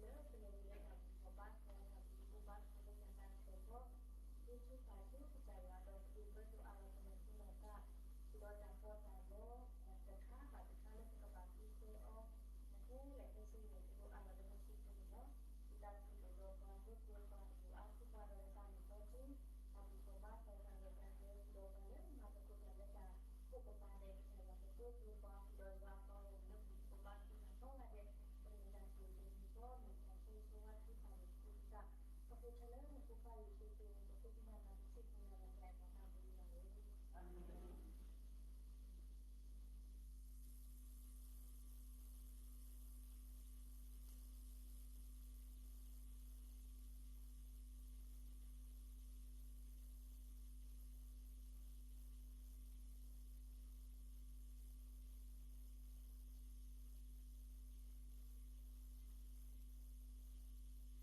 လၢပလဲၤဝဲလၢတၢ်ဘူၣ်ထီၣ်ဘါထီၣ် တၢ်ဘူၣ်ထီၣ်ဘါထီၣ်လၢတၢ်သးတဖျၢၣ်ဃီ, ဒုးထုကဖၣ်ဆူကစၢ်ယွၤဒီး ပဒိၣ်ပၢ်ဒိၣ်အါဂၤ ပလဲၤဃုလိာ်သး, ဒီးတၢ်ကီတၢ်ခဲ တခါဘၣ်တခါလၢပကဘၣ်ဃုကျဲအီၤ, တၢ်ခဲလၢာ်ခဲဆ့န့ၣ် ပဒိၣ်အါဂၤလၢပစံးပတြၢၤန့ၣ်လီၤ. ဝံသးစူၤအိၣ်ဒီးပှၤ ပှၤပှၤအါထူးပှၤဒီးလၢတၢ်မုာ်တီထူ, တၢ်ဘူၣ်ထီၣ်ဘါထီၣ်တၢ်ရဲၣ်တၢ်ကျဲၤ ဒီးပှၤလၢမၤသကိးတၢ်လၢတၢ်အိၣ်ကပၤဒဲး ကစၢ်ယွၤကတိၤပှၤ ဒီးယွၤအပှၤဂီၢ်မုၢ်လၢဘူၣ်ထီၣ်ဘါထီၣ်တၢ်ကိး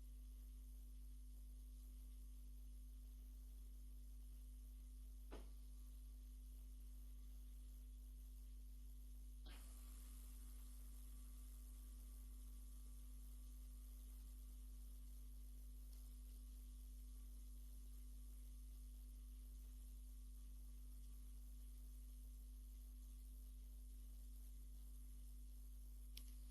ဂၤဒဲး, ပမ့ၢ်တၢ်ဆိၣ်ဂ့ၤဆိၣ်ဝါ ထုကဖၣ်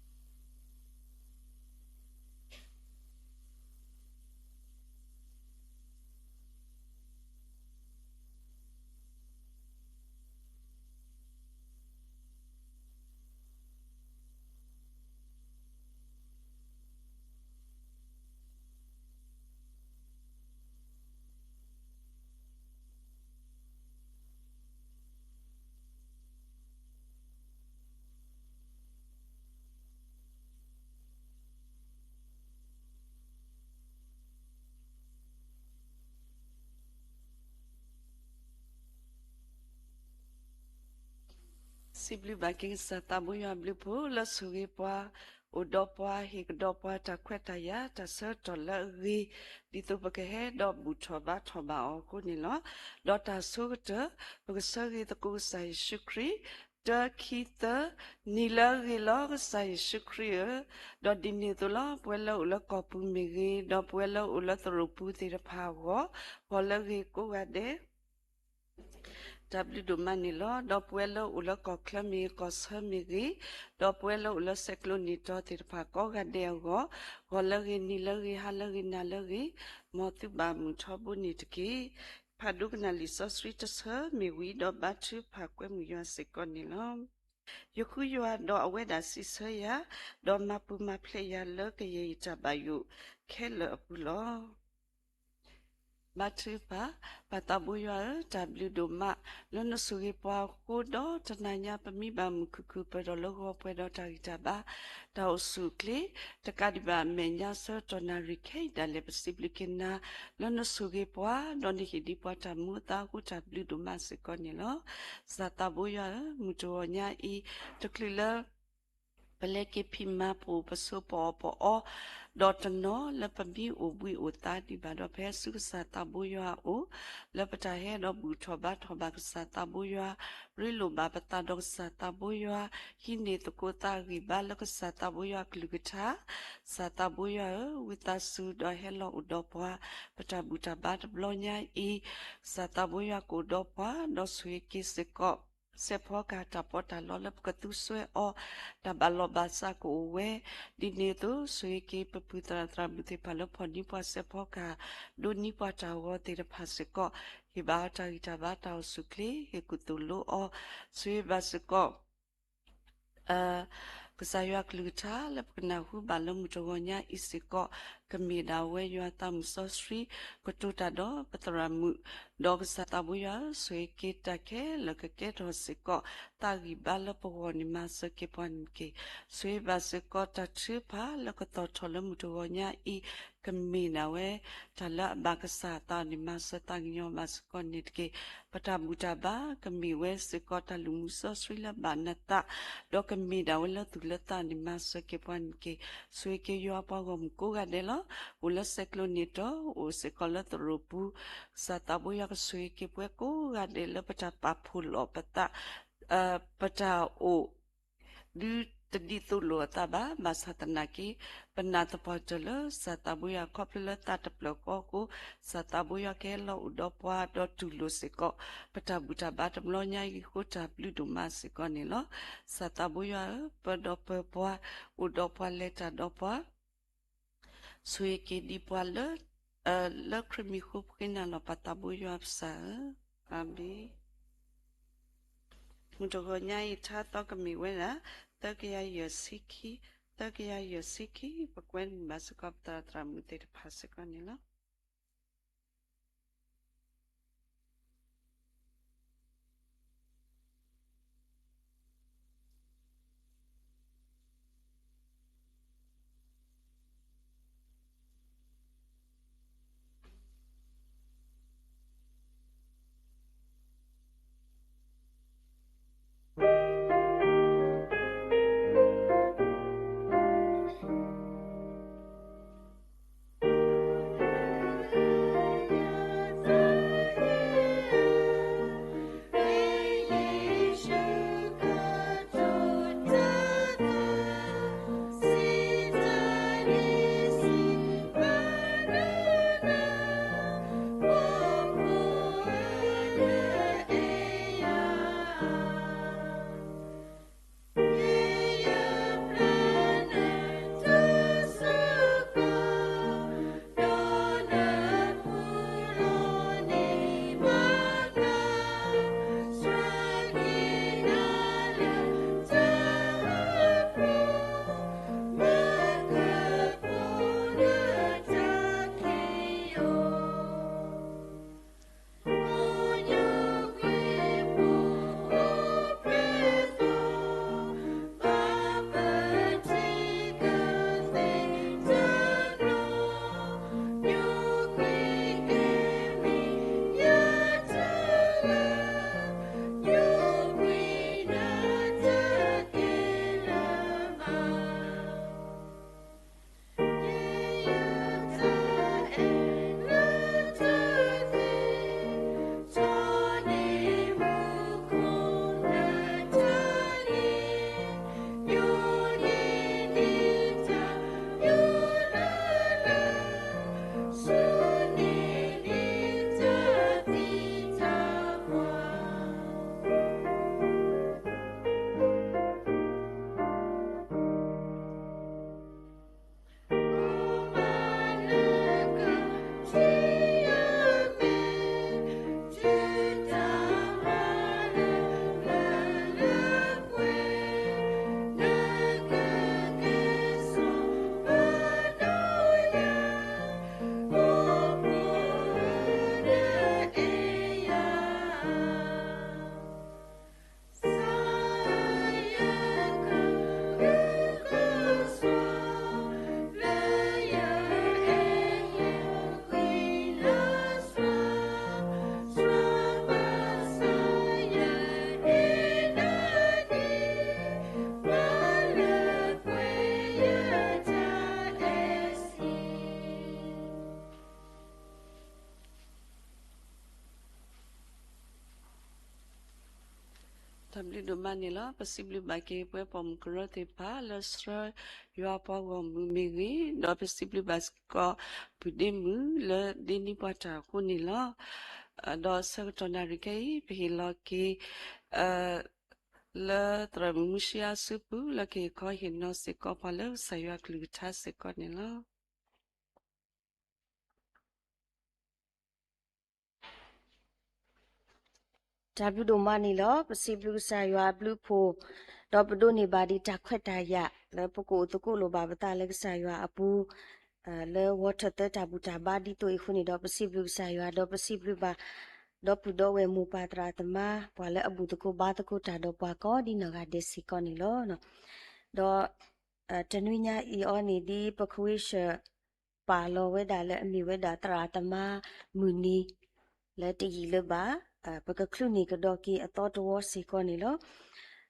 န့ၣ် ပကစၢ် ပဃိထၢလၢနဖိခွါယ့ၣ်ၡူးခရံာ်အမံၤ ပဃ့ကညးနၤ ပစံးဘျုးနၤ ပတၢ်အဲၣ်တၢ်သးဘိယွၤဧၢ. စံးဘျုးဘၣ်က့ၤကစၢ်သးဘိယွၤအဘျုးအဖှိၣ်လၢဆိၣ်ဂ့ၤပှၤ, အိၣ်ဒီးပှၤ, ဟ့ၣ်ကဒီးပှၤတၢ်ခွဲးတၢ်ယာ် တၢ်ဆၢကတီၢ်လၢအဂ့ၤ, ဒ်သိးပကဟဲဒီးဘူၣ်ထီၣ်ဘါထီၣ်ဘၣ်အီၤအဃိန့ၣ်လီၤ. ဒီးတၢ်အဆိကတၢၢ် ပကဆၢဂ့ၤသကိးကစၢ်ယ့ၣ်ၡူးခရံာ်, တၢ ခံ သၢ, နံၤလၢအဂ့ၤလီၤ ကစၢ်ယ့ၣ်ၡူးခရံာ်ဧၢ, ဒီးဒ်န့ၣ်အသိးလီၤ ပဝဲလၢအိၣ်လၢကီၢ်ပူၤမ့ၢ်ဂ့ၤ, ဒီးပဝဲလၢအိၣ်လၢသရိာ်ပူၤသ့ၣ်တဖၣ်အဂီၢ်, ဂီၤလၢအဂ့ၤကိးဂၤဒဲး တၢ်ဘျုးဒိၣ်မးန့ၣ်လီၤ. ဒီးပဝဲလၢအိၣ်လၢကီၢ်ချၢမ့ၢ်ဂ့ၤ, ကီၢ်ဆၢမ့ၢ်ဂ့ၤ, ဒီးပဝဲလၢအိၣ်လၢဆဲးကျိးနံၣ်တီၤသ့ၣ်တဖၣ်ကိးဂၤဒဲးအဂီၢ်, ဂီၤလၢအဂ့ၤ, နံၤလၢအဂ့ၤ, ဟါလၢအဂ့ၤ, နၤလၢအဂ့ၤ, မ်သုဘၣ်မုာ်ထီဘိန့ၣ်တက့ၢ်. ဖးဒိကနၣ်လံာ်စီဆှံတဆၢမ့ၢ်ဝံၤဒီးဘါထုကဖၣ်ကွဲမုာ်ယွၤစ့ၢ်ကီးန့ၣ်လီၤ. ယဃုယွၤဒီးအဝဲဒၣ်စံးဆၢယၤ, ဒီးမၤပူၤမၤဖျဲးယၤလၢကယဲၢ်ယတၢ်ဘၣ်ယိၣ်ခဲလၢာ်အပူၤလီၤ. ဘါထုကဖၣ်, ပၢ်သးဘိယွၤဧၢ, တၢ်ဘျုးဒိၣ်မး လၢနဆိၣ်ဂ့ၤပှၤအဃိဒီး တနၤညါပမံဘၣ်မုာ်ခုၣ်ခုၣ်ပၢၢ်ဒီးလၢဂီၤပှဲၤဒီးတၢ်ဂံၢ်တၢ်ဘါ, တၢ်အိၣ်ဆူၣ်အိၣ်ချ့, တကးဒံးဘၣ်အမဲာ်ညါဆၢကတီၢ်နၣ်ရံၣ်ခဲအံၤဒၣ်လဲာ် ပစံးဘျုးက့ၤနၤ လၢနဆိၣ်ဂ့ၤပှၤ, ဒီးနဟ့ၣ်ဒံးပှၤတၢ်မူအသါအဃိ တၢ်ဘျုးဒိၣ်မးစ့ၢ်ကီးန့ၣ်လီၤ. ကစၢ်သးဘိယွၤဧၢ, မုၢ်တဂီၤညါအံၤ တချုးလၢ ပလဲၤက့ၤဖံးမၤပအိၣ် ပဆိးပအီၣ်ပအီ ဒီးတနီၤလၢပမ့ၢ်အိၣ်ဘှံးအိၣ်သါဒံးဘၣ်ဒီး ဖဲဆူကစၢ်သးဘိယွၤအအိၣ် လၢပတၢ်ဟဲဒီးဘူၣ်ထီၣ်ဘါထီၣ်ဘၣ်ကစၢ်သးဘိယွၤ, ရ့လိာ်ဘၣ်ပသးဒီးကစၢ်သးဘိယွၤ, ဟံးန့ၢ်သကိးသးဂံၢ်ဘါလၢကစၢ်သးဘိယွၤအကလုၢ်ကထါ, ကစၢ်သးဘိယွၤဧၢ, ဝံသးစူၤဒီးဟဲလီၤအိၣ်ဒီးပှၤ, ပတၢ်ဘူၣ်တၢ်ဘါတဘျီညါအံၤ, ကစၢ်သးဘိယွၤကအိၣ်ဒီးပှၤ, ဒီးဆိၣ်ဂ့ၤက့ၤစ့ၢ်ကီး စဲးဖီကဟၣ်တၢ်ပီးတၢ်လီလၢပကသူစွဲအီၤ, တၢ်ဘၣ်လီၢ်ဘၣ်စးကအိၣ်ဝဲ, ဒ်န့ၣ်အသိး ဆိၣ်ဂ့ၤက့ၤပပုၢ်သရၣ်သရၣ်မုၣ်သ့ၣ်တဖၣ်လၢဖီၣ်န့ၢ်ပှၤစဲးဖီကဟၣ်, ဒိးန့ၢ်ပှၤတၢ်ဂီၤသ့ၣ်တဖၣ်စ့ၢ်ကီး, ဟ့ၣ်ဘၣ်အီၤတၢ်ဂံၢ်တၢ်ဘါတၢ်အိၣ်ဆူၣ်အိၣ်ချ့, ဟ့ၣ်ကူၣ်သိၣ်လိအီၤ, ဆိၣ်ဂ့ၤဘၣ်စ့ၢ်ကီး ကစၢ်ယွၤကလုၢ်ကထါလၢပကနၢ်ဟူဘၣ်လၢမုၢ်တဂီၤညါအံၤစ့ၢ်ကီး, ကမ့ၢ်ဒၣ်ဝဲယွၤသးမုၣ်စီဆှံ ကတိၤတၢ်ဒီးပသရၣ်မုၣ်, ဒီးကစၢ်သးဘိယွၤဧၢ, ဆိၣ်ဂ့ၤက့ၤတၢ်ခဲလၢာ်ကကဲထီၣ်စ့ၢ်ကီး သးဂံၢ်ဘါလၢပဂီၢ်န့ၣ် မၤစၢၤက့ၤပှၤန့ၣ်တက့ၢ်. ဆိၣ်ဂ့ၤဘၣ်စ့ၢ်ကီးတၢ်ထုကဖၣ်လၢကသီၣ်ထီၣ်လၢမုၢ်တဂီၤညါအံၤ, ကမ့ၢ်ဒၣ်ဝဲ တၢ်လၢအဘၣ်ကစၢ်အသးန့ၣ် မၤစၢၤသးကညီၤဘၣ်စ့ၢ်ကီးန့ၣ်တက့ၢ်. ပတၢ်ဘူၣ်တၢ်ဘါ ကမ့ၢ်ဝဲစ့ၢ်ကီးတၢ်လူၤမုာ်စီဆှံလၢဘၣ်နသး, ဒီးကမ့ၢ်ဒၣ်ဝဲလၢသူၣ်လၢသးန့ၣ် မၤစၢၤက့ၤပှၤန့ၣ်တက့ၢ်. ဆိၣ်ဂ့ၤက့ၤယွၤပှၤဂီၢ်မုၢ်ကိးဂၤဒဲးလီၤ. အိၣ်လၢဆဲးကျိးနံၣ်တီၤ, အိၣ်စ့ၢ်ကီးလၢသရိာ်ပူၤ, ကစၢ်သးဘိယွၤကဆိၣ်ဂ့ၤက့ၤပဝဲကိးဂၤဒဲးလၢပတၢ်ပာ်ဖှိၣ်လီၤပသး, ပတၢ်အိၣ် ဒုး တဒ်သိးလိာ်အသးဘၣ်. ဘၣ်ဆၣ်သနာ်က့ ပနာ်သပှၢ်တၢၢ်လၢ စၢ်သးဘိယွၤခီဖျိလၢသးတဖျၢၣ်ဃီအဃိ, စၢ်သးဘိယွၤကဟဲလီၤအိၣ်ဒီးပှၤဒီးတူၢ်လိာ်စ့ၢ်ကီး ပတၢ်ဘူၣ်တၢ်ဘါတဘျီညါအံၤအဃိ တၢ်ဘျုးဒိၣ်မးစ့ၢ်ကီးန့ၣ်လီၤ. စၢ်သးဘိယွၤဧၢ, ပၢဒီးပၢပှၤ, အိၣ်ဒီးပှၤ လဲၤတၢ်ဒီးပှၤ ဆိၣ်ဂ့ၤက့ၤဒံးပှၤလၢ လၢခရံာ်မံၤဃိ ပဃ့နၤလီၤ ပၢ်သးဘိယွၤပစၢ်ဧၢ, အၤမ့ၣ်. မုၢ်တဂီၤညါအံၤ ထါသီကမ့ၢ်ဝဲဒၣ် သၢကယၤယဲၢ်ဆံခံ, သၢကယၤယဲၢ်ဆံခံ, ပကွဲမုာ်ဘၣ်စ့ၢ်ကီး ပသရၣ်သရၣ်မုၣ်သ့ၣ်တဖၣ်စ့ၢ်ကီးန့ၣ်လီၤ. တၢ်ဘျုးဒိၣ်မးန့ၣ်လီၤ. ပစံးဘျုးဘၣ်က့ၤပဝဲပိာ်မုၣ်ကရၢသ့ၣ်တဖၣ် လၢဆှၢယွၤပှၤဂီၢ်မုၢ်မ့ၢ်ဂ့ၤ, ဒီးပစံးဘျုးဘၣ်စ့ၢ်ကီး ပုၢ်ဒ့မုၣ်လၢဒ့နံပှၤတၢ်အဃိန့ၣ်လီၤ. ဒီးဆၢကတီၢ်နၣ်ရံၣ်ခဲအံၤ ပဟ့ၣ်လီၤက့ၤ လၢသရၣ်မုၣ်မူၡ့အစုပူၤ လၢကဟ့ၣ်ခီဟ့ၣ်နီၤစ့ၢ်ကီးပှၤလၢကစၢ်ယွၤကလုၢ်ကထါစ့ၢ်ကီးန့ၣ်လီၤ. တၢ်ဘျုးဒိၣ်မးန့ၣ်လီၤ. ပစံးဘျုးကစၢ်ယွၤအဘျုးအဖှိၣ်, ဒီးပဒိးန့ၢ်ဘၣ်ဒံးတၢ်ခွဲးတၢ်ယာ် လၢပကအိၣ်သကိးလိာ်ဘၣ်ပသးလၢကစၢ်ယွၤအပူၤ, လၢဝီထၢၣ်သၢတၢ်ဘူၣ်တၢ်ဘါဒ်သိးအံၤအဃိန့ၣ်ဒီး ပစံးဘျုးကစၢ်ယွၤ ဒီးပစံးဘျုးဘၣ် ဒီပုၢ်ဒီဝဲၢ်မိၢ်ပၢ်သရၣ်သမါ ပှၤလၢအဘူၣ်သကိးဘါသကိးတၢ်ဒီးပှၤကိးဒ်နီၢ်ဂၤဒဲးစ့ၢ်ကီးန့ၣ်လီၤ. ဒီး တနွံညါအံၤအီၤန့ၣ် ဒ်ပခဝ့ၡၢၣ်ပာ်လီၤဝဲဒၣ်လၢအမ့ၢ်ဝဲဒၣ်သရၣ်သမါမုၢ်နံၤ လၢတယံာ်လၢၤဘၣ်, ပကချုးန့ၢ်ကဒီးက့ၤအသီတဝီစ့ၢ်ကီးန့ၣ်လီၤ.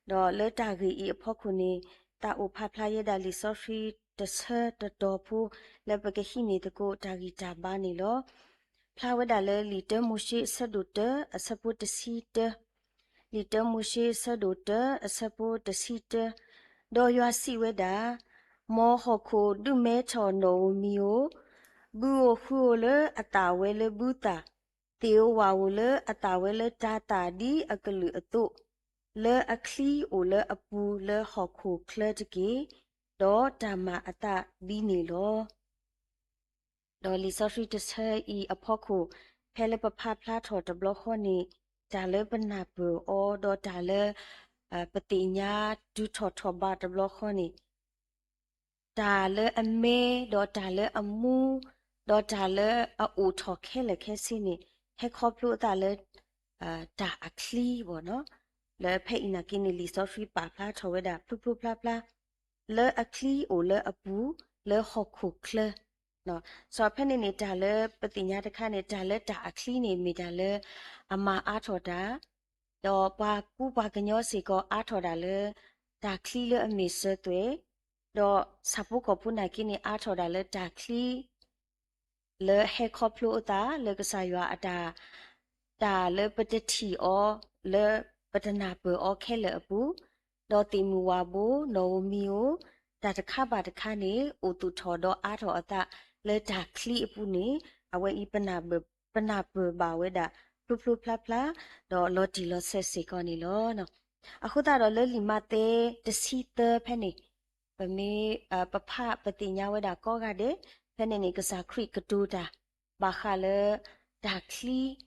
ဒီးလၢတၢ်ဂ့ၢ်အံၤအဖီခိၣ်န့ၣ် သးအိၣ်ဖးဖျါယဲဒၣ်လံာ်စီဆှံတဆၢတတီၤဖိ လၢပကဟံးန့ၢ်သကိးတၢ်ဂံၢ်တၢ်ဘါန့ၣ်လီၤ. ဖျါဝဲဒၣ်လၢလံာ်တၢမိၤၡ့အဆၢဒိၣ်တၢ အဆၢဖိတဆံတၢ, လံာ်တၢမိၤၡ့အဆၢဒိၣ်တၢ အဆၢဖိတဆံတၢ, ဒီးယွၤစံးဝဲဒၣ်, မ်ဟီၣ်ခိၣ်ဒုးမဲထီၣ်နီၣ်ဧိၤမံၤဧိၤ, ဘုဧိၤဃုဧိၤလၢအသၣ်ဝဲလၢဘုသၣ်, သ့ၣ်ဧိၤဝၣ်ဧိၤလၢအသၣ်ဝဲလၢတၤသၣ်ဒ်အကလုာ်အသိး, လၢအချံအိၣ်လၢအပူၤလၢဟီၣ်ခိၣ်ချၢတက့ၢ်. ဒီးတၢ်မၤအသးဒ်န့ၣ်လီၤ. ဒီးလံာ်စီဆှံတဆၢအံၤအဖီခိၣ်, ဖဲလၢပဖးဖျါထီၣ်တဘျီဃီန့ၣ်, တၢ်လၢပနၢ်ပၢၢ်အီၤ, ဒီးတၢ်လၢ ပသ့ၣ်ညါတုၤထီၣ်ထီၣ်ဘးတဘျီဃီန့ၣ်, တၢ်လၢအမဲ, ဒီးတၢ်လၢအမူ, ဒီးတၢ်လၢအအိၣ်ထီၣ်ခဲလၢာ်ခဲဆ့န့ၣ်, ဟဲခီဖျိအသးလၢ တၢ်အချံဘၣ်နီၤ. လၢဖဲအံၤနာ်က့န့ၣ် လံာ်စီဆှံပာ်ဖျါထီၣ်ဝဲဒၣ်ဖျိဖျိဖျါဖျါ, လၢအချံအိၣ်လၢအပူၤ, လၢဟီၣ်ခိၣ်ချၢ စီၤဖဲန့ၣ်န့ၣ် တၢ်လၢပသ့ၣ်ညါတခါန့ၣ် တၢ်လၢတၢ်အချံန့ၣ် မ့ၢ်တၢ်လၢအမၤအါထီၣ်တၢ်, ဒီးပှၤကူပှၤကညီစ့ၢ်ကီးအါထီၣ်တၢ်လၢ တၢ်ချံလၢအမ့ၢ်စၢၤသွဲၣ်, ဒီးဆၣ်ဖိကီၢ်ဖိနာ်က့န့ၣ် အါထီၣ်တၢ်လၢတၢ်ချံ လၢဟဲခီဖျိအသးလၢကစၢ်ယွၤအတၢ်, တၢ်လၢပတထံၣ်အီၤ, လၢပတနၢ်ပၢၢ်အီၤခဲလၢာ်အပူၤ, ဒီးသ့ၣ်မုၢ်ဝၣ်ဘိ, နီၣ်ဧိၤမံၤဧိၤ, တၢ်တခါဘၣ်တခါန့ၣ် အိၣ်သူၣ်ထီၣ်ဒီးအါထီၣ်အသးလၢတၢ်ချံအပူၤန့ၣ်, အဝဲအံၤ ပနၢ်ပၢၢ်ဘၣ်ဝဲဒၣ် ဖျိဖျိဖျါဖျါ, ဒီးလီၤတံၢ်လီၤဆဲးစ့ၢ်ကီးန့ၣ်လီၤ. အဃိသတးဒီးလၢလံာ်မးသဲ တဆံသၢဖဲန့ၣ်, ပမ့ၢ်, ပဖးပသ့ၣ်ညါဝဲဒၣ်ကိးဂၤဒဲး, ဖဲန့ၣ်န့ၣ် ကစၢ်ခရံာ်ကတိၤတၢ်, ဘၣ်ဃးလၢတၢ်ချံ, ဒီး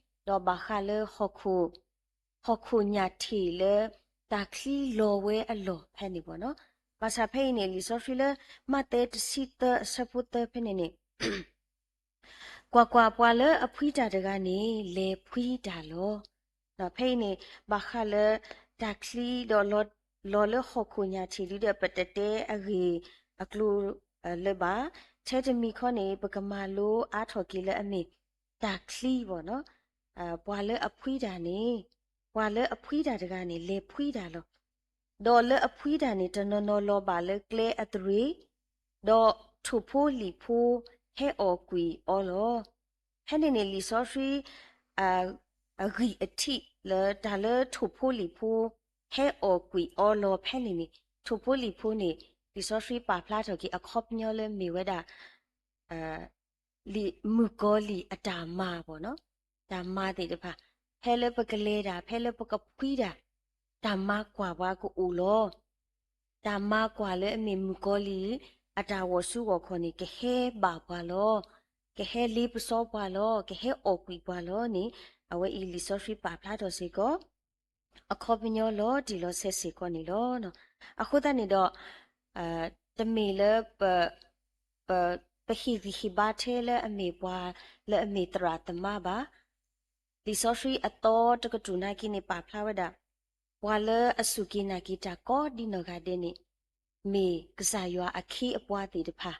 ဘၣ်ဃးလၢ ဟီၣ်ခိၣ်ညၣ်ထံးလၢ တၢ်ချံလီၤဝဲအလီၢ်ဖဲန့ၣ်ဘၣ်နီၤ. ဘၣ်ဆၣ်ဖဲအံၤန့ၣ် လံာ်စီဆှံလၢ မးသဲတဆံသၢအဆၢဖိသၢဖဲန့ၣ်န့ၣ် ကွၢ်ကွၢ်, ပှၤလၢအဖှံတၢ်တဂၤန့ၣ် လဲၤဖှံတၢ်လီၤ. ဖဲအံၤန့ၣ် ဘၣ်ဃးလၢတၢ်ချံဒီး လီၤလၢဟီၣ်ခိၣ်ညၣ်ထံးဒုဒီး ပတတဲအဂ့ၢ်အကျိၤလၢၤဘၣ်. ထဲတမံၤခီန့ၣ် ပကမၤလိအါထီၣ်က့ၤလၢအမ့ၢ်တၢ်ချံဘၣ်နီၤ. ပှၤလၢအဖှံတၢ်န့ၣ်, ပှၤလၢအဖှံတၢ်တဂၤန့ၣ် လဲၤဖှံတၢ်လီၤ. ဒီးလၢအဖှံတၢ်န့ၣ် တနီၤနီၤလီၤဘၣ်လၢကျဲအသရ့ၤ, ဒီးထိၣ်ဖိလံာ်ဖိဟဲအီၣ်ကွံာ်အီၤလီၤ. ဖဲန့ၣ်န့ၣ် လံာ်စီဆှံ အဂံၢ်အထံးလၢတၢ်လၢထိၣ်ဖိလံာ်ဖိ ဟဲအီၣ်ကွံာ်အီၤလီၤဖဲန့ၣ်န့ၣ်, ထိၣ်ဖိလံာ်ဖိန့ၣ် လံာ်စီဆှံပာ်ဖျါထီၣ်က့ၤအခီပညီလၢမ့ၢ်ဝဲဒၣ် လံာ်မုၣ်ကီၤလံၢ်အတၢ်မၤဘၣ်နီၤ, တၢ်မၤသ့ၣ်တဖၣ်, ဖဲလၢပကလဲၤတၢ်, ဖဲလၢပကဖှံတၢ်, တၢ်မၤကွၢ်ပှၤကအိၣ်လီၤ. တၢ်မၤကွၢ်လၢအမ့ၢ်မုၣ်ကီၤလံၢ်အတၢ်ဂီၤဆူဂီၤခီၣ်န့ၣ် ကဟဲဘၣ်ပှၤလီၤ. ကဟဲလ့ပစီပှၤလီၤ. ကဟဲအီၣ်ကွံာ်ပှၤလီၤန့ၣ်, အဝဲအံၤလံာ်စီဆှံပာ်ဖျါထီၣ်စ့ၢ်ကီး အခီပညီလီၤတံၢ်လီၤဆဲးစ့ၢ်ကီးန့ၣ်လီၤ. အဃိသတးန့ၣ်ဒီး တမ့ၢ်လၢ ပဟ့ၣ်ဂံၢ်ဟ့ၣ်ဘါထဲလၢအမ့ၢ်ပှၤလၢအမ့ၢ်သရၣ်သမါဘၣ်. လံာ်စီဆှံအသီတကတြူၢ်နာ်က့န့ၣ် ပာ်ဖျါဝဲဒၣ် ပှၤလၢအစူၢ်က့ၤနာ်က့ၤတၢ်ကိးဒ်နီၢ်ဂၤဒဲးန့ၣ် မ့ၢ်ကစၢ်ယွၤအခ့အပှၤသ့ၣ်တဖၣ်,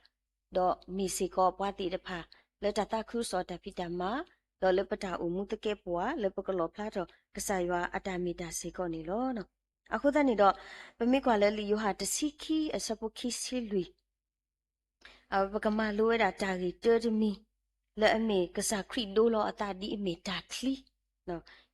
ဒီးမ့ၢ်စ့ၢ်ကီးပှၤသ့ၣ်တဖၣ် လၢတၢ်သးခုကစီၣ်တၢ်ဖံးတၢ်မၤ, ဒီးလၢပတၢ်အိၣ်မူသကဲးပဝး လၢပကလီၣ်ဖျါထီၣ်ကစၢ်ယွၤအတၢ်မ့ၢ်တၢ်စ့ၢ်ကီးန့ၣ်လီၤ. အဃိသတးန့ၣ်ဒီး ပမ့ၢ်ကွၢ်လၢလံာ်ယိၤဟၣ်တဆံခံအဆၢဖိခံဆံလွံၢ် ပကမၤလိဝဲဒၣ်တၢ်ဂ့ၢ်တၢတမံၤ လၢအမ့ၢ်ကစၢ်ခရံာ်ဒိလီၤအသးဒ်အမ့ၢ်တၢ်ချံ,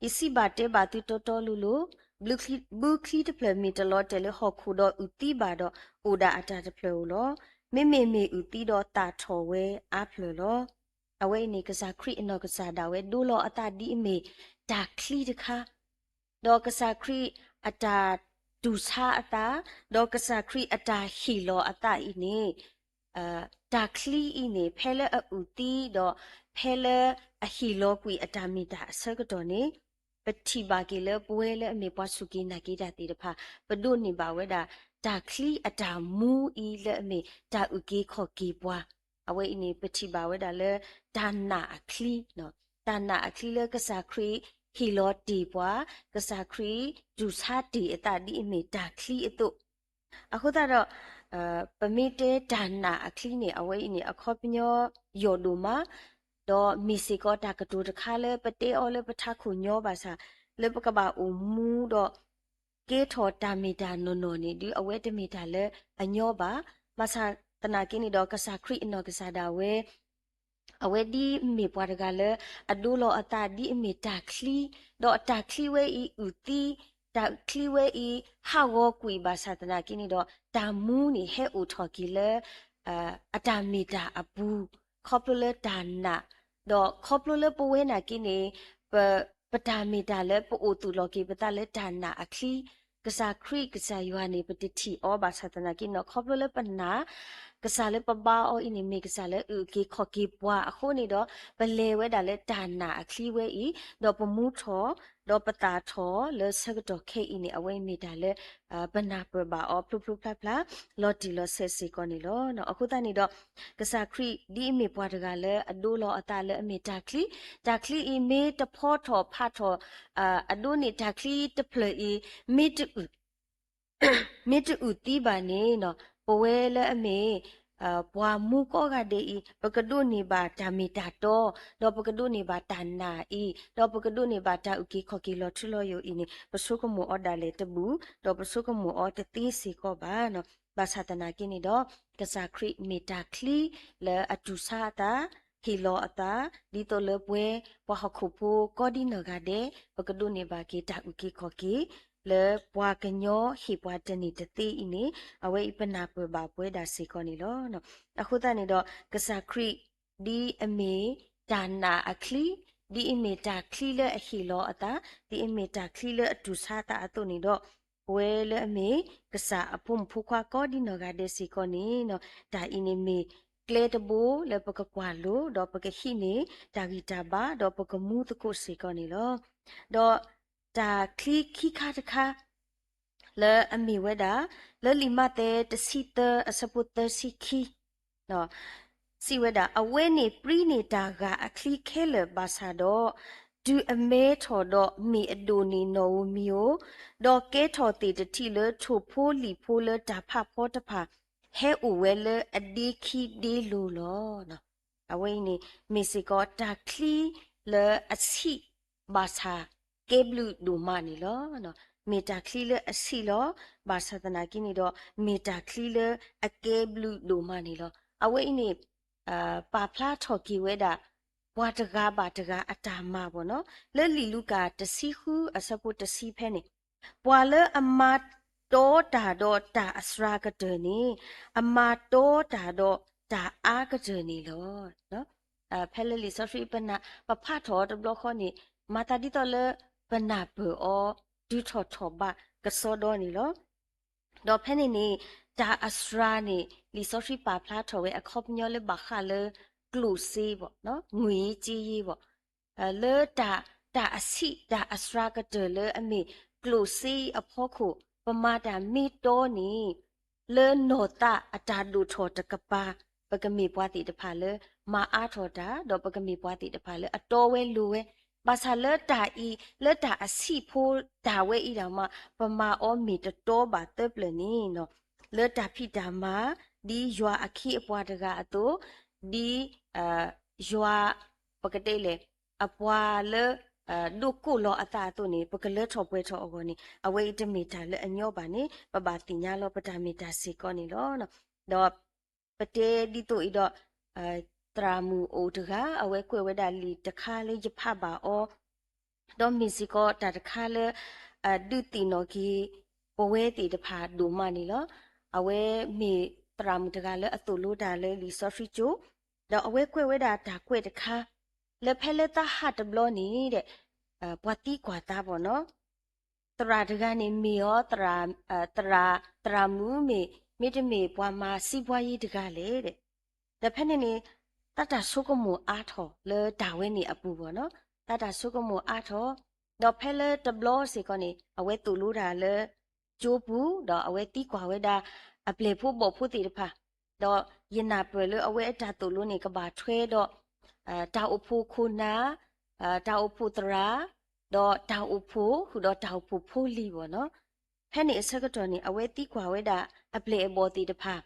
ယစံးဘၣ်တဲဘၣ်သုတီတီလိၤလိၤ, ဘုချံတဖျၢၣ်မ့ၢ်တလီၤတဲာ်လၢဟီၣ်ခိၣ်ဒီးအုၣ်သံဘၣ်ဒီး အိၣ်ဒၣ်အတၢ်တဖျၢၣ်ဧိၤလီၤ. မ့မ့ၢ်မ့ၢ်အုၣ်သံဒီးသၣ်ထီၣ်ဝဲအါဖျၢၣ်လီၤ. အဝဲအံၤန့ၣ် ကစၢ်ခရံာ်အနီၢ်ကစၢ်ဒၣ်ဝဲဒိလီၤအသးဒ်အမ့ၢ်တၢ်ချံတခါ ဒီးကစၢ်ခရံာ်အတၢ်တူၢ်ဆါအသး, ဒီးကစၢ်ခရံာ်အတၢ်ဟ့ၣ်လီၤအသးအံၤန့ၣ်, တၢ်ချံအံၤန့ၣ် ဖဲလၢအအုၣ်သံဒီး ဖဲလၢအဟ့ၣ်လီၤကွံာ်အတၢ်မ့ၢ်တၢ်အဆၢကတီၢ်န့ၣ်, ပထံၣ်ဘၣ်က့ၤလၢပဝဲလၢအမ့ၢ်ပှၤစူၢ်က့ၤနာ်က့ၤတၢ်သ့ၣ်တဖၣ် ပဒိးန့ၢ်ဘၣ်ဝဲဒၣ် တၢ်ချံအတၢ်မူအံၤလၢအမ့ၢ်တၢ်အုၣ်က့ၤခီၣ်က့ၤပှၤ, အဝဲအံၤန့ၣ် ပထံၣ်ဘၣ်ဝဲဒၣ်လၢ တၢ်နာ်အချံ, တၢ်နာ်အချံလၢကစၢ်ခရံာ်ဟ့ၣ်လီၤတ့ၢ်ပှၤ, ကစၢ်ခရံာ်တူၢ်ဆါတ့ၢ်အသးဒ်အမ့ၢ်တၢ်ချံအသိး, အဃိသတးဒီး ပမ့ၢ်တဲတၢ်နာ်အချံန့ၣ် အဝဲအံၤန့ၣ် အခီပညီယိာ်ဒိၣ်မး, ဒီးမ့ၢ်စ့ၢ်ကီးတၢ်ကတိၤတခါလၢပတဲအီၤလၢပထးခိၣ်ညီဘၣ်ဆၣ်, လၢပကဘၣ်အိၣ်မူဒီး ကဲထီၣ်တၢ်မ့ၢ်တၢ်နီၢ်နီၢ်န့ၣ် ဒုးအဝဲတမ့ၢ်တၢ်လၢအညီဘၣ်. ဘၣ်ဆၣ်သနာ်က့န့ၣ်ဒီး ကစၢ်ခရံာ်အနီၢ်ကစၢ်ဒၣ်ဝဲ အဝဲဒ်မ့ၢ်ပှၤတဂၤလၢအဒိလီၤအသးဒ်အမ့ၢ်တၢ်ချံ, ဒီးတၢ်ချံဝဲအံၤအုၣ်သံ တၢ်ချံဝဲအံၤ ဟးဂီၤကွံာ်ဘၣ်ဆၣ်သနာ်က့န့ၣ်ဒီး တၢ်မူန့ၣ်ဟဲအိၣ်ထီၣ်က့ၤလၢ အတၢ်မ့ၢ်တၢ်အပူၤ ခီဖျိလၢတၢ်နာ်, ဒီးခီဖျိလၢပဝဲနာ်က့န့ၣ် ပ ပတၢ်မ့ၢ်တၢ်လၢပအိၣ်သူၣ်လီၤက့ၤပသးလၢတၢ်နာ်အချံ, ကစၢ်ခရံာ်ကစၢ်ယွၤန့ၣ် ပတထံၣ်အီၤဘၣ်ဆၣ်သနာ်က့န့ၣ် ခီဖျိလၢပနာ် ကစၢ်လၢပဘါအီၤအံၤန့ၣ် မ့ၢ်ကစၢ်လၢအုၣ်က့ၤခီၣ်က့ၤပှၤအဃိန့ၣ်ဒီး ပလဲၤဝဲဒၣ်လၢတၢ်နာ်အချံဝဲအံၤ, ဒီးပမူထီၣ်, ဒီးပသၣ်ထီၣ်လၢဆၢကတီၢ်ခဲအံၤန့ၣ် အဝဲအံၤမ့ၢ်တၢ်လၢ ပနၢ်ပၢၢ်ဘၣ်အီၤဖျိဖျိဖျါဖျါ လီၤတံၢ်လီၤဆဲးစ့ၢ်ကီးန့ၣ်လီၤ. အဃိသတးန့ၣ်ဒီး ကစၢ်ခရံာ် ဒ်အမ့ၢ်ပှၤတဂၤလၢအဒိလီၤအသးလၢအမ့ၢ်တၢ်ချံ, တၢ်ချံအံၤမ့ၢ်တဖီထီၣ်ဖးထီၣ် အဒိန့ၣ်တၢ်ချံတဖျၢၣ်အံၤ မ့ၢ်တအုၣ် မ့ၢ်တအုၣ်သံဘၣ်န့ၣ် ပဝဲလၢအမ့ၢ် ပှၤမူကိးဂၤဒဲးအံၤ ပကဒိးန့ၢ်ဘၣ်တၢ်မ့ၢ်တၢ်တီ, ဒီးပကဒိးန့ၢ်ဘၣ်တၢ်နာ်အံၤ, ဒီးပကဒိးန့ၢ်ဘၣ်တၢ်အုၣ်က့ၤခီၣ်က့ၤလီၤထူလီၤယိာ်အံၤန့ၣ် ပဆိကမိၣ်အီၤဒၣ်လဲာ်တဘူၣ်, ဒီးပဆိကမိၣ်အီၤတသ့စ့ၢ်ကီးဘၣ်. ဘၣ်ဆၣ်သနာ်က့န့ၣ်ဒီး ကစၢ်ခရံာ်မ့ၢ်တၢ်ချံလၢအတူၢ်ဆါအသး, ဟ့ၣ်လီၤအသး, ဒ်သိးလၢပဝဲ ပှၤဟီၣ်ခိၣ်ဖိကိးဒံနီၢ်ဂၤဒဲး ပကဒိးန့ၢ်ဘၣ်က့ၤတၢ်အုၣ်က့ၤခီၣ်က့ၤ လၢပှၤကညီဟ့ၣ်ပှၤတန့ၢ်တသ့အံၤန့ၣ် အဝဲအံၤပနၢ်ပၢၢ်ဘၣ်ပဝဲဒၣ်စ့ၢ်ကီးန့ၣ်လီၤ. အဃိသတးန့ၣ်ဒီး ကစၢ်ခရံာ် ဒ်အမ့ၢ်တၢ်နာ်အချံ, ဒ်အမ့ၢ်တၢ်ချံလၢအဟ့ၣ်လီၤအသး, ဒ်အမ့ၢ်တၢ်ချံလၢအတူၢ်ဆါသးအသိးန့ၣ်ဒီး ပဝဲလၢအမ့ၢ်ကစၢ်အဖိမုၣ်ဖိခွါကိးဒံနီၢ်ဂၤဒဲးစ့ၢ်ကီးန့ၣ် တၢ်အံၤန့ၣ်မ့ၢ်ကျဲတဘိလၢပကကွၢ်လိ ဒီးပကဟံးန့ၢ်တၢ်ဂံၢ်တၢ်ဘါ ဒီးပကမူသကိးစ့ၢ်ကီးန့ၣ်လီၤ. ဒီးတၢ်ချံခံခါတခါ လၢအမ့ၢ်ဝဲဒၣ် လၢလံာ်မးသဲတဆံသၢအဆၢဖိသၢဆံခံ စံးဝဲဒၣ် အဝဲန့ၣ်ပြံန့ၢ်တၢ်ဂၤအချံခဲလၢာ်ဘၣ်ဆၣ်ဒီး တုၤအမဲထီၣ်ဒီးမ့ၢ်အဒိၣ်န့ၢ်နီၣ်ဧိၤမံၤဧိၤ, ဒီးကဲထီၣ်သ့ၣ်တထံၣ်လၢထိၣ်ဖိလံၣ်ဖိလၢတၢ်ဖးဖီတဖၣ် ဟဲအိၣ်ဝဲလၢအဒ့ခံဒ့လိၤလီၤ. အဝဲအံၤန့ၣ် မ့ၢ်စ့ၢ်ကီးတၢ်ချံလၢအဆံးဘၣ်ဆၣ်ကဲဘျုးဒိၣ်မးန့ၣ်လီၤ. မ့ၢ်တၢ်ချံလၢအဆံးလီၤ. ဘၣ်ဆၣ်သနာ်က့န့ၣ်ဒီး မ့ၢ်တၢ်ချံလၢအကဲဘျုးဒိၣ်မးန့ၣ်လီၤ. အဝဲအံၤန့ၣ် ပာ်ဖျါထီၣ်က့ၤဝဲဒၣ် ပှၤတဂၤဘၣ်တဂၤအတၢ်မၤဘၣ်နီၤ. လၢလံာ်လူၤကၣ်တဆံဃုအဆၢဖိတဆံဖဲန့ၣ်, ပှၤလၢအမၤတီတၢ်ဒီးတၢ်အစှၤကတၢၢ်န့ၣ် အမၤတီတၢ်ဒီးတၢ်အါကတၢၢ်န့ၣ်လီၤ. ဖဲလၢလံာ်စီဆှံ ပဖးထီၣ်အီၤတဘျီဃီန့ၣ် မၤသးဒ်သိးလၢပနၢ်ပၢၢ်အီၤ တုၤထီၣ်ထီၣ်ဘးကစီဒီန့ၣ်လီၤ. ဒီးဖဲန့ၣ်န့ၣ် တၢ်အစှၤန့ၣ် လံာ်စီဆှံပာ်ဖျါထီၣ်ဝဲအခီပညီလၢဘၣ်ဃးလၢ ကျိၣ်စ့ဘၣ်, ငွေရေးကြေးရေးဘၣ်, လၢတၢ်အဆံးတၢ်အစှၤကတၢၢ်လၢအမ့ၢ် ကျိၣ်စ့အဖီခိၣ် ပမၤတၢ်မ့ၢ်တီန့ၣ် လၢနီၢ်သးအတၢ်ဒိၣ်ထီၣ်တကပၤ ပကမ့ၢ်ပှၤသ့ၣ်တဖၣ်လၢ မၤအါထီၣ်တၢ် ဒီးပကမ့ၢ်ပှၤသ့ၣ်တဖၣ်လၢအတီဝဲလိၤဝဲ, ဘၣ်ဆၣ်လၢတၢ်အံၤ လၢတၢ်အဆံးဖိတၢ်ဝဲအံၤဒၣ်မး ပမၤအီၤမ့ၢ်တတီဘၣ်သၢပျၢၣ်န့ၣ် လၢတၢ်ဖံးတၢ်မၤ ဒ်ယွၤအခ့အပှၤတဂၤအသိး, ဒ် ယွၤ ပကတဲလဲၣ် အပှၤလၢ ဒိးကိးလီၤအသးအသိးန့ၣ် ပကလၢထီၣ်ပှဲၤထီၣ်အဂီၢ်န့ၣ် အဝဲအံၤတမ့ၢ်တၢ်လၢအညီဘၣ်န့ၣ် ပဘၣ်သ့ၣ်ညါလီၤပတၢ်မ့ၢ်တၢ်စ့ၢ်ကီးန့ၣ်လီၤ. ဒီးပတဲဒ်သိးအံၤဒီး သရၣ်မုၣ်အိၣ်တဂၤ အဝဲကွဲးဝဲဒၣ်လံာ်တခါလၢယဖးဘၣ်အီၤ ဒီးမ့ၢ်စ့ၢ်ကီးတၢ်တခါလၢ ဒုးသ့ၣ်နီၣ်က့ၤ ပဝဲသ့ၣ်တဖၣ်ဒိၣ်မးန့ၣ်လီၤ. အဝဲမ့ၢ်သရၣ်မုၣ်တဂၤလၢအသိၣ်လိတၢ်လၢလံာ်စီဆှံကၠိ, ဒီးအဝဲကွဲးဝဲဒၣ်တၢ်ကွဲးတခါ လၢဖဲလၢသးဟးတဘျီန့ၣ်ဒီး ပှၤသံကွၢ်သးဘၣ်နီၤ သရၣ်တဂၤန့ၣ်မ့ၢ်အီၤ သရၣ် သရၣ်မုၣ်မ့ၢ် မ့တမ့ၢ်ပှၤမၤစံးပှၤယံၤတဂၤလဲၣ်ဒီး ဒီးဖဲန့ၣ်န့ၣ် သးတၢ်ဆိကမိၣ်အါထီၣ်လၢတၢ်ဝဲန့ၣ်အပူၤဘၣ်နီၤ, သးတၢ်ဆိကမိၣ်အါထီၣ်, ဒီးဖဲလၢတဘျီစ့ၢ်ကီးန့ၣ် အဝဲသိၣ်လိတၢ်လၢ ကၠိပူၤ ဒီးအဝဲသံကွၢ်ဝဲဒၣ် အပျဲၢ်ဖိဘီၣ်ဖိသ့ၣ်တဖၣ်, ဒီးယနၢ်ပၢၢ်လၢအဝဲအတၢ်သိၣ်လိန့ၣ် ကဘၣ်ထွဲဒီး တၢ်အိၣ်ဖှိၣ်ခိၣ်နၢ်, တၢ်အိၣ်ဖှိၣ်သရၣ်, ဒီးတၢ်အိၣ်ဖှိၣ်ဖိဃုာ်ဒီးတၢ်အိၣ်ဖှိၣ်ဖိလံၤဘၣ်နီၤ. ဖဲန့ၣ်အဆၢကတီၢ်န့ၣ် အဝဲသံကွၢ်ဝဲဒၣ် အပျဲၢ်အဘီၣ်သ့ၣ်တဖၣ်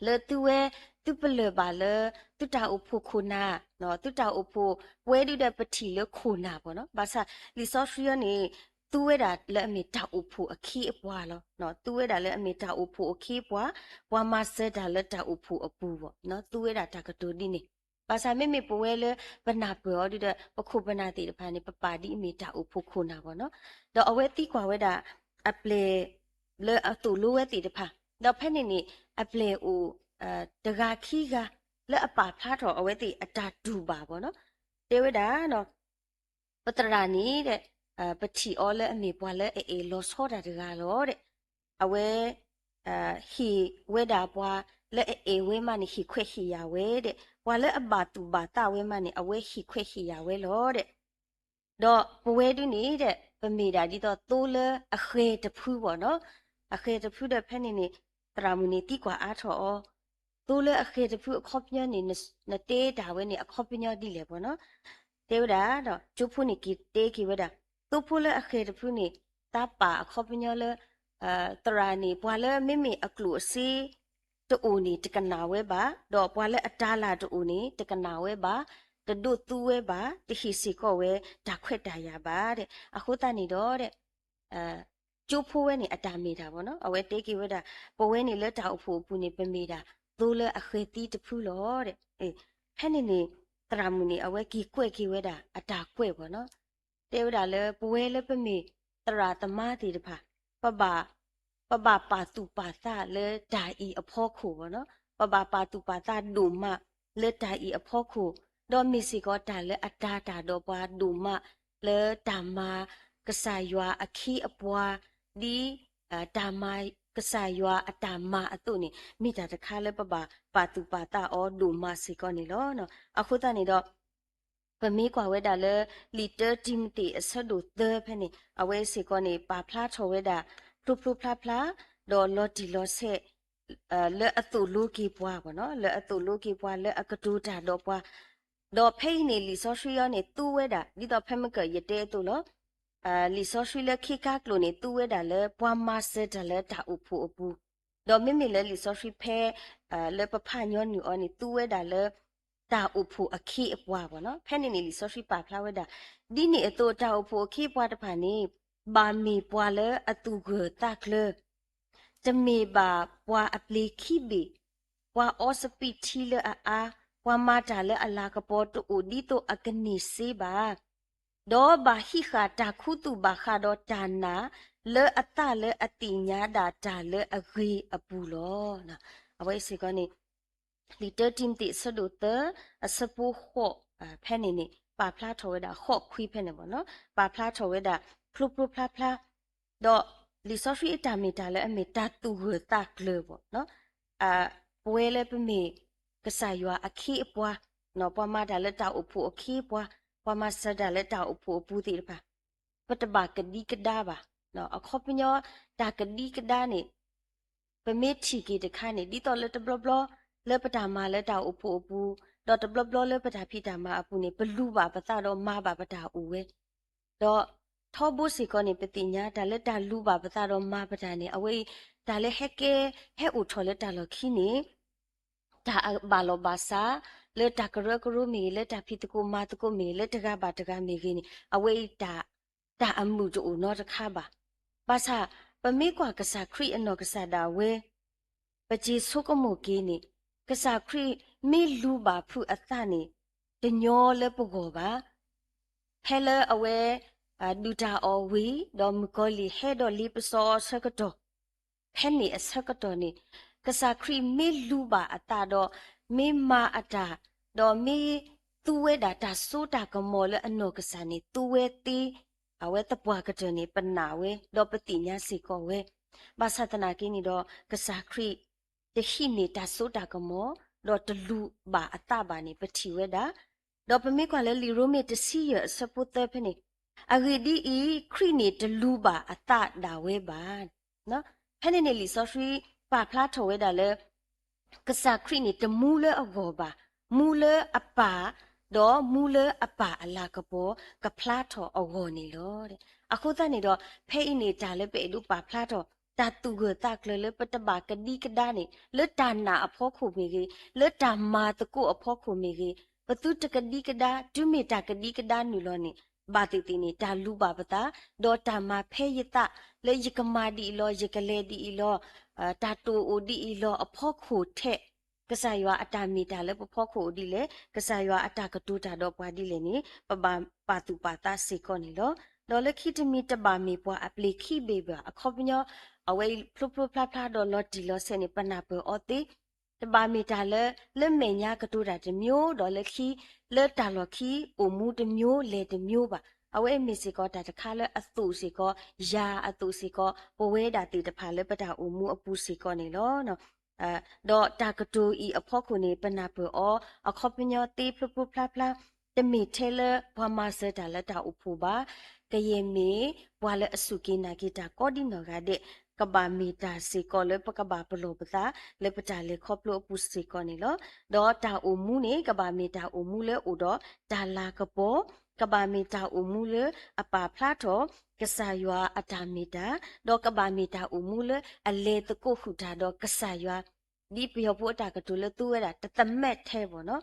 လၢသုဝဲ သုပလၢၢ်ဘၣ်လၢ သုတၢ်အိၣ်ဖှိၣ်ခိၣ်နၢ်, သုတၢ်အိၣ်ဖှိၣ် ပဝဲဒုဒီးပထံၣ်လၢခိၣ်နၢ်ဘၣ်နီၤ, ဘၣ်ဆၣ်လံာ်စီဆှံအံၤန့ၣ် သူဝဲဒၣ်လၢအမ့ၢ်တၢ်အိၣ်ဖှိၣ်အခ့အပှၤလီၤ. သူဝဲဒၣ်လၢအမ့ၢ်တၢ်အိၣ်ဖှိၣ်အခ့အပှၤ, ပှၤမၤစၢၤတၢ်လၢတၢ်အိၣ်ဖှိၣ်အပူၤဘၣ်, သူဝဲဒၣ်တၢ်ကတိၤဒ်န့ၣ် ဘၣ်ဆၣ်မ့မ့ၢ်ပဝဲလၢပနၢ်ပၢၢ်အီၤဒုဒီး ပခိၣ်ပနၢ်သ့ၣ်တဖၣ်န့ၣ် ပပာ်ဒ်အမ့ၢ်တၢ်အိၣ်ဖှိၣ်ခိၣ်နၢ်ဘၣ်နီၤ. ဒီးအဝဲသံကွၢ်ဝဲဒၣ် အပျဲၢ် လၢအသိၣ်လိဝဲသ့ၣ်တဖၣ်, ဒီးဖဲန့ၣ်န့ၣ် အပျဲၢ်အိၣ် တဂၤခံဂၤ လၢအပာ်ဖျါထီၣ်အဝဲသ့ၣ်အတၢ်တူၢ်ဘၣ်ဘၣ်နီၤ. တဲဝဲဒၣ် ပသရၣ်န့ၣ် ပထံၣ်အီၤလၢအမ့ၢ်ပှၤလၢအအဲၣ်လီၤဆီတၢ်တဂၤလီၤဒီး အဝဲ ဟ့ၣ်ဝဲဒၣ်ပှၤလၢအအဲၣ်ဝဲမးန့ၣ် ဟ့ၣ်ခွဲးဟ့ၣ်ယာ်ဝဲဒီး ပှၤလၢအဘၣ်သူၣ်ဘၣ်သးဝဲမးန့ၣ် အဝဲဟ့ၣ်ခွဲးဟ့ၣ်ယာ်ဝဲလီၤဒီး ဒီးပဝဲဒုန့ၣ်ဒီး ပမ့ၢ်ဒၣ်ဒ်သိးသိလၢအဃဲၤတဖုဘၣ်နီၤ. အဃဲၤတဖုဒီးဖဲန့ၣ်န့ၣ် သရၣ်မုၣ်န့ၣ်သံကွၢ်အါထီၣ်အီၤ, သိလၢအဃဲၤတဖုအခီပညီန့ၣ် နတဲတၢ်ဝဲန့ၣ် အခီပညီဒ်လဲၣ်ဘၣ်နီၤ. တဲဝဲဒၣ်ဒီး ကၠိဖိန့ၣ်က့ၤတဲက့ၤဝဲဒၣ်, သိဖိလၢအဃဲၤတဖုန့ၣ် သးပာ်အခီပညီလၢ သရၣ်န့ၣ် ပှၤလၢမ့မ့ၢ်အကျိၣ်အစ့ တအိၣ်န့ၣ် တကနၣ်ဝဲဘၣ်, ဒီးပှၤလၢအတၤလၢ်တအိၣ်န့ၣ် တကနၣ်ဝဲဘၣ်, တဒိးသူဝဲဘၣ်, တဟ့ၣ်စ့ၢ်ကီးဝဲတၢ်ခွဲးတၢ်ယာ်ဘၣ်ဒီး အဃိသတးန့ၣ်ဒီး ကၠိဖိဝဲန့ၣ်အတၢ်မ့ၢ်တၢ်ဘၣ်နီၤ. အဝဲတဲက့ၤဝဲဒၣ် ပဝဲန့ၣ်လၢတၢ်အိၣ်ဖှိၣ်အပူၤန့ၣ် ပမ့ၢ်ဒၣ်သိလၢအဃဲၤသံတဖုလီၤဒီး ဖဲန့ၣ်န့ၣ် သရၣ်မုၣ်န့ၣ် အဝဲက့ၤကွဲးက့ၤဝဲဒၣ်အတၢ်ကွဲးဘၣ်နီၤ. တဲဝဲဒၣ်လၢပဝဲလၢပမ့ၢ်သရၣ်သမါသ့ၣ်တဖၣ် ပဘၣ် ပဘၣ်ပာ်သူၣ်ပာ်သးလၢတၢ်အံၤအဖီခိၣ်ဘၣ်နီၤ. ပဘၣ်ပာ်သူၣ်ပာ်သးဒိၣ်မးလၢတၢ်အံၤအဖီခိၣ်, ဒီးမ့ၢ်စ့ၢ်ကီးတၢ်လၢအတၤတၢ်ဒီးပှၤဒိၣ်မး လၢတၢ်မၤကစၢ်ယွၤအခ့အပှၤ ဒ် တၢ်မၤကစၢ်ယွၤအတၢ်မၤအသိးန့ၣ် မ့ၢ်တၢ်တခါလၢပဘၣ်ပာ်သူၣ်ပာ်သးအီၤဒိၣ်မးစ့ၢ်ကီးန့ၣ်လီၤ. အဃိသတးန့ၣ်ဒီး ပမ့ၢ်ကွၢ်ဝဲဒၣ်လၢ လံာ်တၢတံၤမသ့းအဆၢဒိၣ်သၢဖဲန့ၣ် အဝဲစ့ၢ်ကီးန့ၣ် ပာ်ဖျါထီၣ်ဝဲဒၣ် ဖျိဖျိဖျါဖျါ ဒီးလီၤတံၢ်လီၤဆဲး လၢအသိၣ်လိက့ၤပှၤဘၣ်နီၤ, လၢအသိၣ်လိက့ၤပှၤ လၢအကတိၤတၢ်ဒီးပှၤ, ဒီးဖဲအံၤန့ၣ် လံာ်စီဆှံအံၤန့ၣ် သူဝဲဒၣ် ဒ်သိးဖဲမုၢ်ကၢၢ်ယတဲအသိးလီၤ. လံာ်စီဆှံလၢခံခါကျိၤန့ၣ် သူဝဲဒၣ်လၢပှၤမၤစၢၤတၢ်လၢတၢ်အိၣ်ဖှိၣ်အပူၤ, ဒီးမ့မ့ၢ်လၢလံာ်စီဆှံဖဲ လၢပဖးညီနုၢ်အီၤန့ၣ် သူဝဲဒၣ်လၢ တၢ်အိၣ်ဖှိၣ်အခ့အပှၤဘၣ်နီၤ. ဖဲန့ၣ်န့ၣ် လံာ်စီဆှံပာ်ဖျါဝဲဒၣ် ဒ်န့ၣ်အသိး တၢ်အိၣ်ဖှိၣ်အခ့အပှၤတဖၣ်န့ၣ် ဘၣ်မ့ၢ်ပှၤလၢအသူၣ်ဂၢၢ်သးကျၢၤ တမ့ၢ်ဘၣ်ပှၤအပျ့ၤခံဘ့ၣ်, ပှၤအီစပံးထံလၢအအါ, ပှၤမၤတၢ်လၢအလၤကပီၤတအိၣ်ဒ်သိးအကန့ၢ်စ့ဘၣ်, ဒီးဘၣ်ဟံးဃာ်တၢ်ခူသူၣ်ဘၣ်ဃးဒီးတၢ်နာ် လၢအသးလၢအသ့ၣ်ညါဒၣ်တၢ်လၢအဂ့ၤအပူၤလီၤ. အဝဲစ့ၢ်ကီးန့ၣ် လံာ်တၢတံၤမသ့းအဆၢဒိၣ်သၢ အဆၢဖိဃိး ဖဲန့ၣ်န့ၣ် ပာ်ဖျါထီၣ်ဝဲဒၣ် ဃိးခွံဖဲန့ၣ်ဘၣ်နီၤ, ပာ်ဖျါထီၣ်ဝဲဒၣ် ဖျိဖျိဖျါဖျါ ဒီးလံာ်စီဆှံအတၢ်မ့ၢ်တၢ်လၢအမ့ၢ်တၢ်သူၣ်ဂၢၢ်သးကျၢၤဘၣ်နီၤ, ပဝဲလၢပမ့ၢ်ကစၢ်ယွၤအခ့အပှၤ, ပှၤမၤတၢ်လၢတၢ်အိၣ်ဖှိၣ်အခ့အပှၤ, ပှၤမၤစၢၤတၢ်လၢတၢ်အိၣ်ဖှိၣ်အပူၤသ့ၣ်တဖၣ် ပတဘၣ်ကဒံကဒါဘၣ်. အခီပညီ တၢ်ကဒံကဒါန့ၣ် ပမ့ၢ်ထံၣ်က့ၤတခါန့ၣ် ဒ်သိးလၢတဘျီဘျီ လၢပတၢ်မၤလၢတၢ်အိၣ်ဖှိၣ်အပူၤ, ဒီးတဘျီဘျီလၢပတၢ်ဖံးတၢ်မၤအပူၤန့ၣ် ပလူၤဘၣ်ပသးဒီးမၤဘၣ်ပတၢ်အိၣ်ဝဲ, ဒီးထီဘိစ့ၢ်ကီးန့ၣ် ပသ့ၣ်ညါတၢ်လၢတၢ်လူၤဘၣ်ပသးဒီးမၤပတၢ်န့ၣ် အဝဲအံၤ တၢ်လၢဟဲကဲ ဟဲအိၣ်ထီၣ်လၢတၢ်လီၢ်ခံန့ၣ် တၢ်အဘၣ်လီၤဘၣ်စး လၢတၢ်ကရၢကရိမ့ၢ်ဂ့ၤ, လၢတၢ်ဖံးသကိးမၤသကိးမ့ၢ်ဂ့ၤ, လၢတဂၤဘၣ်တဂၤမ့ၢ်ဂ့ၤန့ၣ် အဝဲအံၤ တၢ်အမုာ်တအိၣ်နီတခါဘၣ်. ဘၣ်ဆၣ် ပမ့ၢ်ကွၢ်ကစၢ်ခရံာ်အနီၢ်ကစၢ်ဒၣ်ဝဲ ပစ့ဆိကမိၣ်က့ၤန့ၣ် ကစၢ်ခရံာ်မ့ၢ်လူၤဘၣ်ဖုးအသးန့ၣ် တညီလၢပဂီၢ်ဘၣ်. ဖဲလၢအဝဲ ဒုၣ်တၢ်အီၣ်ဝံၤ ဒီးမုၣ်ကီၤလံၢ်ဟဲဒီးလ့ပစီအီၤအဆၢကတီၢ်, ဖဲန့ၣ်အဆၢကတီၢ်န့ၣ် ကစၢ်ခရံာ်မ့ၢ်လူၤဘၣ်အသးဒီး မ့ၢ်မၤအတၢ်, ဒီးမ့ၢ်သူဝဲဒၣ်တၢ်စိတၢ်ကမီၤလၢအနီၢ်ကစၢ်န့ၣ် သူဝဲသ့ အဝဲသပှၢ်ကတၢၢ်န့ၣ် ပနာ်ဝဲ ဒီးပသ့ၣ်ညါစ့ၢ်ကီးဝဲ. ဘၣ်ဆၣ်သနာ်က့န့ၣ်ဒီး ကစၢ်ခရံာ် တဟံးန့ၢ်တၢ်စိတၢ်ကမီၤ ဒီးတလူၤဘၣ်အသးဘၣ်န့ၣ် ပထံၣ်ဝဲဒၣ်. ဒီးပမ့ၢ်ကွၢ်လၢလံာ်ရိမ့ၤတဆံယဲၢ်အဆၢဖိသၢဖဲန့ၣ်, အဂ့ၢ်ဒ်အံၤ, ခရံာ်န့ၣ်တလူၤဘၣ်အသးဒၣ်ဝဲဘၣ်. ဖဲန့ၣ်န့ၣ် လံာ်စီဆှံပာ်ဖျါထီၣ်ဝဲဒၣ်လၢ ကစၢ်ခရံာ်န့ၣ် တမူလၢအဂီၢ်ဘၣ်, မူလၢအပၢ်, ဒီးမူလၢအပၢ်အလၤကပီၤ ကဖျါထီၣ်အဂီၢ်န့ၣ်လီၤ. အဃိသတးန့ၣ်ဒီး ဖဲအံၤန့ၣ် တၢ်လၢပအဲၣ်ဒိးပာ်ဖျါထီၣ် တၢ်သူၣ်ဂၢၢ်သးကျၢၤလၢပတဘၣ်ကဒံကဒါန့ၣ် လၢတၢ်နာ်အဖီခိၣ်မ့ၢ်ဂ့ၤ, လၢတၢ်မၤသကိးအဖီခိၣ်မ့ၢ်ဂ့ၤ, ပသုတကဒံကဒါ, တုၤမ့ၢ်တၢ်ကဒံကဒါနုာ်လီၤန့ၣ် ဘၣ်သ့ၣ်သ့ၣ်န့ၣ် တၢ်လူၤဘၣ်ပသး, ဒီးတၢ်မၤဖဲယသး လၢယကမၤဒ်အံၤလီၤ, ယကလဲၤဒ်အံၤလီၤ, တၢ်တိာ်အိၣ်ဒ်အံၤလီၤ အဖီခိၣ်ထဲး ကစၢ်ယွၤအတၢ်မ့ၢ်တၢ်လၢပဖီခိၣ်အိၣ်ဒ်လဲၣ်, ကစၢ်ယွၤအတၢ်ကတိၤတၢ်ဒီးပှၤဒ်လဲၣ်န့ၣ် ပဘၣ်ပာ်သူၣ်ပာ်သးစ့ၢ်ကီးန့ၣ်လီၤ. ဒီးလၢခံတမံၤ တဘၣ်မ့ၢ်ပှၤအပျ့ၤခံဘ့ၣ်ဘၣ်, အခီပညီ အဝဲအံၤဖျိဖျိဖျါဖျါဒီးလီၤတံၢ်လီၤဆဲးန့ၣ် ပနၢ်ပၢၢ်အီၤသ့ တဘၣ်မ့ၢ်တၢ်လၢ လၢမဲာ်ညါကတိၤတၢ်တမျိုး ဒီးလၢခံ လၢတၢ်လီၢ်ခံအိၣ်မူတမျိုး လဲၤတမျိုးဘၣ်. အဝဲအံၤမ့ၢ်စ့ၢ်ကီးတၢ်တခါလၢအသိးစ့ၢ်ကီး ယၤအသိးစ့ၢ်ကီး ပဝဲဒၣ်သ့ၣ်တဖၣ်လၢပတၢ်အိၣ်မူအပူၤစ့ၢ်ကီးန့ၣ်လီၤ. ဒီးတၢ်ကတိၤအံၤအဖီခိၣ်န့ၣ် ပနၢ်ပၢၢ်အီၤ အခီပညီသ့ဖျိဖျိဖျါဖျါ တမ့ၢ်ထဲလၢပှၤမၤစၢၤတၢ်လၢတၢ်အိၣ်ဖှိၣ်ဘၣ်, ကယဲၢ်မ့ၢ်ပှၤလၢအစူၢ်က့ၤနာ်က့ၤတၢ်ကိးဒံနီၢ်ဂၤဒဲး, ကဘၣ်မ့ၢ်တၢ်စ့ၢ်ကီးလၢပကဘၣ်ပလီၢ်ပသး လၢပတၢ်လဲၤခီဖျိအပူၤစ့ၢ်ကီးန့ၣ်လီၤ. ဒီးတၢ်အိၣ်မူန့ၣ် ကဘၣ်မ့ၢ်တၢ်အိၣ်မူလၢအိၣ်ဒီးတၢ်လၤကပီၤ, ကဘၣ်မ့ၢ်တၢ်အိၣ်မူလၢအပာ်ဖျါထီၣ် ကစၢ်ယွၤအတၢ်မ့ၢ်တၢ်, ဒီးကဘၣ်မ့ၢ်တၢ်အိၣ်မူလၢအလဲၤသကိးဃုာ်တၢ်ဒီးကစၢ်ယွၤ ဒ်ပယီၤဖိအတၢ်ကတိၤလၢသူဝဲဒၣ် တသမၢထဲဘၣ်နီၤ,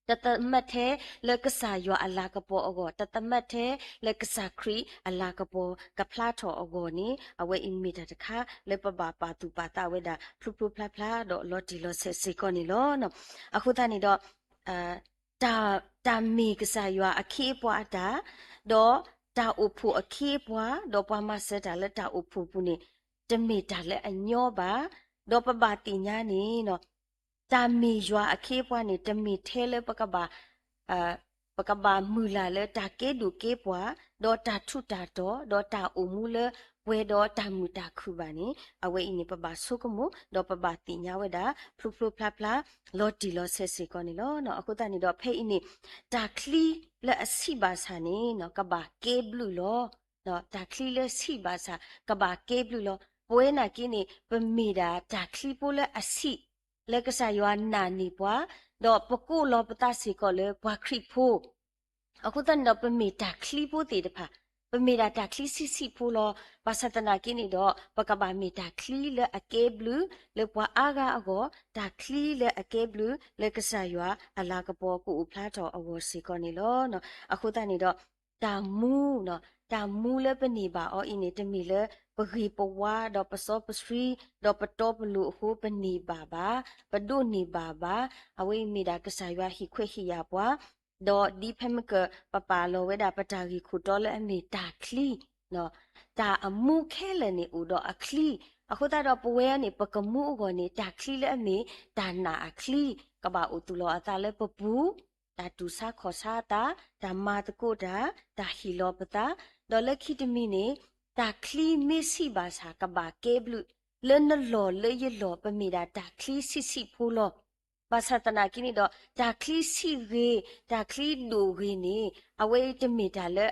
တသမၢထဲလၢကစၢ်ယွၤအလၤကပီၤအဂီၢ်, တသမၢထဲလၢကစၢ်ခရံာ်အလၤကပီၤကဖျါထီၣ်အဂီၢ်န့ၣ် အဝဲအံၤမ့ၢ်တၢ်တခါလၢပဘၣ်ပာ်သူၣ်ပာ်သးဝဲဒၣ် ဖျိဖျိဖျါဖျါဒီးလီၤတံၢ်လီၤဆဲးစ့ၢ်ကီးန့ၣ်လီၤ. အဃိသတးန့ၣ်ဒီး တၢ်, တၢ်မ့ၢ်ကစၢ်ယွၤအခ့အပှၤအတၢ်, ဒီးတၢ်အိၣ်ဖှိၣ်အခ့အပှၤ, ဒီးပှၤမၤစၢၤတၢ်လၢတၢ်အိၣ်ဖှိၣ်ပူၤန့ၣ် တမ့ၢ်တၢ်လၢအညီဘၣ်. ဒီးပဘၣ်သ့ၣ်ညါန့ၣ် တၢ်မ့ၢ်ယွၤအခ့အပှၤန့ၣ် တမ့ၢ်ထဲလၢပကဘၣ် ပကဘၣ်မုၢ်လၢ်လၢတၢ်ကဲဒိၣ်ကဲပှၢ်, ဒီးတၢ်ထူးတၢ်တီၤ, ဒီးတၢ်အိၣ်မူလၢပှဲၤဒီးတၢ်မုာ်တၢ်ခုၣ်ဘၣ်န့ၣ် အဝဲအံၤန့ၣ် ပဘၣ်ဆိကမိၣ် ဒီးပဘၣ်သ့ၣ်ညါဝဲဒၣ် ဖျိဖျိဖျါဖျါ လီၤတံၢ်လီၤဆဲးစ့ၢ်ကီးန့ၣ်လီၤ. အဃိသတးန့ၣ်ဒီး ဖဲအံၤန့ၣ် တၢ်ချံလၢအဆံးဘၣ်ဆၣ်န့ၣ် ကဘၣ်ကဲဘျုးလီၤ. တၢ်ချံလၢဆံးဘၣ်ဆၣ် ကဘၣ်ကဲဘျုးလီၤ. ပဝဲနာ်က့န့ၣ် ပမ့ၢ်ဒၣ်တၢ်ချံဖိလၢအဆံး လၢကစၢ်ယွၤနာ်န့ၢ်ပှၤ, ဒီးပကိးလီၤပသးစ့ၢ်ကီးလၢပှၤခရံာ်ဖိ အဃိသတးန့ၣ်ဒီး ပမ့ၢ်တၢ်ချံဖိသ့ၣ်တဖၣ်, ပမ့ၢ်ဒၣ်တၢ်ချံဆံးဆံးဖိလီၤ. ဘၣ်ဆၣ်သနာ်က့န့ၣ်ဒီး ပကဘၣ်မ့ၢ်တၢ်ချံလၢအကဲဘျုးလၢပှၤအါဂၤအဂီၢ်, တၢ်ချံလၢအကဲဘျုးလၢကစၢ်ယွၤအလၤကပီၤကအိၣ်ဖျါထီၣ်အဂီၢ်စ့ၢ်ကီးန့ၣ်လီၤ. အဃိသတးန့ၣ်ဒီး တၢ်မူ, တၢ်မူလၢပန့ၢ်ဘၣ်အီၤအံၤန့ၣ် တမ့ၢ်လၢပဂ့ၤပဝါ ဒီးပစီပဆှံ ဒီးပတီပလိၤအဃိပန့ၢ်ဘၣ်ဘၣ်, ပဒိးန့ၢ်ဘၣ်ဘၣ်. အဝဲအံၤမ့ၢ်ဒၣ်ကစၢ်ယွၤဟ့ၣ်ခွဲးဟ့ၣ်ယာ်ပှၤ, ဒီးဒ်ဖဲမ့ၢ်ကပပာ်လီၤဝဲဒၣ်ပတၢ်ဂ့ၢ်ခိၣ်တီလၢအမ့ၢ်တၢ်ချံ, တၢ်အမူခဲလၢာ်န့ၣ်အိၣ်ဒီးအချံ, အဃိသတးဒီးပဝဲန့ၣ် ပကမူအဂီၢ်န့ၣ် တၢ်ချံလၢအမ့ၢ်တၢ်နာ်အချံ, ကဘၣ်အိၣ်သူၣ်လီၤအသးလၢပပူၤ, တၢ်တူၢ်ဆါခီၣ်ဆါအသး, တၢ်မၤသကိးတၢ်, တၢ်ဟ့ၣ်လီၤပသး, ဒီးလၢခံတမံၤန့ၣ် တၢ်ချံမ့ၢ်ဆံးဘၣ်ဆၣ် ကဘၣ်ကဲဘျုး, လၢနလီၢ်လၢယလီၢ် ပမ့ၢ်ဒၣ်တၢ်ချံဆံးဆံးဖိလီၤ. ဘၣ်ဆၣ်သနာ်က့န့ၣ်ဒီး တၢ်ချံဆံးဂ့ၤ, တၢ်ချံဒိၣ်ဂ့ၤန့ၣ် အဝဲအံၤတမ့ၢ်တၢ်လၢ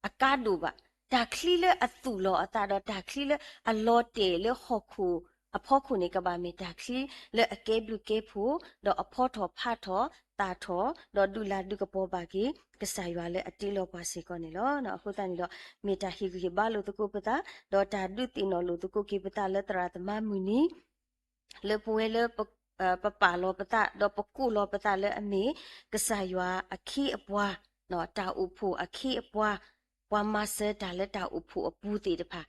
အကါဒိၣ်ဘၣ်. တၢ်ချံလၢအသူၣ်လီၤအသးဒီးတၢ်ချံလၢအလီၤတဲာ်လၢဟီၣ်ခိၣ်အဖီခိၣ်န့ၣ် ကဘၣ်မ့ၢ်တၢ်ချံလၢအကဲဘျုးကဲဖှိၣ်, ဒီးအဖီထီၣ်ဖးထီၣ်သးထီၣ်, ဒီးဒုးလၤဒုးကပီၤဘၣ်က့ၤ ကစၢ်ယွၤလၢအတ့လီၤပှၤစ့ၢ်ကီးန့ၣ်လီၤ. အဃိသတးန့ၣ်ဒီး မ့ၢ်တၢ်ဟ့ၣ်ဂံၢ်ဟ့ၣ်ဘါလိာ်သကိးပသး, ဒီးတၢ်ဒုးသ့ၣ်နီၣ်လိာ်သကိးက့ၤပသးလၢသရၣ်သမါမုၢ်နံၤ လၢပဝဲလၢပ, ပပာ်လီၤပသး ဒီးပကိးလီၤပသးလၢအမ့ၢ် ကစၢ်ယွၤအခ့အပှၤ, တၢ်အိၣ်ဖှိၣ်အခ့အပှၤ, ပှၤမၤစၢၤတၢ်လၢတၢ်အိၣ်ဖှိၣ်အပူၤသ့ၣ်တဖၣ်,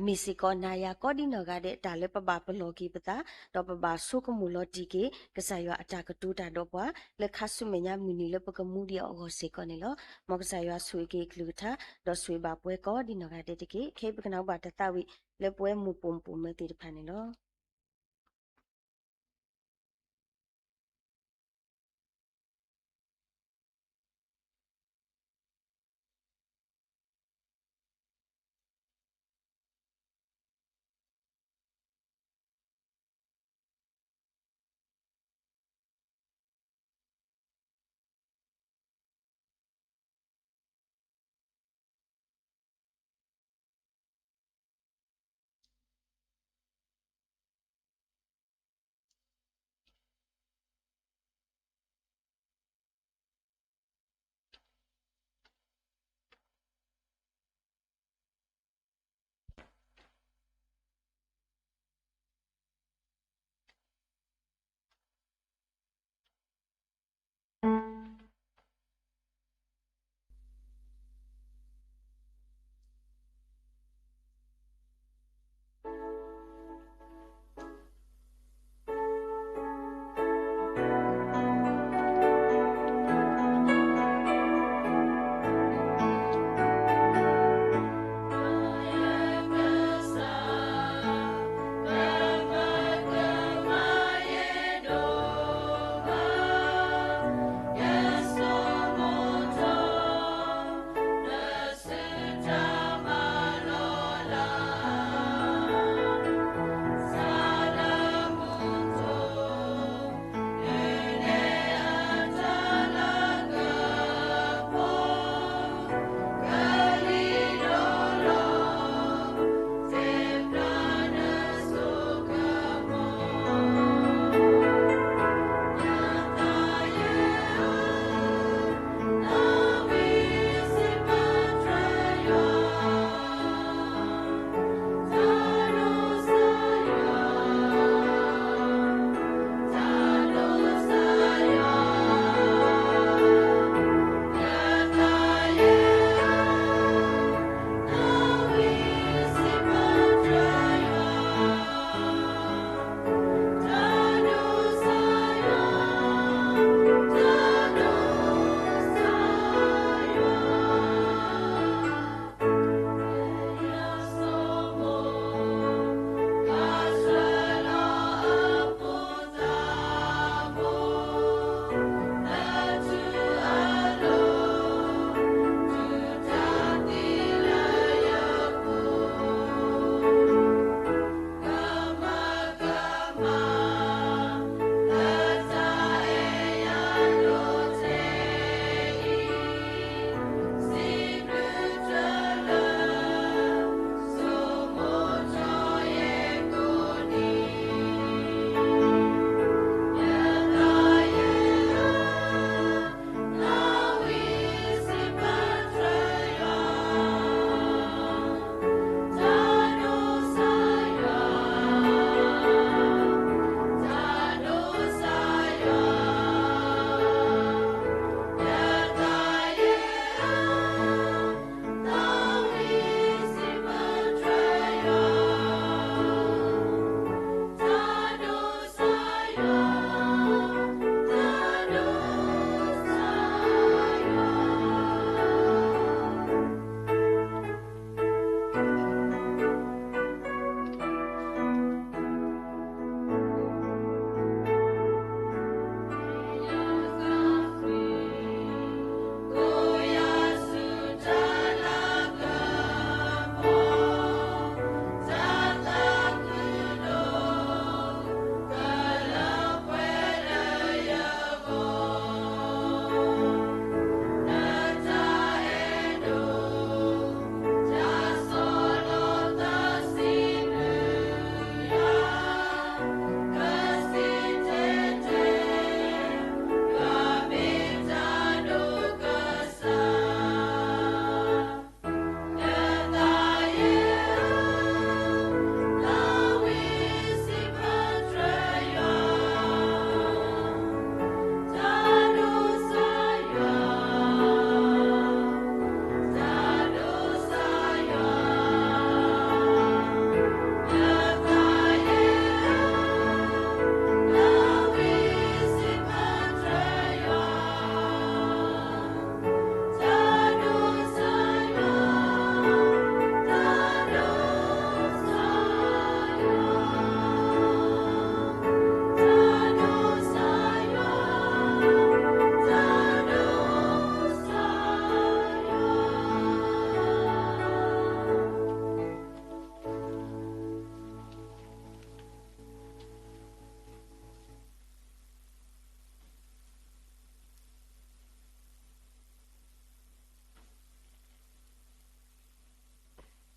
မ့ၢ်စ့ၢ်ကီးနၤယၤကိးဒံနီၢ်ဂၤဒဲး တၢ်လၢပဘၣ်ပလီၢ်က့ၤပသး, ဒီးပဘၣ်ဆိကမိၣ်လီၤတံၢ်က့ၤ ကစၢ်ယွၤအတၢ်ကတိၤတၢ်ဒီးပှၤ လၢခါဆူမဲာ်ညါမုၢ်နံၤလၢပကမူဒံးအီၤအဂီၢ်စ့ၢ်ကီးန့ၣ်လီၤ. မ်ကစၢ်ယွၤဆိၣ်ဂ့ၤက့ၤအကလုၢ်ကထါ, ဒီးဆိၣ်ဂ့ၤဘၣ်ပှၤကိးဒံနီၢ်ဂၤဒဲးတက့ၢ်. ခဲအံၤပကနၣ်ဘၣ်တၢ်သးဝံၣ်လၢပဝဲမိၢ်ပိာ်မုၣ်ပိာ်မၢၤသ့ၣ်တဖၣ်န့ၣ်လီၤ.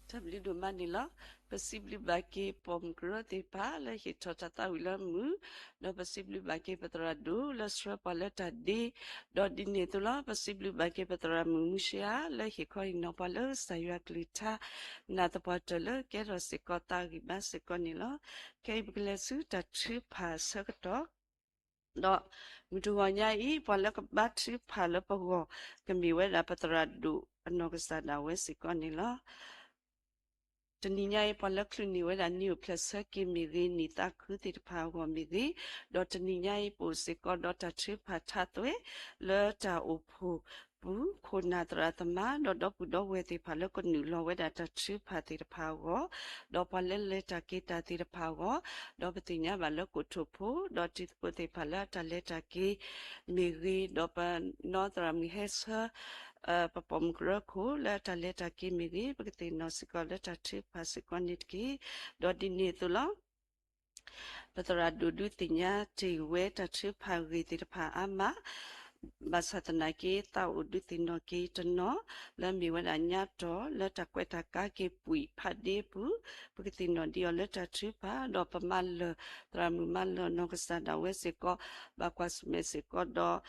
တၢ်ဘျုးဒိၣ်မးန့ၣ်လီၤ. ပစံးဘျုးဘၣ်က့ၤပိာ်မုၣ်ကရၢသ့ၣ်တဖၣ်လၢဟ့ၣ်ထီၣ်တၢ်သးဝံၣ်လၢမုာ်, ဒီးပစံးဘျုးဘၣ်က့ၤပသရၣ်ဒိၣ်လၢဆှၢပှၤလၢတၢ်ဒ့, ဒီးဒ်န့ၣ်အသိးလီၤ ပစံးဘျုးဘၣ်က့ၤပသရၣ်မုၣ်မုၢ်ရှ့အါ လၢဟ့ၣ်ခီဟ့ၣ်နီၤပှၤလၢကစၢ်ယွၤကလုၢ်ကထါ နာ်သပှၢ်တၢၢ်လၢကဲထီၣ်စ့ၢ်ကီးသးဂံၢ်ဘါစ့ၢ်ကီးန့ၣ်လီၤ. ခဲအံၤပကလဲၤဆူတၢ်ထုကဖၣ်အဆၢကတီၢ် ဒီးမုၢ်တဂီၤညါအံၤ ပှၤလၢကဘါထုကဖၣ်လၢပဂီၢ် ကမ့ၢ်ဝဲဒၣ်ပသရၣ်ဒိၣ်အနီၢ်ကစၢ်ဒၣ်ဝဲစ့ၢ်ကီးန့ၣ်လီၤ. တနံၤညါအံၤ ပှၤလၢချုးန့ၢ်ဝဲဒၣ်နံၣ်အိၣ်ဖျဲၣ်ဆၢက့ၤမ့ၢ်ဂ့ၤ, နံၣ်သးခုသ့ၣ်တဖၣ်အဂီၢ်မ့ၢ်ဂ့ၤ, ဒီးတနံၤညါအံၤ ပအိၣ်စ့ၢ်ကီးဒီးတၢ်ထုကဖၣ်ထါသွဲ လၢတၢ်အိၣ်ဖှိၣ်ပူၤ ခိၣ်နၢ်သရၣ်သမါ ဒီးဒီပုၢ်ဒီဝဲၢ်သ့ၣ်တဖၣ်လၢကနုာ်လီၤဝဲဒၣ်တၢ်ထုကဖၣ်သ့ၣ်တဖၣ်အဂီၢ်, ဒီးပှၤလၢလဲၤတၢ်က့ၤတၢ်သ့ၣ်တဖၣ်အဂီၢ်, ဒီးပသ့ၣ်ညါဘၣ်လၢကိၣ်ထိၣ်ဖိ ဒီးတံၤသကိးသ့ၣ်တဖၣ်လၢအတၢ်လဲၤတၢ်က့ၤမ့ၢ်ဂ့ၤ, ဒီးပနီၢ်သရၣ်မုၣ်ဟဲဆၢ ပပိာ်မုၣ်ကရၢခိၣ်လၢအတၢ်လဲၤတၢ်က့ၤမ့ၢ်ဂ့ၤ, ပကသ့ၣ်နီၣ်စ့ၢ်ကီးလၢတၢ်ထုကဖၣ်စ့ၢ်ကီးန့ၣ်တက့ၢ်. ဒီးဒ်န့ၣ်အသိးလီၤ ပသရၣ်ဒိၣ်ဒုးသ့ၣ်ညါတ့ၢ်ဝဲတၢ်ထုကဖၣ်အဂ့ၢ်သ့ၣ်တဖၣ်အါမး, ဘၣ်ဆၣ်သနာ်က့ သးအိၣ်ဒုးသ့ၣ်နီၣ်က့ၤတနီၤ လၢအမ့ၢ်ဝဲဒၣ်ညါတီၢ် လၢတၢ်ကွဲးတၢ်ကါက့ၤပှံာ်ဖးဒ့အပူၤ, ပကသ့ၣ်နီၣ်ဒံးအီၤလၢတၢ်ထုကဖၣ်, ဒီးပမၤလၢာ် သရၣ်မုၣ်မၤလၢာ်နီၢ်ကစၢ်ဒၣ်ဝဲစ့ၢ်ကီး, ဘၣ်ကွၢ်ဆၢၣ်မဲာ်စ့ၢ်ကီးဒီး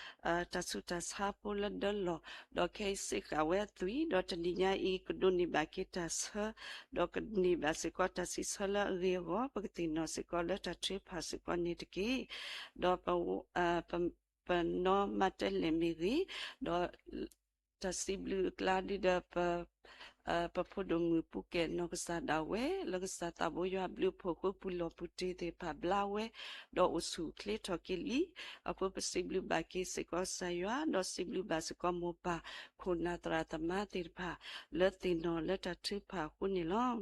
တၢ်ဆူးတၢ်ဆါဖိလၢဒၢလီၢ်, ဒီးခဲအံၤစ့ၢ်ကီးဝဲအသွံၣ်, ဒီးတနံၤညါအံၤ ကဒိးန့ၢ်ဘၣ်က့ၤတၢ်ဆၢ, ဒီးကန့ၢ်ဘၣ်စ့ၢ်ကီးတၢ်စံးဆၢလၢအဂ့ၤအဂီၢ်, ပကသ့ၣ်နီၣ်စ့ၢ်ကီးလၢတၢ်ထုကဖၣ်စ့ၢ်ကီးန့ၣ်တက့ၢ်. ဒီး ပနီၢ်မၤတဲလဲၣ်မ့ၢ်ဂ့ၤ, ဒီး တၢ်စံးဘျုးအကျါဒ်ဒီး ပဖိဒိၣ်မုၣ်ပူၤကဲနီၢ်ကစၢ်ဒၣ်ဝဲ လၢကစၢ်သးဘိယွၤဘျုးအဖှိၣ်ဃုပူၤလီၢ်ပူၤတ့ၢ်သ့ၣ်တဖၣ်ဘျါဝဲ, ဒီးအိၣ်ဆူၣ်အိၣ်ချ့ထီၣ်က့ၤလံ. အဃိပစံးဘျုးဘၣ်က့ၤစ့ၢ်ကီးကစၢ်ယွၤ, ဒီးစံးဘျုးဘၣ်စ့ၢ်ကီးမိၢ်ပၢ်ခိၣ်နၢ်သရၣ်သမါသ့ၣ်တဖၣ် လၢသ့ၣ်နီၣ်လၢတၢ်ထုကဖၣ်အဃိန့ၣ်လီၤ.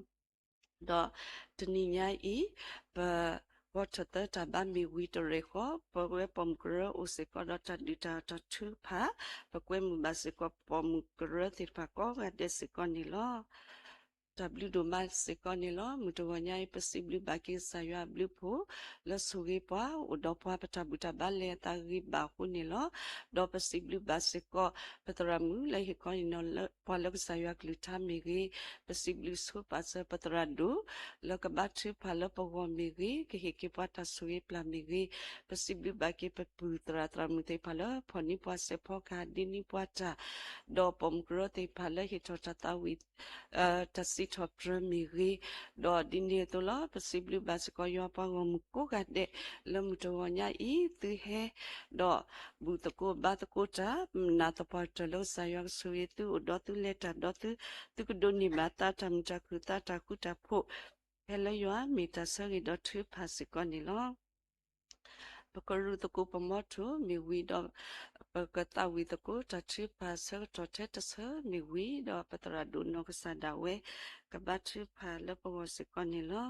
ဒီးတနံၤညါအံၤ ပ ဂီၤထီၣ်သၢတၢ်ဘါမ့ၢ်ဝံၤတရဲၣ်ဃီ, ပဝဲပိာ်မုၣ်ကရၢအိၣ်စ့ၢ်ကီးဒီးတၢ်ဒုးတၢ်ထုကဖၣ်, ပကွဲမုာ်ဘၣ်စ့ၢ်ကီးပိာ်မုၣ်ကရၢသ့ၣ်တဖၣ်ကိးဂၤဒဲးစ့ၢ်ကီးန့ၣ်လီၤ. တၢ်ဘျုးဒိၣ်မးစ့ၢ်ကီးန့ၣ်လီၤ. မုၢ်တဂီၤညါအံၤ ပစံးဘျုးဘၣ်က့ၤကစၢ်ယွၤအဘျုးအဖှိၣ် လၢဆိၣ်ဂ့ၤပှၤ အိၣ်ဒီးပှၤ ပတၢ်ဘူၣ်တၢ်ဘါလဲၤအသးဂ့ၤဘၣ်အဃိန့ၣ်လီၤ. ဒီးပစံးဘျုးဘၣ်စ့ၢ်ကီး ပသရၣ်မုၣ်လၢဟ့ၣ်ခီဟ့ၣ်နီၤလၢပှၤလၢကစၢ်ယွၤကလုၢ်ကထါမ့ၢ်ဂ့ၤ, ပစံးဘျုးဆိပာ်စၢၤပသရၣ်ဒိၣ် လၢကဘါထုကဖၣ်လၢပဂီၢ်မ့ၢ်ဂ့ၤ, ကဟ့ၣ်က့ၤပှၤတၢ်ဆိၣ်ဂ့ၤပျၢ်မ့ၢ်ဂ့ၤ, ပစံးဘျုးဘၣ်က့ၤပပုၢ်သရၣ်သရၣ်မုၣ်သ့ၣ်တဖၣ်လၢ ဖီၣ်န့ၢ်ပှၤစဲးဖီကဟၣ်ဒ့န့ၢ်ပှၤတၢ်, ဒီးပိာ်မုၣ်ကရၢသ့ၣ်တဖၣ်လၢဟ့ၣ်ထီၣ်တၢ်သးဝံၣ် တၢ်စံးထီၣ်ပတြၢၤမ့ၢ်ဂ့ၤ, ဒီးဒ်န့ၣ်အသိးလီၤ. ပစံးဘျုးဘၣ်စ့ၢ်ကီးယွၤပှၤဂီၢ်မုၢ်ကိးဂၤဒဲး လၢမုၢ်တဂီၤညါအံၤ သုဟဲ ဒီးဘူၣ်သကိးဘါသကိးတၢ် နာ်သပှၢ်တၢၢ်လၢကစၢ်ယွၤကဆိၣ်ဂ့ၤသု အိၣ်ဒီးသုလဲၤတၢ်ဒီးသု, သုကဒိးန့ၢ်ဘၣ်သးတၢ်မုာ်တၢ်ခုၣ်သးတၢ်ဃူတၢ်ဖိး ဖဲလၢယွၤမ့ၢ်တၢ်ဆၢဂ့ၤဒီးထုကဖၣ်စ့ၢ်ကီးန့ၣ်လီၤ. ပကရူၢ်သကိးပမီထိၣ်မ့ၢ်ဝံၤဒီး ပကသးဝံၣ်သကိးတၢ်ထုကဖၣ်ဆၢကတီၢ်ထဲတဆၢမ့ၢ်ဝံၤဒီး ပသရၣ်ဒိၣ်နီၢ်ကစၢ်ဒၣ်ဝဲ ကဘါထုကဖၣ်လၢပဂီၢ်စ့ၢ်ကီးန့ၣ်လီၤ.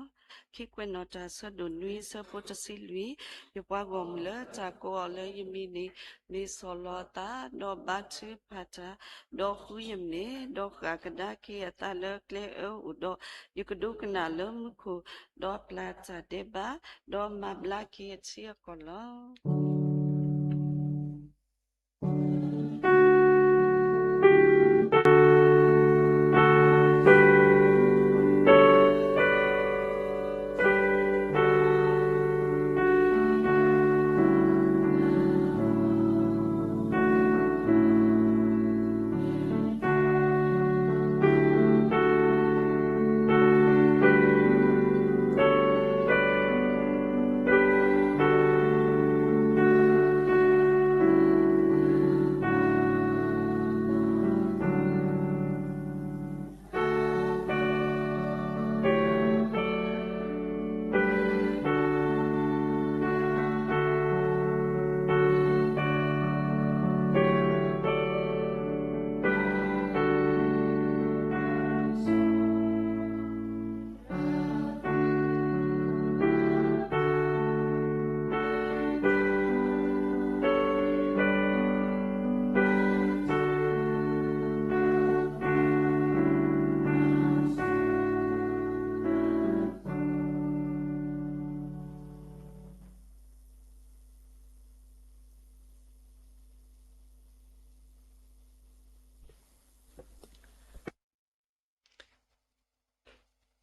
ခံကွဲးနီၣ်တၢ်ဆၢဒိၣ်နွံ ဆၢဖိတဆံလွံၢ်, ယပှၤဂီၢ်မုၢ်လၢတၢ်ကိးအီၤလၢယမံၤန့ၣ် မ့ၢ်ဆီၣ်လီၤအသး ဒီးဘါထုကဖၣ်တၢ်, ဒီးဃုယမဲာ်, ဒီးဃၣ်ကဒါက့ၤအသးလၢကျဲအၢအိၣ်ဒီး ယကဒိကနၣ်လၢမူခိၣ်, ဒီးပျၢ်တၢ်ဒဲးဘး, ဒီးမၤဘျါက့ၤအထံအကီၢ်လီၤ.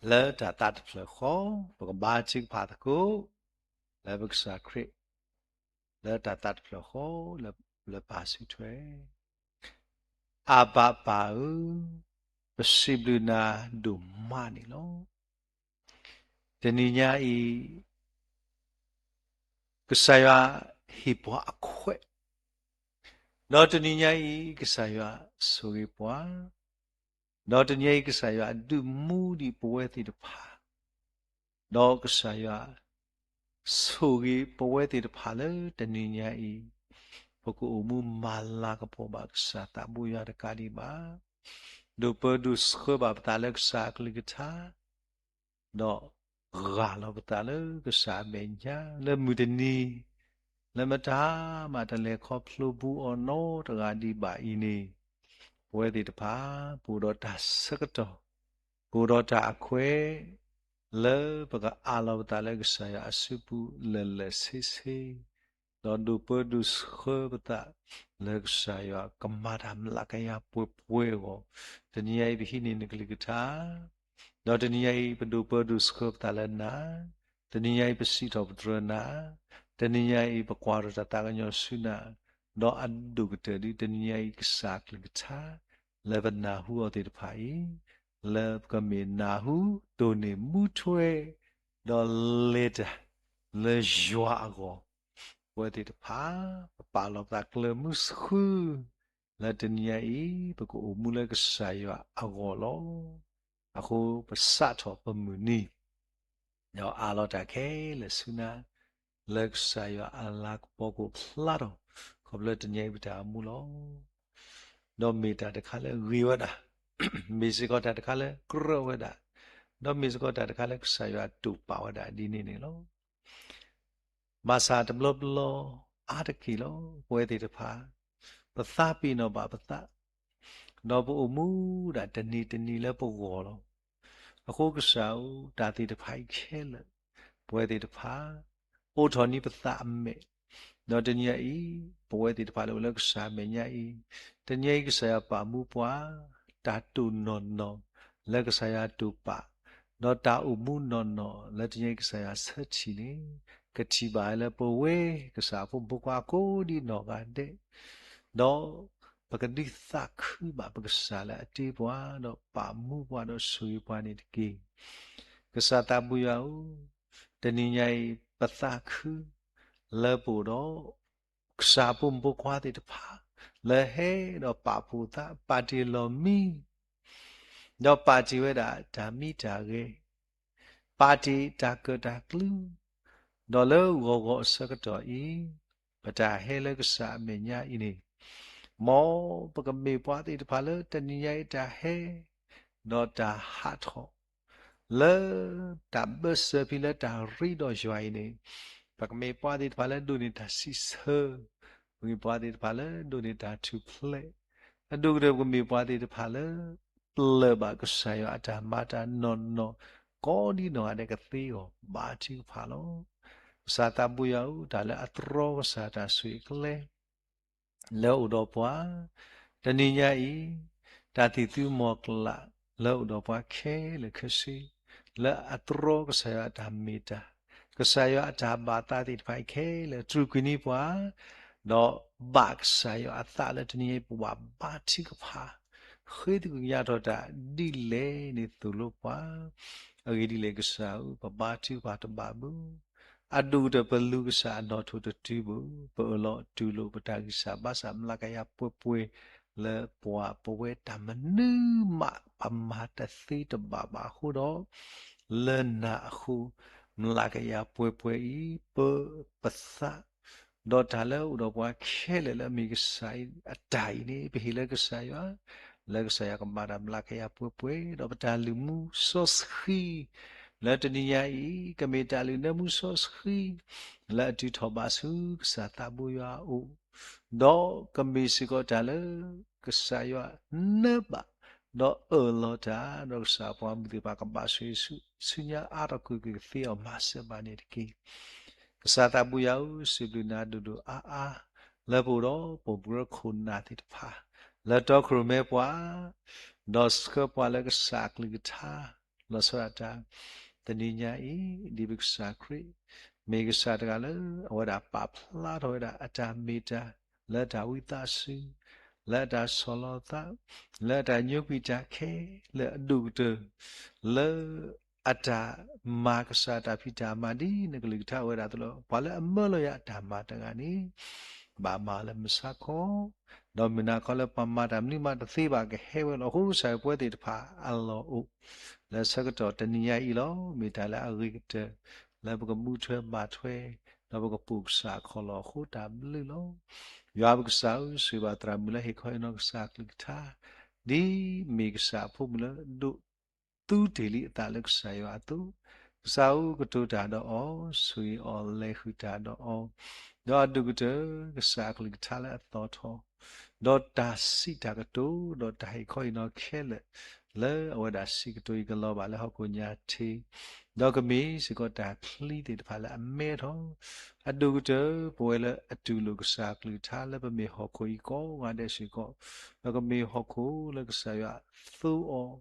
လၢတၢ်သးတဖျၢၣ်ဃီ, ပကဘါထုကဖၣ်သကိး လၢပကစၢ်ခရံာ် လၢတၢ်သးတဖျၢၣ်ဃီ လၢပၢ်စုထွဲ အဘၤပၢ်ဧၢ, ပစံးဘျုးနၤဒိၣ်မးန့ၣ်လီၤ. တနံၤညါအံၤ ကစၢ်ယွၤဟ့ၣ်ပှၤအခွဲး, ဒီးတနံၤညါအံၤ ကစၢ်ယွၤဆိၣ်ဂ့ၤပှၤ, ဒီးတနံၤညါအံၤ ကစၢ်ယွၤဒုးမူဒံးပဝဲသ့ၣ်တဖၣ်, ဒီးကစၢ်ယွၤ ဆိၣ်ဂ့ၤပဝဲသ့ၣ်တဖၣ်လၢတနံၤညါအံၤ, ပကအိၣ်မူမၤလၤကပီၤဘၣ်ကစၢ်သးဘိယွၤတကးဒံးဘၣ်, ဒိၣ်ပၢဒိၣ်ဆှၢဘၣ်ပသးလၢကစၢ်အကလုၢ်ကထါ, ဒီးဂၢ်လီၤပသးလၢကစၢ်အမဲာ်ညါ လၢမုၢ်တနံၤ လၢမတၤမးတလဲၤခီဖျိဘူးအီၤနီတဂၤဒံးဘၣ်အံၤန့ၣ်, ပဝဲသ့ၣ်တဖၣ် ပအိၣ်ဒီးတၢ်ဆၢကတီၢ်, ပအိၣ်ဒီးတၢ်အခွဲး လၢပကအးလီၤပသးလၢကစၢ်ယွၤအစုပူၤလၢာ်လၢာ်ဆ့ဆ့, ဒီးဒိၣ်ပၢဒိၣ်ဆှၢပသး လၢကစၢ်ယွၤကမၤတၢ်မျးကယၤပှဲၤပှဲၤအဂီၢ်, တနံၤညါအံၤ ပဟံးန့ၢ်နကလုၢ်ကထါ, ဒီးတနံၤညါအံၤ ပဒိၣ်ပၢဒိၣ်ဆှၢပသးလၢနၤ, တနံၤညါအံၤ ပစံးထီၣ်ပတြၢၤနၤ, တနံၤညါအံၤ ပကွၢ်ထီၣ်တၢ်သးကညီၤဆူနၤ, ဒီးအဒိၣ်ကတၢၢ်ဒ်တနံၤညါအံၤ ကစၢ်အကလုၢ်ကထါ လၢပနၢ်ဟူအီၤသ့ၣ်တဖၣ်အံၤ, လၢပကမ့ၢ်နၢ်ဟူဒိၣ်န့ၢ်မူထွဲ, ဒီးလဲၤတၢ်လၢယွၤအဂီၢ်, ပဝဲသ့ၣ်တဖၣ် ပပာ်လီၤပသးကျၢၤမုဆှု လၢတနံၤညါအံၤ ပကအိၣ်မူလၢကစၢ်ယွၤအဂီၢ်လီၤ. အဃိပစးထီၣ်ပမုၢ်နံၤ ဒီးအးလီၤတၢ်ခဲလၢာ်ဆူနၤ, လၢကစၢ်ယွၤအလၤကပီၤကအိၣ်ဖျါထီၣ် ခီဖျိတနံၤအံၤပတၢ်အိၣ်မူလီၤ. ဒီးမ့ၢ်တၢ်တခါလၢဂ့ၤဝဲဒၣ်, မ့ၢ်စ့ၢ်ကီးတၢ်တခါလၢကြၢးဝဲဒၣ်, ဒီးမ့ၢ်စ့ၢ်ကီးတၢ်တခါလၢကစၢ်ယွၤတိာ်ပာ်ဝဲဒၣ်ဒ်န့ၣ်န့ၣ်လီၤ. ဘၣ်ဆၣ်တဘျီဘျီအါတက့ၢ်လီၤ ပဝဲသ့ၣ်တဖၣ် ပသးပ့ၤနီၣ်ဘၣ်ပသး, ဒီးပအိၣ်မူဒၣ်တနံၤတနံၤလၢပဂီၢ်လီၤ. အဃိကစၢ်ဧၢ, တၢ်သ့ၣ်တဖၣ်အံၤခဲလၢာ် ပဝဲသ့ၣ်တဖၣ် အိးထီၣ်န့ၢ်ပသးအမဲာ်, ဒီးတနံၤအံၤ ပဝဲသ့ၣ်တဖၣ်လၢအိၣ်လၢကစၢ်အမဲာ်ညါအံၤ, တနံၤအံၤကစၢ်ယွၤပာ်မူပှၤ တၢ်တိၢ်နီၢ်နီၢ် လၢကစၢ်ယွၤတိာ်ပာ်, ဒီးတၢ်အိၣ်မူနီၢ်နီၢ် လၢတနံၤအံၤကစၢ်ယွၤဆၢထံၣ်န့ၣ်, ကထံၣ်ဘၣ်လၢပဝဲကစၢ်အဖိမုၣ်ဖိခွါကိးဒံးနီၢ်ဂၤဒဲး, ဒီးပကဒုးသးခုဘၣ်ပကစၢ်လၢအတ့ပှၤ ဒီးပာ်မူပှၤ ဒီးဆိၣ်ဂ့ၤပှၤန့ၣ်တက့ၢ်. ကစၢ်သးဘိယွၤဧၢ, တနံၤညါအံၤ ပသးခု လၢပအိၣ်ဒီး ကစၢ်အဖိမုၣ်ဖိခွါသ့ၣ်တဖၣ် လၢဟဲဒီးပာ်ဖှိၣ်သး ပာ်တ့ၢ်လီၢ်မံ ဒီးပာ်တ့ၢ်ဝဲဒၣ်တၢ်မံတၢ်ဂဲၤ, ပာ်တ့ၢ်တၢ်ကၢၣ်တၢ်ကျူ, ဒီးလၢဂီၤဂီၤအဆၢကတီၢ်အံၤ, ပတၢ်ဟဲလၢကစၢ်အမဲာ်ညါအံၤန့ၣ်, မ်ပကမ့ၢ်ပှၤသ့ၣ်တဖၣ်လၢတနံၤညါအံၤတၢ်ဟဲ, ဒီးတၢ်ဟးထီၣ် လၢတၢ်ဘၢၣ်စၢၤဖဲလၢတၢ်ရ့ဒီးယွၤအံၤန့ၣ်, ပကမ့ၢ်ပှၤသ့ၣ်တဖၣ်လၢဒိးန့ၢ်တၢ်စံးဆၢ, ပကမ့ၢ်ပှၤသ့ၣ်တဖၣ်လၢဒိးန့ၢ်တၢ်ထူၣ်ဖျဲး, အဒိၣ်ကတၢၢ်ပကမ့ၢ်ပှၤသ့ၣ်တဖၣ်လၢ ပျၢၢ်ဘၣ်ကစၢ်ယွၤအတၢ်မၤတၢ်နီၢ်နီၢ် ကိးဒံးနီၢ်ဂၤဒဲးကသ့အီၤ ဘါထုကဖၣ်လီၤ. ကစၢ်သးဘိယွၤဧၢ, တၢ်လၢအတြီကစၢ်တၢ်ဆိၣ်ဂ့ၤအကျဲ လၢအအိၣ်ဒီးပှၤ တနံၤညါအံၤ, တၢ်သံၣ်သူမီၤကျၢ်လၢအအိၣ်ဒီးပှၤခဲလၢာ်ခဲဆ့, လၢအတြီကစၢ်ယွၤအတၢ်မ့ၢ်တၢ်, ကစၢ်ယွၤအတၢ်ဘၣ်သးသ့ၣ်တဖၣ်အံၤခဲလၢာ် တြူာ်ကွံာ်န့ၢ်ပှၤ, ဒီးဘၣ်ကစၢ်ယွၤအသးလၢတနံၤအံၤ ပဘၣ်ဘါထုကဖၣ် ဃ့သကွံာ်ကညးထီၣ်တၢ်ဒ်လဲၣ်န့ၣ်သိၣ်လိပှၤ, အဂ့ၢ်ဒ်လဲၣ်ကစၢ်ဧၢ, ပဘါထုကဖၣ်တဘၣ်ဘၣ် အဒိၣ်ကတၢၢ်ပလူၤကစၢ်အနီၣ်ထိၣ်တတုၤဘၣ်, ပအၢၣ်လီၤတူၢ်လိာ်ပတၢ်ဂံၢ်စၢ်ဘါစၢ်မျးကယၤပှဲၤပှဲၤ, လၢပှၤပဝဲတၢ်မနုၤမး ပမၤတသ့တဘၣ်ဘၣ်အဃိဒီး, လၢနၤအဃိ, မျးကယၤပှဲၤပှဲၤအံၤ ပၢပသး ဒီးတၢ်လၢအအိၣ်ဒီးပှၤခဲလၢာ်လၢအမ့ၢ်ကစၢ်အတၢ်အံၤန့ၣ် ပဟ့ၣ်လၢကစၢ်ယွၤ, လၢကစၢ်ယွၤကမၤတၢ်မျးကယၤပှဲၤပှဲၤ, ဒီးပတၢ်လုၢ်မူစီဆှံ လၢတနံၤညါအံၤ ကမ့ၢ်တၢ်လုၢ်နၢမူစီဆှံ လၢအတုၤထီၣ်ဘၣ်ဆူကစၢ်သးဘိယွၤအအိၣ်, ဒီးကမ့ၢ်စ့ၢ်ကီးတၢ်လၢ ကစၢ်ယွၤနၢဘၣ်, ဒီးအၢၣ်လီၤတၢ် ဒီးကစၢ်ပှၤမုၣ်သ့ၣ်တဖၣ်ကဘၣ်ဆိၣ်ဂ့ၤဆူညါအါထီၣ်ကွ့ၢ်ကွ့ၢ်ကသ့အီၤမၤစၢၤဘၣ်န့ၣ်တက့ၢ်. ကစၢ်သးဘိယွၤဧၢ, စံးဘျုးနၤဒိၣ်ဒိၣ်အါအါ လၢပအိၣ်ဒီးပှၤပှၤခိၣ်နၢ်သ့ၣ်တဖၣ် လၢတီခိၣ်ရိၣ်မဲပှၤ ဒီးဆှၢပှၤလၢကစၢ်အကလုၢ်ကထါ လီၤဆီဒၣ်တၢ်, တနံၤညါအံၤ ဒ်ပကစၢ်ခရံာ် မ့ၢ်ကစၢ်တဂၤလၢ အဝဲဒၣ်ပာ်ဖျါထီၣ်ဝဲဒၣ်အတၢ်မ့ၢ်တၢ် လၢတၢ်ဝံသးစူၤ, လၢအတၢ်ဆီၣ်လီၤသး, လၢအတၢ်ညိကွံာ်တၢ်ခဲလၢာ်အဒိၣ်ကတၢၢ်, လၢ အတၢ်မၤကစၢ်တၢ်ဖံးတၢ်မၤဒ်နကလုၢ်ကထါအိၣ်ဝဲဒၣ်အသိးလီၤ. ပှၤလၢအမၢလီၤယၤအတၢ်မၤတဂၤန့ၣ် ဘၣ်မၤလၢမုၢ်ဆါခီ, ဒီးမုၢ်နၤခီလၢပှၤမၤတၢ်မနုၤမးတသ့ဘၣ်ကဟဲဝဲလီၤ. အဃိကစၢ်ယွၤပဝဲသ့ၣ်တဖၣ်အလီၢ်အိၣ် လၢဆၢကတီၢ်တနံၤညါအံၤလီၤ. မ့ၢ်တၢ်လၢအဂ့ၤကတၢၢ် လၢပကမူထွဲဘၣ်ထွဲ ဒီးပကပိာ်ကစၢ်အခီၣ်လီၢ်အဃိတၢ်ဘျုးလီၤ. ယွၤပကစၢ်ဧၢ, ဆိၣ်ဂ့ၤဘၣ်သရၣ်မုၣ်လၢဟ့ၣ်ခီဟ့ၣ်နီၤကစၢ်အကလုၢ်ကထါ, ဒ်မ့ၢ်ကစၢ်အဖိမုၣ်လၢဒိး သူတ့ၢ်လံအသးလၢကစၢ်ယွၤအသိး, ကစၢ်ဧၢ, ကတိၤတၢ်ဒီးအီၤ, ဆိၣ်ဂ့ၤအီၤ, လဲၤဃုာ်တၢ်ဒီးအီၤ, ဒီးအဒိၣ်ကတၢၢ် ကစၢ်အကလုၢ်ကထါလၢအသီၣ်ထီၣ်, ဒီးတၢ်စံးတၢ်ကတိၤ, ဒီးတၢ်ဟ့ၣ်ခီဟ့ၣ်နီၤခဲလၢာ် လၢအဝဲဒၣ်စံးကတိၤအံၤကလီၤဘၣ်လၢဟီၣ်ခိၣ်ညါထံး, ဒီးကမ့ၢ်စ့ၢ်ကီးတၢ်ချံသ့ၣ်တဖၣ်လၢအမဲထီၣ်, အဒိၣ်ကတၢၢ် ပဝဲလၢအတူၢ်လိာ်ကစၢ်အကလုၢ်ကထါလၢပမ့ၢ်ဟီၣ်ခိၣ်အံၤကိးဂၤဒဲးစ့ၢ်ကီး, ဒီးကမ့ၢ်ဟီၣ်ခိၣ်လၢကစၢ်ယွၤသိအီၤ,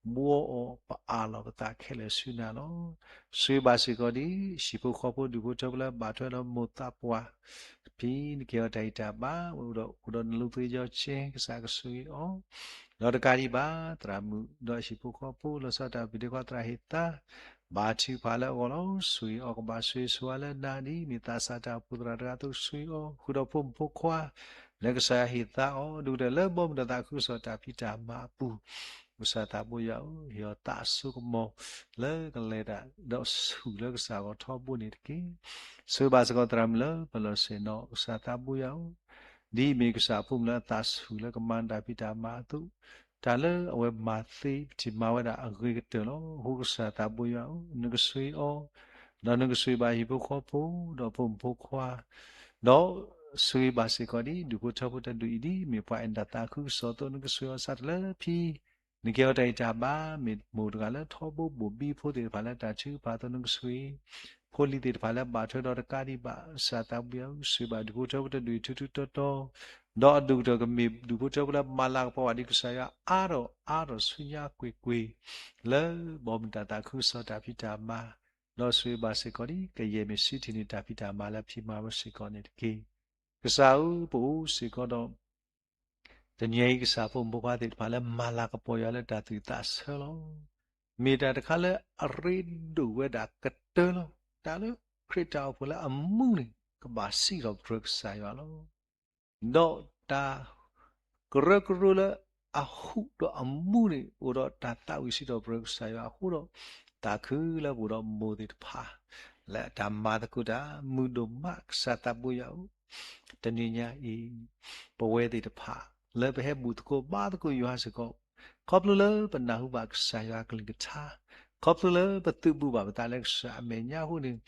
ဘှီအီၤ, ပအၢၣ်လီၤပသးခဲလၢာ်ဆူနၤလီၤ. ဆိၣ်ဂ့ၤဘၣ်စ့ၢ်ကီးဒ် ဟံၣ်ဖိဃီဖိ ဒူၣ်ဖိထၢဖိလၢဘၣ်ထွဲဒီးမိၢ်သးပှၢ် ဖဲနကဲအီၤတၢ်ဂံၢ်တၢ်ဘါ အိၣ်ဒီး အိၣ်ဒီးနလူသ့ယီၤက့ ကစၢ်ကဆိၣ်ဂ့ၤအီၤ, ဒီးတကးဒံးဘၣ် သရၣ်မုၣ် ဒီးဟံၣ်ဖိဃီဖိ လီၤဆီဒၣ်တၢ် ပဒ့ခွါသရၣ်ဟ့ၣ်သါ ဘါထုကဖၣ်လၢအဂီၢ်လီၤ. ဆိၣ်ဂ့ၤအီၤ ကဘၣ်ဆိၣ်ဂ့ၤဆိၣ်ဝါလၢနၤဒ် မ့ၢ်သးစၢ်တၢ်အိၣ်ဖှိၣ်သရၣ်တဂၤအသိး ဆိၣ်ဂ့ၤအီၤ ဃုာ်ဒီးဖိမုၣ်ဖိခွါ လၢကစၢ်ယွၤဟ့ၣ်သါအီၤ ဒ်ကတၢၢ်လၢဘီမုၢ်ဒီးသးခုကစီၣ်တၢ်ဖံးတၢ်မၤအပူၤ, ကစၢ်သးဘိယွၤဧၢ, ဟ့ၣ်အီၤသးအစိကမီၤ လၢကလဲၤတၢ်ဒီးဆူၣ်လၢကစၢ်ဂီၤထီဘိန့ၣ်တက့ၢ်. ဆိၣ်ဂ့ၤဘၣ်စ့ၢ်ကီးသရၣ်မုၣ်လၢပလီၢ်ဆ့ၣ်နီၤ ကစၢ်သးဘိယွၤဧၢ, ဒ်အမ့ၢ်ကစၢ်အဖိမုၣ်လၢအသးဆူၣ်လၢကမၤတၢ်ဖံးတၢ်မၤအသိး, တၢ်လၢအဝဲမၤသ့ ပထံၣ်မၤဝဲဒၣ်အဂ့ၤကတၢၢ်လီၤ. အဃိကစၢ်သးဘိယွၤဧၢ, နကဆိၣ်ဂ့ၤအီၤ, ဒီးနကဆိၣ်ဂ့ၤဘၣ်ဟံၣ်ဖိဃီဖိ ဒီးဖိမုၣ်ဖိခွါ, ဒီးဆိၣ်ဂ့ၤဘၣ်စ့ၢ်ကီးဒ် ဒူၣ်ဖိထၢဖိတဒူၣ်အံၤဒ် မ့ၢ်ပှၤအဲၣ်ဒၣ်သးခုကစီၣ်အသိး နကဆိၣ်ဂ့ၤအီၤစးထီၣ်လၢဖံ နကဲအီၤတၢ်ဂံၢ်တၢ်ဘါ မ့ၢ်မိၢ်တဂၤလၢထီဘိဘိၣ်ဘံဖိသ့ၣ်တဖၣ်လၢတၢ်ထုကဖၣ်အသိး နကဆိၣ်ဂ့ၤ ဖိလံၤသ့ၣ်တဖၣ်လၢဘၣ်ထွဲဒီးတကးဒံးဘၣ် ကစၢ်သးဘိယွၤဧၢ, ဆိၣ်ဂ့ၤဘၣ်ဒူၣ်ဖိထၢဖိတဒူၣ်အံၤထူထူတီတီ, ဒီးအဒိၣ်ကတၢၢ်ကမ့ၢ်ဒူၣ်ဖိထၢဖိလၢမၤလၤကပီၤဘၣ်ဒ်ကစၢ်ယွၤအါထီၣ်အါထီၣ်ဆူညါကွ့ၢ်ကွ့ၢ်, လၢဘီမုၢ်တၢ်သးခုကစီၣ်တၢ်ဖံးတၢ်မၤ, ဒီးဆိၣ်ဂ့ၤဘၣ်စ့ၢ်ကီးဒ် ကယဲၢ်မ့ၢ်ဆံးထံၣ်န့ၢ်တၢ်ဖံးတၢ်မၤလၢဖံးမၤဝဲစ့ၢ်ကီးန့ၣ်တက့ၢ်. ကစၢ်ဧၢ, ပအိၣ်စ့ၢ်ကီးဒီး တနံၤအံၤ ကစၢ်ဖိမုၣ်ဖိခွါသ့ၣ်တဖၣ်လၢမၤလၤကပီၤယွၤလၢတၢ်သူၣ်သးဆၢလီၤ. မ့ၢ်တၢ်တခါလၢအရ့ဒိၣ်ဝဲဒၣ်ကတၢၢ်လီၤ. တၢ်လၢခရံာ်တၢ်အိၣ်ဖှိၣ်လၢအမူန့ၣ် ကဘၣ်စံးထီၣ်ပတြၢၤကစၢ်ယွၤလီၤ. ဒီးတၢ်ကရၢကရိလၢအဟူးဒီးအမူန့ၣ် အိၣ်ဒီးတၢ်သးဝံၣ်စံးထီၣ်ပတြၢၤကစၢ်ယွၤအဃိဒီး သးခုလၢပအိၣ်ဒီးမိၢ်သ့ၣ်တဖၣ် လၢအတၢ်မၤသကိးတၢ် မုာ်ဒိၣ်မး ကစၢ်သးဘိယွၤဧၢ, တနံၤညါအံၤ ပဝဲသ့ၣ်တဖၣ် လၢပဟဲဘူၣ်သကိးဘါသကိးယွၤစ့ၢ်ကီး, ခီဖျိလၢပနၢ်ဟူဘၣ်ကစၢ်ယွၤကလုၢ်ကထါ, ခီဖျိလၢပသုးဘူးဘၣ်ပသးလၢကစၢ်အမဲာ်ညါအဃိန့ၣ်,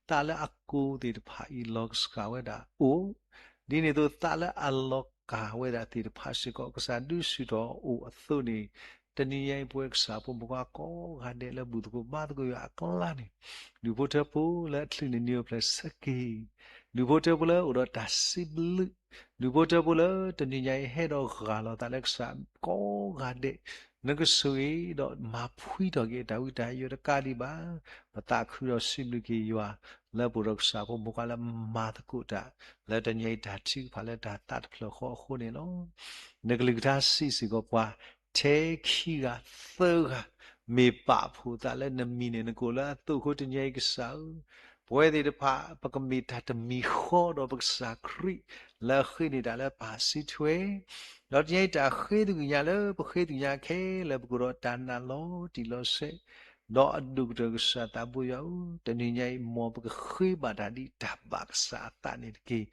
သးလၢအကိၤသ့ၣ်တဖၣ်အံၤ လီၤကစှၤဝဲဒၣ်အိၣ်, ဒ်န့ၣ်အသိး သးလၢအလီၤကၢ်ဝဲဒၣ်သ့ၣ်တဖၣ်စ့ၢ်ကီး ကစၢ်ဒုးဆူၣ်ထီၣ်အိၣ်အသိးန့ၣ်, တနံၤညါအံၤ ပဝဲကစၢ်ဖိမုၣ်ဖိခွါကိးဂၤဒဲးလၢဘူၣ်သကိးဘါသကိးယွၤအကျါန့ၣ်, ဒူၣ်ဖိထၢဖိလၢအချုးန့ၢ်နံၤအိၣ်ဖျဲၣ်ဆၢက့ၤ, ဒူၣ်ဖိထၢဖိလၢအိၣ်ဒီးတၢ်စံးဘျုး, ဒူၣ်ဖိထၢဖိလၢတနံၤညါအံၤဟဲဒီးဂၢ်လီၤသးလၢကစၢ်ကိးဂၤဒဲး, နကဆိၣ်ဂ့ၤဒီးမၤဖှံထီၣ်က့ၤအတၢ်ဝံတၢ်ယိးတကးဒံးဘၣ်, ပသးခုဒီးစံးဘျုးက့ၤယွၤ လၢပအိၣ်ဒီးကစၢ်ဖိမုၣ်ဖိခွါလၢမၤသကိးတၢ် လၢတနံၤညါအံၤတၢ်ထုကဖၣ်လၢတၢ်သးတဖျၢၣ်ဃီအဃိန့ၣ်လီၤ. နကလုၢ်ကထါစံးစ့ၢ်ကီးပှၤ ထဲခံဂၤသၢဂၤ မ့ၢ်ပာ်ဖှိၣ်သးလၢနမံၤန့ၣ် နကအိၣ်လၢအသိးအဃိ တနံၤညါအံၤကစၢ်ဧၢ, ပဝဲသ့ၣ်တဖၣ် ပကမ့ၢ်တၢ်တမံၤဃီဒီးပကစၢ်ခရံာ် လၢအဃ့န့ၢ်တၢ်လၢပၢ်စုထွဲ, ဒီးတနံၤညါအံၤတၢ်ဃ့သကွံာ်ညါလၢပဃ့သကွံာ်ညါခဲလၢာ် ပကအိၣ်ဒီးတၢ်နာ်လီၤတံၢ်လီၤဆဲး, ဒီးအဒိၣ်ကတၢၢ်ကစၢ်သးဘိယွၤဧၢ, တနံၤညါအံၤ မ်ပကဃ့ဘၣ်တၢ်ဒ်တၢ်ဘၣ်ကစၢ်အသးန့ၣ်တက့ၢ်.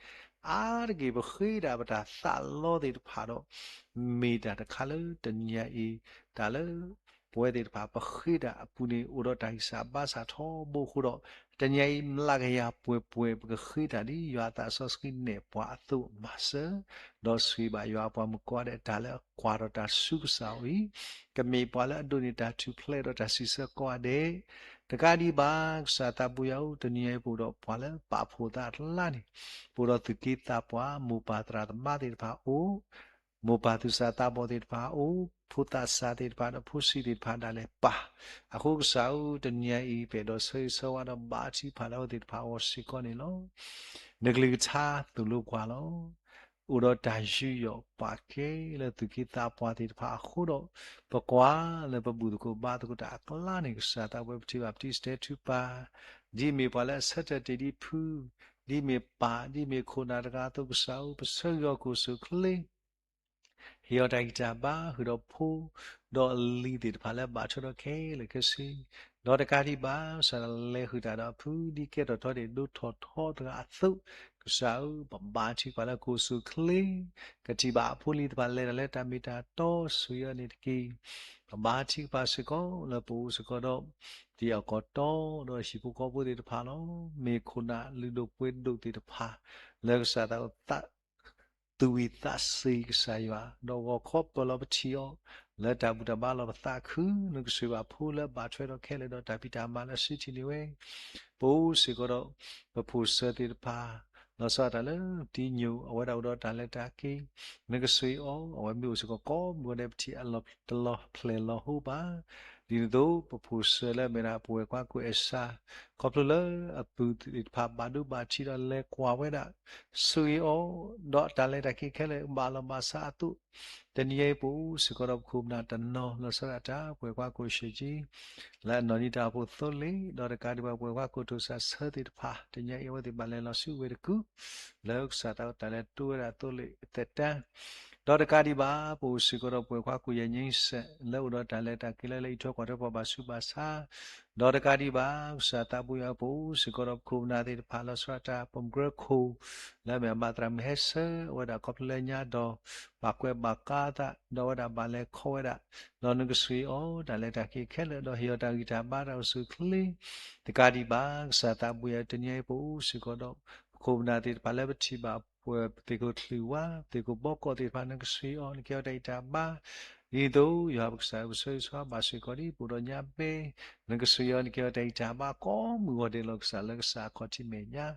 အါတက့ၢ် ပဃ့ဒၣ်ပတၢ်သးလီသ့ၣ်တဖၣ်ဒီး မ့ၢ်တၢ်တခါလၢတနံၤညါအံၤ တၢ်လၢ ပဝဲသ့ၣ်တဖၣ် ပဃ့တၢ်အပူၤန့ၣ် အိၣ်ဒီးတၢ်ဂံၢ်စၢ်ဘါစၢ်ထီဘိအဃိဒီး တနံၤညါအံၤ မျးကယၤပှဲၤပှဲၤ ပကဃ့တၢ်ဒ်ယွၤအသးစီဆှံနဲၣ်ပှၤအသိးမၤစၢၤ, ဒီးဆိၣ်ဂ့ၤဘၣ်ယွၤအပှၤမုၣ်ကိးဂၤဒဲး တၢ်လၢအကွၢ်ထီၣ်တၢ်ဆူကစၢ်အအိၣ်အံၤ, ကမ့ၢ်ပှၤလၢအဒိးန့ၢ်တၢ်ထူၣ်ဖျဲးဒီးတၢ်စံးဆၢကိးဂၤဒဲး, တကးဒံးဘၣ် ကစၢ်သးဘိယွၤဧၢ, တနံၤညါအံၤ ပအိၣ်ဒီးပှၤလၢပာ်ဖှိၣ်သးအကျါန့ၣ်, ပအိၣ်ဒီးသူၣ်က့သးပှၢ် မိၢ်ပၢ်သရၣ်သမါသ့ၣ်တဖၣ်အအိၣ်, မိၢ်ပၢ်သူၣ်စၢ်သးဘီၣ်သ့ၣ်တဖၣ်အိၣ်, ဖိသၣ်စၢ်သ့ၣ်တဖၣ်ဒီးဖိဆံးသ့ၣ်တဖၣ်ဒၣ်လဲာ်ပၢ်. အဃိကစၢ်ဧၢ, တနံၤညါအံၤ ပအဲၣ်ဒိးဆၢဂ့ၤဆၢဝါဒီးဘါထုကဖၣ်လၢအဝဲသ့ၣ်တဖၣ်အဂီၢ်စ့ၢ်ကီးန့ၣ်လီၤ. နကလုၢ်ကထါသိၣ်လိပှၤလီၤ. အိၣ်ဒီးတၢ်ယူးယီၣ်ပာ်ကဲလၢသူၣ်က့သးပှၢ်သ့ၣ်တဖၣ်အဃိဒီး, ပကွၢ်လၢပဘူၣ်သကိးဘါသကိးတၢ်အကျါန့ၣ် ကစၢ်သးပှၢ်ပထံၣ်ဘၣ်ပတံၤစတဲထူပၢ်, ဒ်မ့ၢ်ပှၤလၢအဆၢထၢၣ်တ့ၢ်ဒ်ဖု, ဒ်မ့ၢ်ပၢ်, ဒ်မ့ၢ်ခိၣ်နၢ်တဂၤအသိးကစၢ်ဧၢ, ပဆၢဂ့ၤအီၤကိၣ်စိၣ်ချ့ ဟ့ၣ်အီၤတၢ်ဂံၢ်တၢ်ဘါ ဃုာ်ဒီးဖိ, ဒီးလံၤသ့ၣ်တဖၣ်လၢဘၣ်ထွဲဒီးခဲလၢာ်ခဲဆ့, ဒီးတကးဒံးဘၣ် ကစၢ်ဒၣ်လဲၤဃုာ်တၢ်ဒီးအဖု ဒ်ကဲထီၣ်ထီတ့ၢ်ဒိၣ်ထီၣ်ထီတဂၤအသိး, ကစၢ်ဧၢ, ပဘါထုကဖၣ်လၢကိၣ်စိၣ်ချ့, ကထံၣ်ဘၣ်အဖိလံၤသ့ၣ်တဖၣ်လဲၤတၢ်လၢတၢ်မ့ၢ်တၢ်တီ ဆိၣ်ဂ့ၤအီၤန့ၣ်တက့ၢ်. ပဘါထုကဖၣ်စ့ၢ်ကီးလၢပအိၣ်စ့ၢ်ကီးဒီး တံၤအီၣ်ကီၢ်တီ ဒီးဟံၣ်ဖိဃီဖိသ့ၣ်တဖၣ်လီၤ. မ့ၢ်ခိၣ်နၢ်လုၢ်ဒိၣ်ပှ့ၤဒိၣ်သ့ၣ်တဖၣ် လၢကစၢ်သး သူၣ်ဝံၣ်သးစ့ၤကစၢ်ယွၤ, ဒီးဂီၤခီပၢၢ်လီၤပထံၣ်အီၤ လၢတၢ်ဘူၣ်တၢ်ဘါလီၤပသးခု, နကဆိၣ်ဂ့ၤဘၣ်ဖိလၢဘၣ်ထွဲဒီးခဲလၢာ်ဒီးတၢ်ဖံးတၢ်မၤလၢအစုထံၣ်န့ၢ်ဝဲ, ပအိၣ်စ့ၢ်ကီးဒီး ပဖိၣ်စၢၤသ့ၣ်တဖၣ် လီၤဆီဒၣ်တၢ်လၢတံၤညိၣ် အဝဲဒၣ်အိၣ်ဒီးတၢ်လဲၤတၢ်က့ၤ, နကဆိၣ်ဂ့ၤအီၤ, အဝဲမ့ၢ်အိၣ်စ့ၢ်ကီးကိးမုၢ်ဂီၤဒဲး ပထံၣ်အလီၢ်တလီၤဖျဲၣ်လီၤဟိဘၣ်. ဒ်န့ၣ်အသိး ပဖိၣ်စၢၤလၢအမ့ၢ်ဒၣ်ပဝဲၢ်ကွၢ်ကိၣ်အဲၣ်စၢ်, ခီဖျိလၢအပုၢ်သ့ၣ်တဖၣ်ဘၣ်ဒိဘၣ်ထံးဒီးလဲၤကွၢ်ဝဲဒၣ်, ဆိၣ်ဂ့ၤအီၤ, ဒီးတၢ်လဲၤတၢ်က့ၤခဲလၢာ်ဘၣ်လီၤဘၣ်စးအသိး, တနံၤအံၤပအိၣ်စ့ၢ်ကီးဒီးပခိၣ်ပနၢ်တနီၤ လီၤဆီဒၣ်တၢ် ပဝဲၢ်ကွၢ်ကိၣ်ရှ့ၣ်ကၠံ လၢအနီၢ်နံၤတၢ်အိၣ်ဖှိၣ်သိလ့ၣ်, ဒီးတကးဒံးဘၣ်ပဝဲၢ်ကွၢ်ကိၣ်တိၢ်စၢ်ဆၢသ့ၣ်တဖၣ် တနံၤအံၤအဝဲသ့ၣ်ဘၣ်လဲၤလီၤဆူဝ့ၢ်တကူၣ် လၢကစၢ်သးတၢ်လဲၤတိဝဲဒၣ်သိလ့ၣ်အသက်တမ်း, ဒီးတကးဒံးဘၣ် ပအိၣ်စ့ၢ်ကီးဒီးပဝဲၢ်ကွၢ်ကိၣ်ယဲၢ်ညံစဲး လၢအိၣ်ဒီးတၢ်လဲၤတၢ်က့ၤလၢလၢအံးထွဲကွၢ်ထွဲပှၤဘၣ်ဆူးဘၣ်ဆါ, ဒီးတကးဒံးဘၣ် ကစၢ်သးဘိယွၤ ပအိၣ်စ့ၢ်ကီးဒီးပခိၣ်ပနၢ်သ့ၣ်တဖၣ် လီၤဆီဒၣ်တၢ် ပိာ်မုၣ်ကရၢခိၣ် လၢအမ့ၢ်အဘၣ်သရၣ်မုၣ်ဟဲဆၢဝဲဒၣ်ခီဖျိလၢညါဒီး ဘၣ်ကွဲးဘၣ်ကါသး ဒီးအဝဲဒၣ်ဘၣ်လဲၤခီဝဲဒၣ်, ဒီးနကဆိၣ်ဂ့ၤအီၤ တၢ်လဲၤတၢ်က့ၤခဲလၢာ် ဒီးဟ့ၣ်အီၤတၢ်ဂံၢ်တၢ်ဘါတၢ်အိၣ်ဆူၣ်အိၣ်ချ့, တကးဒံးဘၣ် ကစၢ်သးဘိယွၤ တနံၤအံၤပအိၣ်စ့ၢ်ကီးဒီး ပခိၣ်ပနၢ်သ့ၣ်တဖၣ်လၢပထံၣ်ဘၣ်ပှၤ ပသ့ၣ်ခိၣ်ချံၣ်ဝါ ပသ့ၣ်ခိၣ်ဘီကီၢ်သ့ၣ်တဖၣ် နကဆိၣ်ဂ့ၤအီၤ နကဟ့ၣ်အီၤတၢ်ဂံၢ်တၢ်ဘါ, ဒ်သိးယွၤပကစၢ်ဧၢ ပဆၢဂ့ၤဆၢဝါဘၣ်စ့ၢ်ကီးဒ် ပအိၣ်ဒီးညါဘဲ, နကဆိၣ်ဂ့ၤအီၤ နကဟ့ၣ်အီၤတၢ်ဂံၢ်တၢ်ဘါ ကိးမုၢ်ဂီၤဒဲးလီၤ ကစၢ်လၢကစၢ်အခီၣ်ထံးမဲာ်ညါ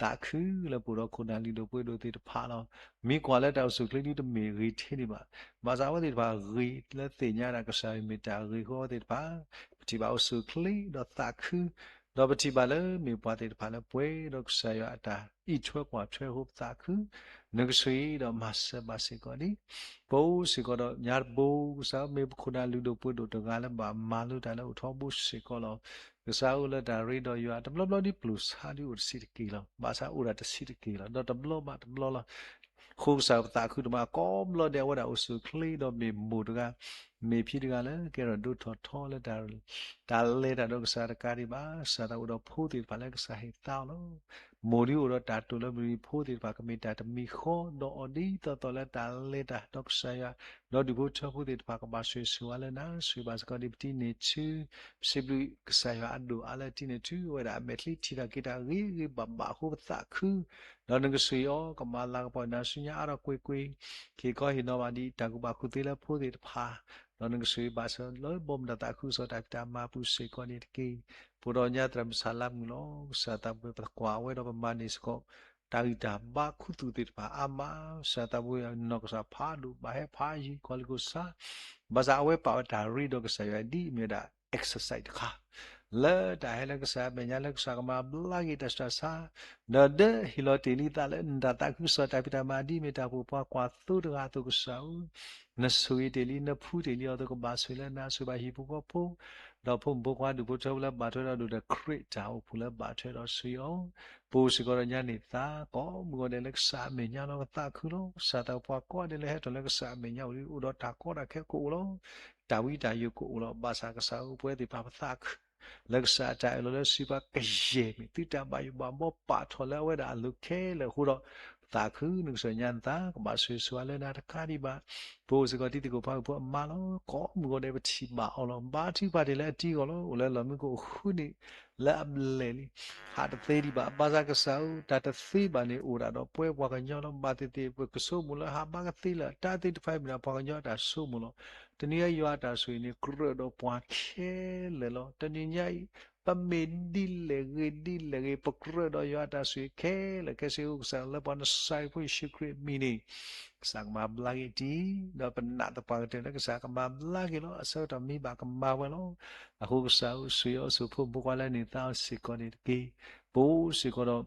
သးခုလၢပအိၣ်ဒီးခိၣ်နၢ်လုၢ်ဒိၣ်ပှ့ၤဒိၣ်သ့ၣ်တဖၣ်လီၤ. မ့ၢ်ကွၢ်လၢတၢ်အိၣ်ဆူၣ်အိၣ်ချ့ဒ်တမ့ၢ်ဂ့ၤထဲန့ၣ်ဘၣ်. ဘၣ်ဆၣ်အဝဲသ့ၣ်တဖၣ်ဂ့ၤလၢသ့ၣ်ညါဒၣ်ကစၢ်မ့ၢ်တၢ်ဂ့ၤအဃိ အဝဲသ့ၣ်တဖၣ် ပထံၣ်ဘၣ်အိၣ်ဆူၣ်အိၣ်ချ့ဒီးသးခု, ဒီးပထံၣ်ဘၣ်လၢမ့ၢ်ပှၤသ့ၣ်တဖၣ်လၢပှဲၤဒီးကစၢ်ယွၤအတၢ်အံးထွဲကွၢ်ထွဲအဃိပသးခု, နကဆိၣ်ဂ့ၤဒီးမၤစၢၤဘၣ်စ့ၢ်ကီးန့ၣ်, ပအိၣ်စ့ၢ်ကီးဒီးညါတဘိ ကစၢ်ဧၢ မ့ၢ်ပခိၣ်နၢ်လုၢ်ဒိၣ်ပှ့ၤဒိၣ်တဂၤလၢဘၣ်မၤလိတၢ်လၢအိၣ်ထီဘိစ့ၢ်ကီးလီၤ. ကစၢ်အိၣ်လၢတၢ်ရ့ဒီးယွၤ တဘျီဘျီဒ်ပျုၤဆါဒ်အိၣ်တဆံးတက့ၢ်လီၤ. ဘၣ်ဆၣ်အိၣ်ဒၣ်တဆံးတက့ၢ်လီၤ ဒီးတဘျီဘၣ်တဘျီလီၤ. အဃိကစၢ်ပသးခုဒိၣ်မးကိးဘျီဒဲး အဝဲဒၣ်အိၣ်ဆူၣ်အိၣ်ချ့ဒီးမ့ၢ်မိၢ်တဂၤ, မ့ၢ်ဖံတဂၤလၢကဲထီၣ်ဒိၣ်ထီၣ်ထီလၢ တၢ်လဲၤတၢ်ဒီးကစၢ်တကးဒံးဘၣ် ကစၢ်သးအိၣ်ဒီးဖိသ့ၣ်တဖၣ်လၢကစၢ်ဟ့ၣ်သါအီၤလီၤ. မိၢ်ဒ်အိၣ်ဒီးတၢ်တိာ်လၢမုၢ်နံၤ ဖိသ့ၣ်တဖၣ်ကမ့ၢ်တၢ်တမံၤဃီ ဒီးအီၤဒ်သိးသိးလၢတၢ်လဲၤတၢ်ဒီးကစၢ်ယွၤ, ဒီးဒူၣ်ဖိထၢဖိသ့ၣ်တဖၣ်ကဘၣ်ဆိၣ်ဂ့ၤဆိၣ်ဝါလၢနၤ, ဆိၣ်ဂ့ၤဘၣ်စ့ၢ်ကီးဒ်ပတံၤန့ၢ်ဆူ ပစံးဘျုးကစၢ်ယွၤအဒိၣ်အါလၢတံၤန့ၢ်ဆူ အဝဲဒၣ်အမဲာ်ချံထံၣ်ထီၣ်က့ၤတၢ်ဂ့ၤဂ့ၤဘၣ်ဘၣ်အဃိပသးခု, ဒီးနကဆိၣ်ဂ့ၤအီၤ ကမၤလၤကပီၤနၤဆူညါအါထီၣ်ကွ့ၢ်ကွ့ၢ်, က့ၤခီဟ့ၣ်နီၤဘၣ်ဒ်တၢ်ကူၣ်ဘၣ်ကူၣ်သ့လၢဖိသ့ၣ်တဖၣ်, ဒီးနကဆိၣ်ဂ့ၤဘၣ်စ့ၢ်ကီးလၢဘီမုၢ်တၢ်သးခုကစီၣ်တၢ်ဖံးတၢ်မၤအပူၤစ့ၢ်ကီးန့ၣ်တက့ၢ်. ပအိၣ်ဒီးညါသရၣ်မုၣ်ဆၣ်လါမုၣ်လီၤ. ကစၢ်သးဘိယွၤပသကွၢ်ဝဲဒီးပမၤန့ၢ်စ့ၢ်ကီး တၢ်ဂံၢ်တၢ်ဘါခူသူၣ်သ့ၣ်တဖၣ်အါမး, ကစၢ်သးဘိယွၤနီၢ်ကစၢ်ဖးဒိၣ် ဘၣ်ဟဲဖးယံၤ ကွၢ်လံာ်ကိၣ်ဆါ, ဘၣ်ဆၣ်အဝဲပာ်ဝဲတၢ်ရ့ဒီးကစၢ်ယွၤဒ်အမ့ၢ်ဝဲဒၣ် exercise တခါ လၢတၢ်ဟဲလၢကစၢ်အမဲာ်ညါလၢကစၢ်ကမၤဘျါက့ၤတၢ်ဆူးတၢ်ဆါ, ဒီးဒၢဟ့ၣ်လီၤတ့ၢ်လံသးလၢနတၢ်သးခုကစီၣ်တၢ်ဖံးတၢ်မၤဒ်အမ့ၢ်တၢ်အိၣ်ဖှိၣ် ပှၤကွၢ်သိတဂၤအသိးကစၢ်ဧၢ, နဆိၣ်ဂ့ၤတ့ၢ်လံ နဖှူတ့ၢ်လံအီၤအသိး ကဘၣ်ဆိၣ်ဂ့ၤလၢနၤ ဆိၣ်ဂ့ၤဘၣ်ဟံၣ်ဖိဃီဖိ ဒီးဖိမုၣ်ဖိခွါဒူၣ်ဖိထၢဖိလၢဘၣ်ထွဲဒီးဒိၣ်ဒီးခရံာ်တၢ်အိၣ်ဖှိၣ်လၢဘၣ်ထွဲဒီးဆိၣ်ဂ့ၤအီၤ, ပအိၣ်စ့ၢ်ကီးဒီးညါန့ၢ်သး ကိးမုၢ်ဂီၤဒဲးလၢကစၢ်အမဲာ်ညါလီၤ ပသးခုလီၤ. ကစၢ်သးပှၤကိးဂၤဒဲးလၢဟဲထီၣ်လၢကစၢ်အမဲာ်ညါအိၣ်ဒံး အိၣ်ဒီးတၢ်ကီတၢ်ခဲကအိၣ်လီၤ. တၢ်ဝံတၢ်ယိာ်ကအိၣ်လီၤ. ဘၣ်ဆၣ်ကစၢ်ဧၢ ပဝဲသ့ၣ်တဖၣ်ပသးခု လၢကစၢ်အတၢ်အၢၣ်လီၤလၢစံးပှၤကယဲၢ်မ့ၢ်သုတၢ်ဘၣ်ယိၣ်ဘၣ်ဘီပာ်ထီၣ်လၢအဝဲဒၣ်အလိၤခဲလၢာ်အဃိဒီး ပသးခု နကစၢ်ညါနသး ကဘၣ်ဆိၣ်ဂ့ၤဆိၣ်ဝါလၢနၤတကးဒံးဘၣ်. ပအိၣ်စ့ၢ်ကီးတံၤသကိးဖးဂုာ်ဖိအမါလီၤ. ကိးမုၢ်ဂီၤဒဲးပထံၣ်ဘၣ်အီၤလီၤ. ဘါထုကဖၣ်တ့ၢ်လၢအတံၤအဂီၢ်လီၤ. အိၣ်လၢလီၢ်မံခိၣ်အဃုန့ၣ် လၢအဘျဲၣ်လံ ဟးတသ့ဒံးဘၣ်. ဘၣ်ဆၣ်ကစၢ်ဧၢ တၢ်တသ့ဘၣ်န့ၣ် အိၣ်ဒၣ်ဒီးပဝဲပှၤကညီလီၤ. ဘၣ်သ့ၣ်သ့ၣ် ပကဆိကမိၣ်လၢဟးဘၣ်ကသ့လၢာ် တၢ်သ့ၣ်တဖၣ်အံၤမ့ၢ်ဒၣ်ပှၤကညီအတၢ်ဆိကမိၣ်လီၤ. တနံၤအံၤယွၤအတၢ်ဆိၣ်ဂ့ၤန့ၣ် ကြၢးဒီးပှၤခဲလၢာ်လီၤ. တနံၤညါအံၤ မ့ၢ်ဒ်လဲၣ်ဂ့ၤဒ်လဲၣ်ဂ့ၤ ပကြၢးဒီးယွၤအတၢ်ဆိၣ်ဂ့ၤခဲလၢာ်ခဲဆ့အဃိ ကစၢ်လၢပှၤနစၤရ့းဖိယ့ၣ်ၡူးခရံာ်အမံၤန့ၣ် ကစၢ်ကမၤဘျါက့ၤတံၢ်, ဒီးပနာ်သပှၢ်ကတၢၢ်လၢကစၢ်ကမၤဘျါက့ၤလီၤ. အဆၢကတီၢ်မ့ၢ်ဘၣ်ကမၤဝဲလီၤ. အဃိကစၢ်ဧၢ ဆိၣ်ဂ့ၤအီၤ ဆိၣ်ဂ့ၤဖိမုၣ်ဖိခွါလၢန့ၢ်သါအီၤစ့ၢ်ကီးန့ၣ်တက့ၢ်. ပအိၣ်စ့ၢ်ကီးဒီး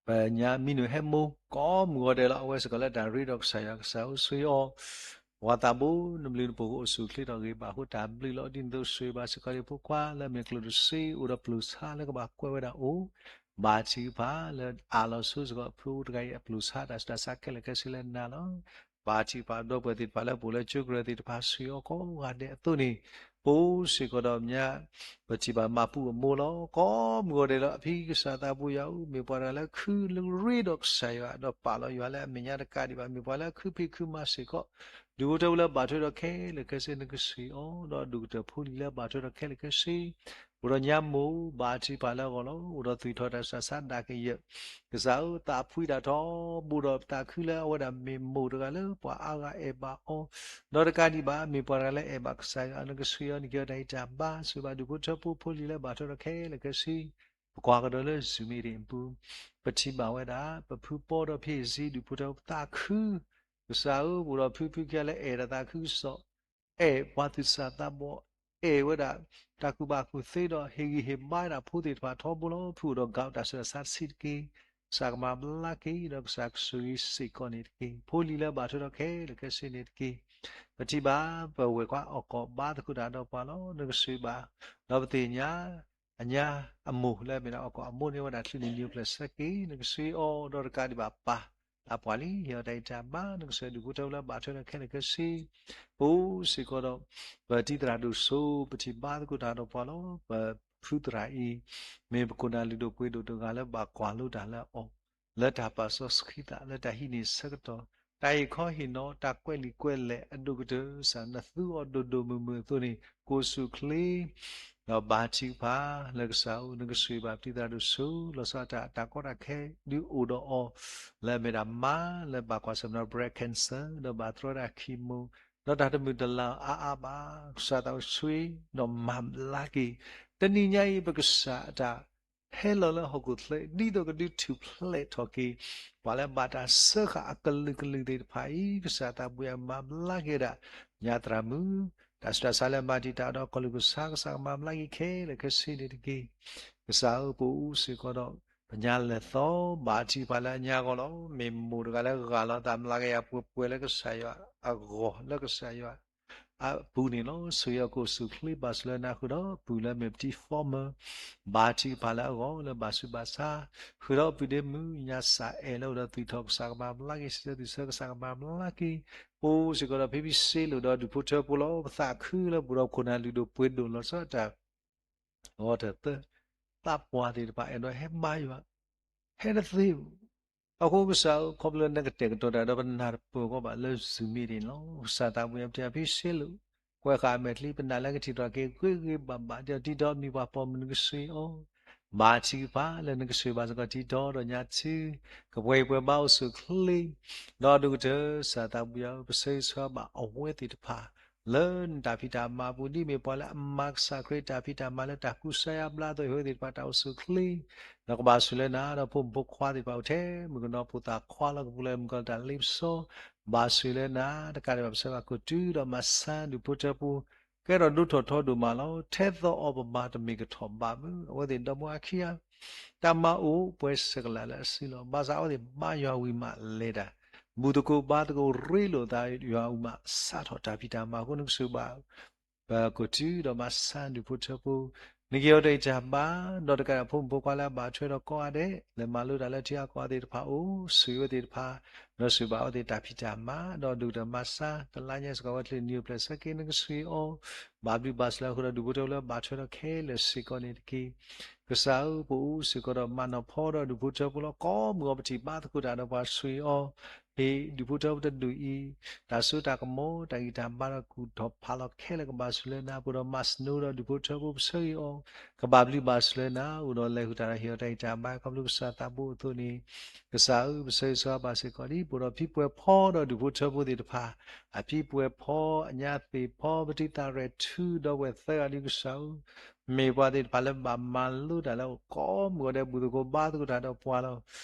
ပညါမံနုာ်ဟဲမိၢ် ကိးမုၢ်ဂီၤဒဲးလီၤ. အဝဲစ့ၢ်ကီးလၢတၢ်ရ့ဒီးကစၢ်ယွၤ ကစၢ်ဧၢ ဆိၣ်ဂ့ၤအီၤ ပှၤသးဘိ နဘျုးနဖှိၣ်ကအိၣ်ဆူၣ်အိၣ်ချ့ထီၣ်ဂ့ၤဘၣ်အဃိ တၢ်ဘျုးလီၤ. ဒ်န့ၣ်အသိးဆိၣ်ဂ့ၤဘၣ်စ့ၢ်ကီးလၢဖိခွါ လၢအမ့ၢ်ကျိၣ်တစ့ အိၣ်ဒီးပျိၢ်ဆါလၢကဘၣ်ကွဲးဝဲဒၣ်အိၣ် ဘါထုကဖၣ်လၢအးလီၤဆိစ့ၢ်ကီး အဖုအိၣ်တဂၤအံၤအပျိၢ်ဆါ တၢ်ဆူးတၢ်ဆါခဲလၢာ်ခဲဆ့လၢနၤလီၤ. ဘါထုကဖၣ် ဒီပုၢ်ဝဲၢ်သ့ၣ်တဖၣ်လၢပအိၣ်လၢကၠိကရၢၢ်သ့ၣ်တဖၣ် ဆိၣ်ဂ့ၤအီၤကိးဂၤဒဲးအသိးန့ၣ် ပအိၣ်စ့ၢ်ကီးဒီးပညါ ပထံၣ်ဘၣ်မၤပူအမိၢ်လီၤ. ကိးမုၢ်ဂီၤဒဲးလီၤ. အဖံကစၢ်သးပူၤယၤဧၢ မ့ၢ်ပှၤတဂၤလၢခုလၢကရ့ဒီးကစၢ်ယွၤ ဒီးပာ်လီၤယွၤလၢအမဲာ်ညါတကးဒံးဘၣ် မ့ၢ်ပှၤလၢခုဖံးခုမၤစ့ၢ်ကီး ဒူၣ်ဖိထၢဖိလၢဘၣ်ထွဲဒီးခဲလၢာ်ခဲဆ့ နကဆိၣ်ဂ့ၤအီၤ ဒီးဒိၣ်ကတၢၢ်ဖိလံၤလၢဘၣ်ထွဲဒီးခဲလၢာ်ခဲဆ့ အိၣ်ဒီးညါမိၢ် ဘါထုကဖၣ်လၢအဂီၢ်လီၤ. အိၣ်ဒီးသွံၣ်ထီၣ်တၢ်ဆူးတၢ်ဆါဒၣ်ကယၢၢ် ကစၢ်ဧၢ သးဖှံတၢ်ထီဘိဒီးသးခုလၢအဝဲဒၣ်မ့ၢ်မိၢ်တဂၤလၢပှၤအါဂၤအဲၣ်ဘၣ်အီၤ ဒီးတကးဒံးဘၣ် မ့ၢ်ပှၤတဂၤလၢအဲၣ်ဘၣ်ကစၢ်ယွၤ နကဆိၣ်ဂ့ၤအီၤ နကဟ့ၣ်အီၤတၢ်ဂံၢ်တၢ်ဘါ ဆိၣ်ဂ့ၤဘၣ်ဒူၣ်ဖိထၢဖိဖိလံၤလၢဘၣ်ထွဲဒီးခဲလၢာ်ခဲဆ့ ပကွၢ်ကဒီးလၢ Zoom meeting အပူၤ ပထံၣ်ဘၣ်ဝဲဒၣ် ပဖုပီဒီးဖံအ့ၣ်စံဒူၣ်ဖိထၢဖိသးခု ကစၢ်ဧၢ ပအိၣ်ဒီးဖုဖုခံဂၤလၢအဲၣ်ဒိးသးခုကစီၣ် အဲၣ်ပှၤသူၣ်စၢ်သးဘီၣ် အဲၣ်ဝဲဒၣ် တၢ်ကူၣ်ဘၣ်ကူၣ်သ့ဒီး ဟ့ၣ်ဂံၢ်ဟ့ၣ်ဘါဝဲဒၣ်ဖိသ့ၣ်တဖၣ်ထီဘိလီၤ. ဖုအိၣ်ဒီးကးတၢ်ဆူးတၢ်ဆါတဆံးတက့ၢ်. ကစၢ်ကမၤဘျါက့ၤ ဒီးကစၢ်ကဆိၣ်ဂ့ၤစ့ၢ်ကီးန့ၣ်တက့ၢ်. ဖိလံၤလၢဘၣ်ထွဲဒီးခဲလၢာ်ခဲဆ့န့ၣ်တက့ၢ်. ပထံၣ်ဘၣ် ပဝဲၢ်ခွါအီၣ်ကီၢ်ဘါသကိးတၢ်ဒီးပှၤလီၤ. နကဆိၣ်ဂ့ၤဘၣ် ဒီးပသ့ၣ်ညါ အညါအမိၢ်လၢအမ့ၢ်ဒၣ်အီၣ်ကီၢ်အမိၢ်န့ၣ်ဝဲဒၣ် ချုးန့ၣ်နံၤအိၣ်ဖျဲၣ်ဆၢက့ၤ နကဆိၣ်ဂ့ၤအီၤ ဒီးတကးဒံးဘၣ်ပၢ် လၢအပှၤလံ ဟ့ၣ်အီၤတၢ်ဂံၢ်တၢ်ဘါ နကဆိၣ်ဂ့ၤဒူၣ်ဖိထၢဖိလၢဘၣ်ထွဲဒီးခဲလၢာ်ခဲဆ့ ပအိၣ်စ့ၢ်ကီးဒီး ပတံၤသရၣ်ဒိၣ်စိ ပထံၣ်ဘါသကိးတၢ်ဒီးပှၤလီၤ. ပဖုသရၣ်အံၤ မ့ၢ်ပခိၣ်နၢ်လုၢ်ဒိၣ်ပှ့ၤဒိၣ်တဂၤလၢဘၣ်ကွၢ်လိတၢ်လၢအီၤ လၢတၢ်ပာ်စီဆှံသး လၢတၢ်ဟံးန့ၢ်ဆၢကတီၢ် တၢ်ဟ့ၣ်ခီဟ့ၣ်နီၤ တၢ်ကွဲးလံာ်ကွဲးလဲၢ်အဒိၣ်ကတၢၢ် ကစၢ်နသူအီၤဒိၣ်ဒိၣ်မုၢ်မုၢ်အသိးန့ၣ် ကိးဆူၣ်ချ့ ဒီးဘါထုကဖၣ်လၢကစၢ်ဧၢ နကဆိၣ်ဂ့ၤဘၣ်ပတံၤသရၣ်ဒိၣ်စိ လီၤဆီဒၣ်တၢ် တၢ်ကီတၢ်ခဲဒုးအိၣ်ဒီးအီၤ လၢအမ့ၢ်ဒၣ်မါလၢဘၣ်ကွၢ်ဆၢၣ်မဲာ်ဒီး breast cancer ဒီးဘၣ်တြီတၢ် chemo ဒီးတၢ်တမုာ်တလၤအါအါဘၣ် ကစၢ်သးအိၣ်ဆိၣ်ဂ့ၤ ဒီးမၤဘျါက့ၤ တနံၤညါအံၤ ပကစၢ်အတၢ် ဟဲလီၤလၢဟီၣ်ခိၣ်ချၢ ဒ်သိးကဒုးထူၣ်ဖျဲးထီၣ်က့ၤ ပှၤလၢဘၣ်တၢ်စၢဃာ်အကလုာ်ကလုာ်သ့ၣ်တဖၣ်အံၤ ကစၢ်သးပူၤယၤမၤဘျါက့ၤဝဲဒၣ် ညါသရၣ်မုၣ် တၢ်ဆူးတၢ်ဆါလၢမၤတံာ်တာ်ဒီးကီၢ်လူၢ်ကစၢ် ကစၢ်ကမၤဘျါက့ၤခဲလၢာ်ခဲဆ့န့ၣ်တက့ၢ်. ကစၢ်ဧၢ ပအိၣ်စ့ၢ်ကီးဒီး ပညါလဲၤသီ ဘါထုကဖၣ်လၢအညါအဂီၢ်လီၤ. မ့ၢ်မိၢ်တဂၤလၢဂၢ်လီၤသး မၤကယၤပှဲၤပှဲၤလၢကစၢ်ယွၤအဂီၢ် လၢကစၢ်ယွၤ အပူၤန့ၣ်လီၤ. ဆိၣ်ဂ့ၤအီၤကိးဆူၣ်ချ့ ဘၣ်ဆိၣ်လၢနၤဃုာ်ဒီး ပုၢ်လၢမ့ၢ်ပတံၤ former ဘါထုကဖၣ်လၢအဂီၢ်လၢဘၣ်ဆူးဘၣ်ဆါ ဃုာ်ဒီးပုၢ်ဒ့မုၣ်ညါစၢ်အဲၣ်လၢအိၣ်ဒီးသွံၣ်ထီၣ် ကစၢ်ကမၤဘျါက့ၤ စံးဆၢသွံၣ်ဆၢ ကစၢ်ကမၤဘျါက့ၤ ပအိၣ်စ့ၢ်ကီးဒီးဖံဖံစ့လိာ်ဒီးဒူၣ်ဖိထၢဖိလီၤ. ပသးခုလၢပအိၣ်ဒီးခိၣ်နၢ်လုၢ်ဒိၣ်ပှ့ၤဒိၣ်လီၤဆီတၢ် ဂီၤတသၢ သးပှၢ်သ့ၣ်တဖၣ်အဲၣ်ဒိးဟဲဘါယွၤ ဟဲတသ့ဘၣ်. အဃိကစၢ်ဧၢ ခီဖျိလၢနကတဲာ်ကတီၤတၢ်ဒီးပနၢ်တပၢၢ်ကီးဘၣ်လၢ Zoom meeting န့ၣ်လီၤ. ကစၢ်သးပူၤယၤပတံၤဖံစ့လိာ် ကွဲးဃာ်အမဲာ်ချံ ပနာ်လၢကထံၣ်ထီၣ်က့ၤဂ့ၤဂ့ၤဘၣ်ဘၣ် ဒီးတံၤတီၤမံၤပှၤပိာ်မုၣ်နကဆိၣ်ဂ့ၤအီၤ ဘါထုကဖၣ်လၢနကဆိၣ်ဂ့ၤဘၣ်စ့ၢ်ကီးတံၤတီၤဒီးညါထု ကပှဲၤဂံၢ်ပှဲၤဘါအိၣ်ဆူၣ်ချ့ ဒီးဒိၣ်ကတၢၢ် ကစၢ်သးပူၤယၤဧၢ ပဆၢဂ့ၤဆၢဝါဘၣ်အဝဲသ့ၣ်တဖၣ် လၢနတၢ်ဖံးတၢ်မၤအပူၤ ဒ်မ့ၢ်ပှၤလၢအမၤကစၢ်ခရံာ်တၢ်ဖံးတၢ်မၤလၢတၢ်ကူစါယါဘျါအသိး အဝဲသ့ၣ်တဖၣ်တၢ်အိၣ်ဆူၣ်ချ့ ဒီးကဘၣ်ဆိၣ်လၢနၤ ဒီးဖိမုၣ်ဖိခွါသ့ၣ်တဖၣ်အိၣ်ထဲမုၢ်ကနီၤ ဖိသၣ်ခွါလီၤကပူၤလၢမုၢ်ကီၤလၢတၢ်လ့ပစီ ဘၣ်ဆိၣ်လၢနၤ တကးဒံးဘၣ် ပဆၢဘၣ်ကိးတုၤဒီးမၤစၢၤဒူၣ်ဖိထၢဖိ ကဲထီၣ်ဒိၣ်ထီၣ်ထီဒိၣ်မးလီၤ. ထဲသိးအီၤပမၤတမ့ၢ်ကထီၣ်ဘးမုၢ် အဝဲသ့ၣ်ဒီမါအခံဂၤ တၢ်မၤအိၣ်ပှဲၤဆဲးကလးလၢအစုလီၤ. ဘၣ်ဆၣ်အဝဲသ့ၣ်ဘါယွၤဝံၤမးလဲၤတၢ် ဘူၣ်သကိးဘါသကိးရ့လိာ်သးယွၤဝံၤမး စးထီၣ်တၢ်ဖံးတၢ်မၤအဃိ နကဆိၣ်ဘၣ် ပကိးတုၤဒီးမၤစၢၤဒူၣ်ဖိထၢဖိ နကဟ့ၣ်အီၤတၢ်ဂံၢ်တၢ်ဘါ ဒီးတကးဒံးဖိမုၣ်ဖိခွါလၢအဘၣ်ထွဲဒီးကိးဂၤဒဲး လဲၤမၤလိတၢ်လၢထံအကီၢ်သ့ၣ်တဖၣ်အိၣ် ဆိၣ်ဂ့ၤဝဲသ့ၣ်တဖၣ် ဒီးဆိၣ်ဘၣ်အဝဲသ့ၣ်တၢ်ဖံးတၢ်မၤ ဒီးဒိၣ်ကတၢၢ်မၤစၢၤ တလါညါစ့ၢ်ကီးဝဲချ့နံၤအိၣ်ဖျဲၣ်ဆၢက့ၤ နကဆိၣ်ဂ့ၤအီၤ ဘၣ်ဘျုးဘၣ်ဆိၣ်လၢအဃိဒီးဒူၣ်ဖိထၢဖိလၢဘၣ်ထွဲဒီးခဲလၢာ်စ့ၢ်ကီးန့ၣ်တက့ၢ်. ကစၢ်ဧၢ ပအိၣ်စ့ၢ်ကီးဒီးမၤနီၢ်ဖီဒီးဒူၣ်ဖိထၢဖိလီၤ. ကိးမုၢ်ဂီၤပထံၣ်ဘါသကိးတၢ်ဒီးပှၤဆိၣ်ဂ့ၤအီၤ ဟ့ၣ်ဒူၣ်ဖိထၢဖိတဒူၣ်အံၤ တၢ်စိတၢ်ကမီၤ တၢ်ဂံၢ်တၢ်ဘါဒီးကူၣ်ထီၣ်ဖးလီၤခဲလၢာ် ကဘၣ်ဆိၣ်လၢနၤ ပအိၣ်ဒီးမၤစနိဒီးဒူၣ်ဖိထၢဖိပဆၢဂ့ၤအီၤ ကဘၣ်ဘျုးဘၣ်ဆိၣ်လၢနၤ အိၣ်ဒီးလဲၤဃုာ်တၢ်ဒီးဟ့ၣ်အီၤတၢ်ဂံၢ်တၢ်ဘါ ခီဖျိကစၢ်သးဘိအသိးန့ၣ် ကစၢ်ဧၢ ပဆၢဂ့ၤဆၢဝါဘၣ်စ့ၢ်ကီးဒ် ပအိၣ်ဒီးဖံပှဲၤဖီဒီးဒူၣ်ဖိထၢဖိသ့ၣ်တဖၣ် အဖံပှဲၤဖီ အညါသ့ၣ်ဖီ ပတံၤသရၣ်ထုဒီးဝဲၢ်သၢဂၤဒ်ကစၢ်ဧၢ မ့ၢ်ပှၤသ့ၣ်တဖၣ်လၢဘၣ်မၤလိတၢ်လၢကိးမုၢ်ဂီၤဒဲး ဘူၣ်သကိးဘါသကိးတၢ်ဒီးပှၤလီၤ.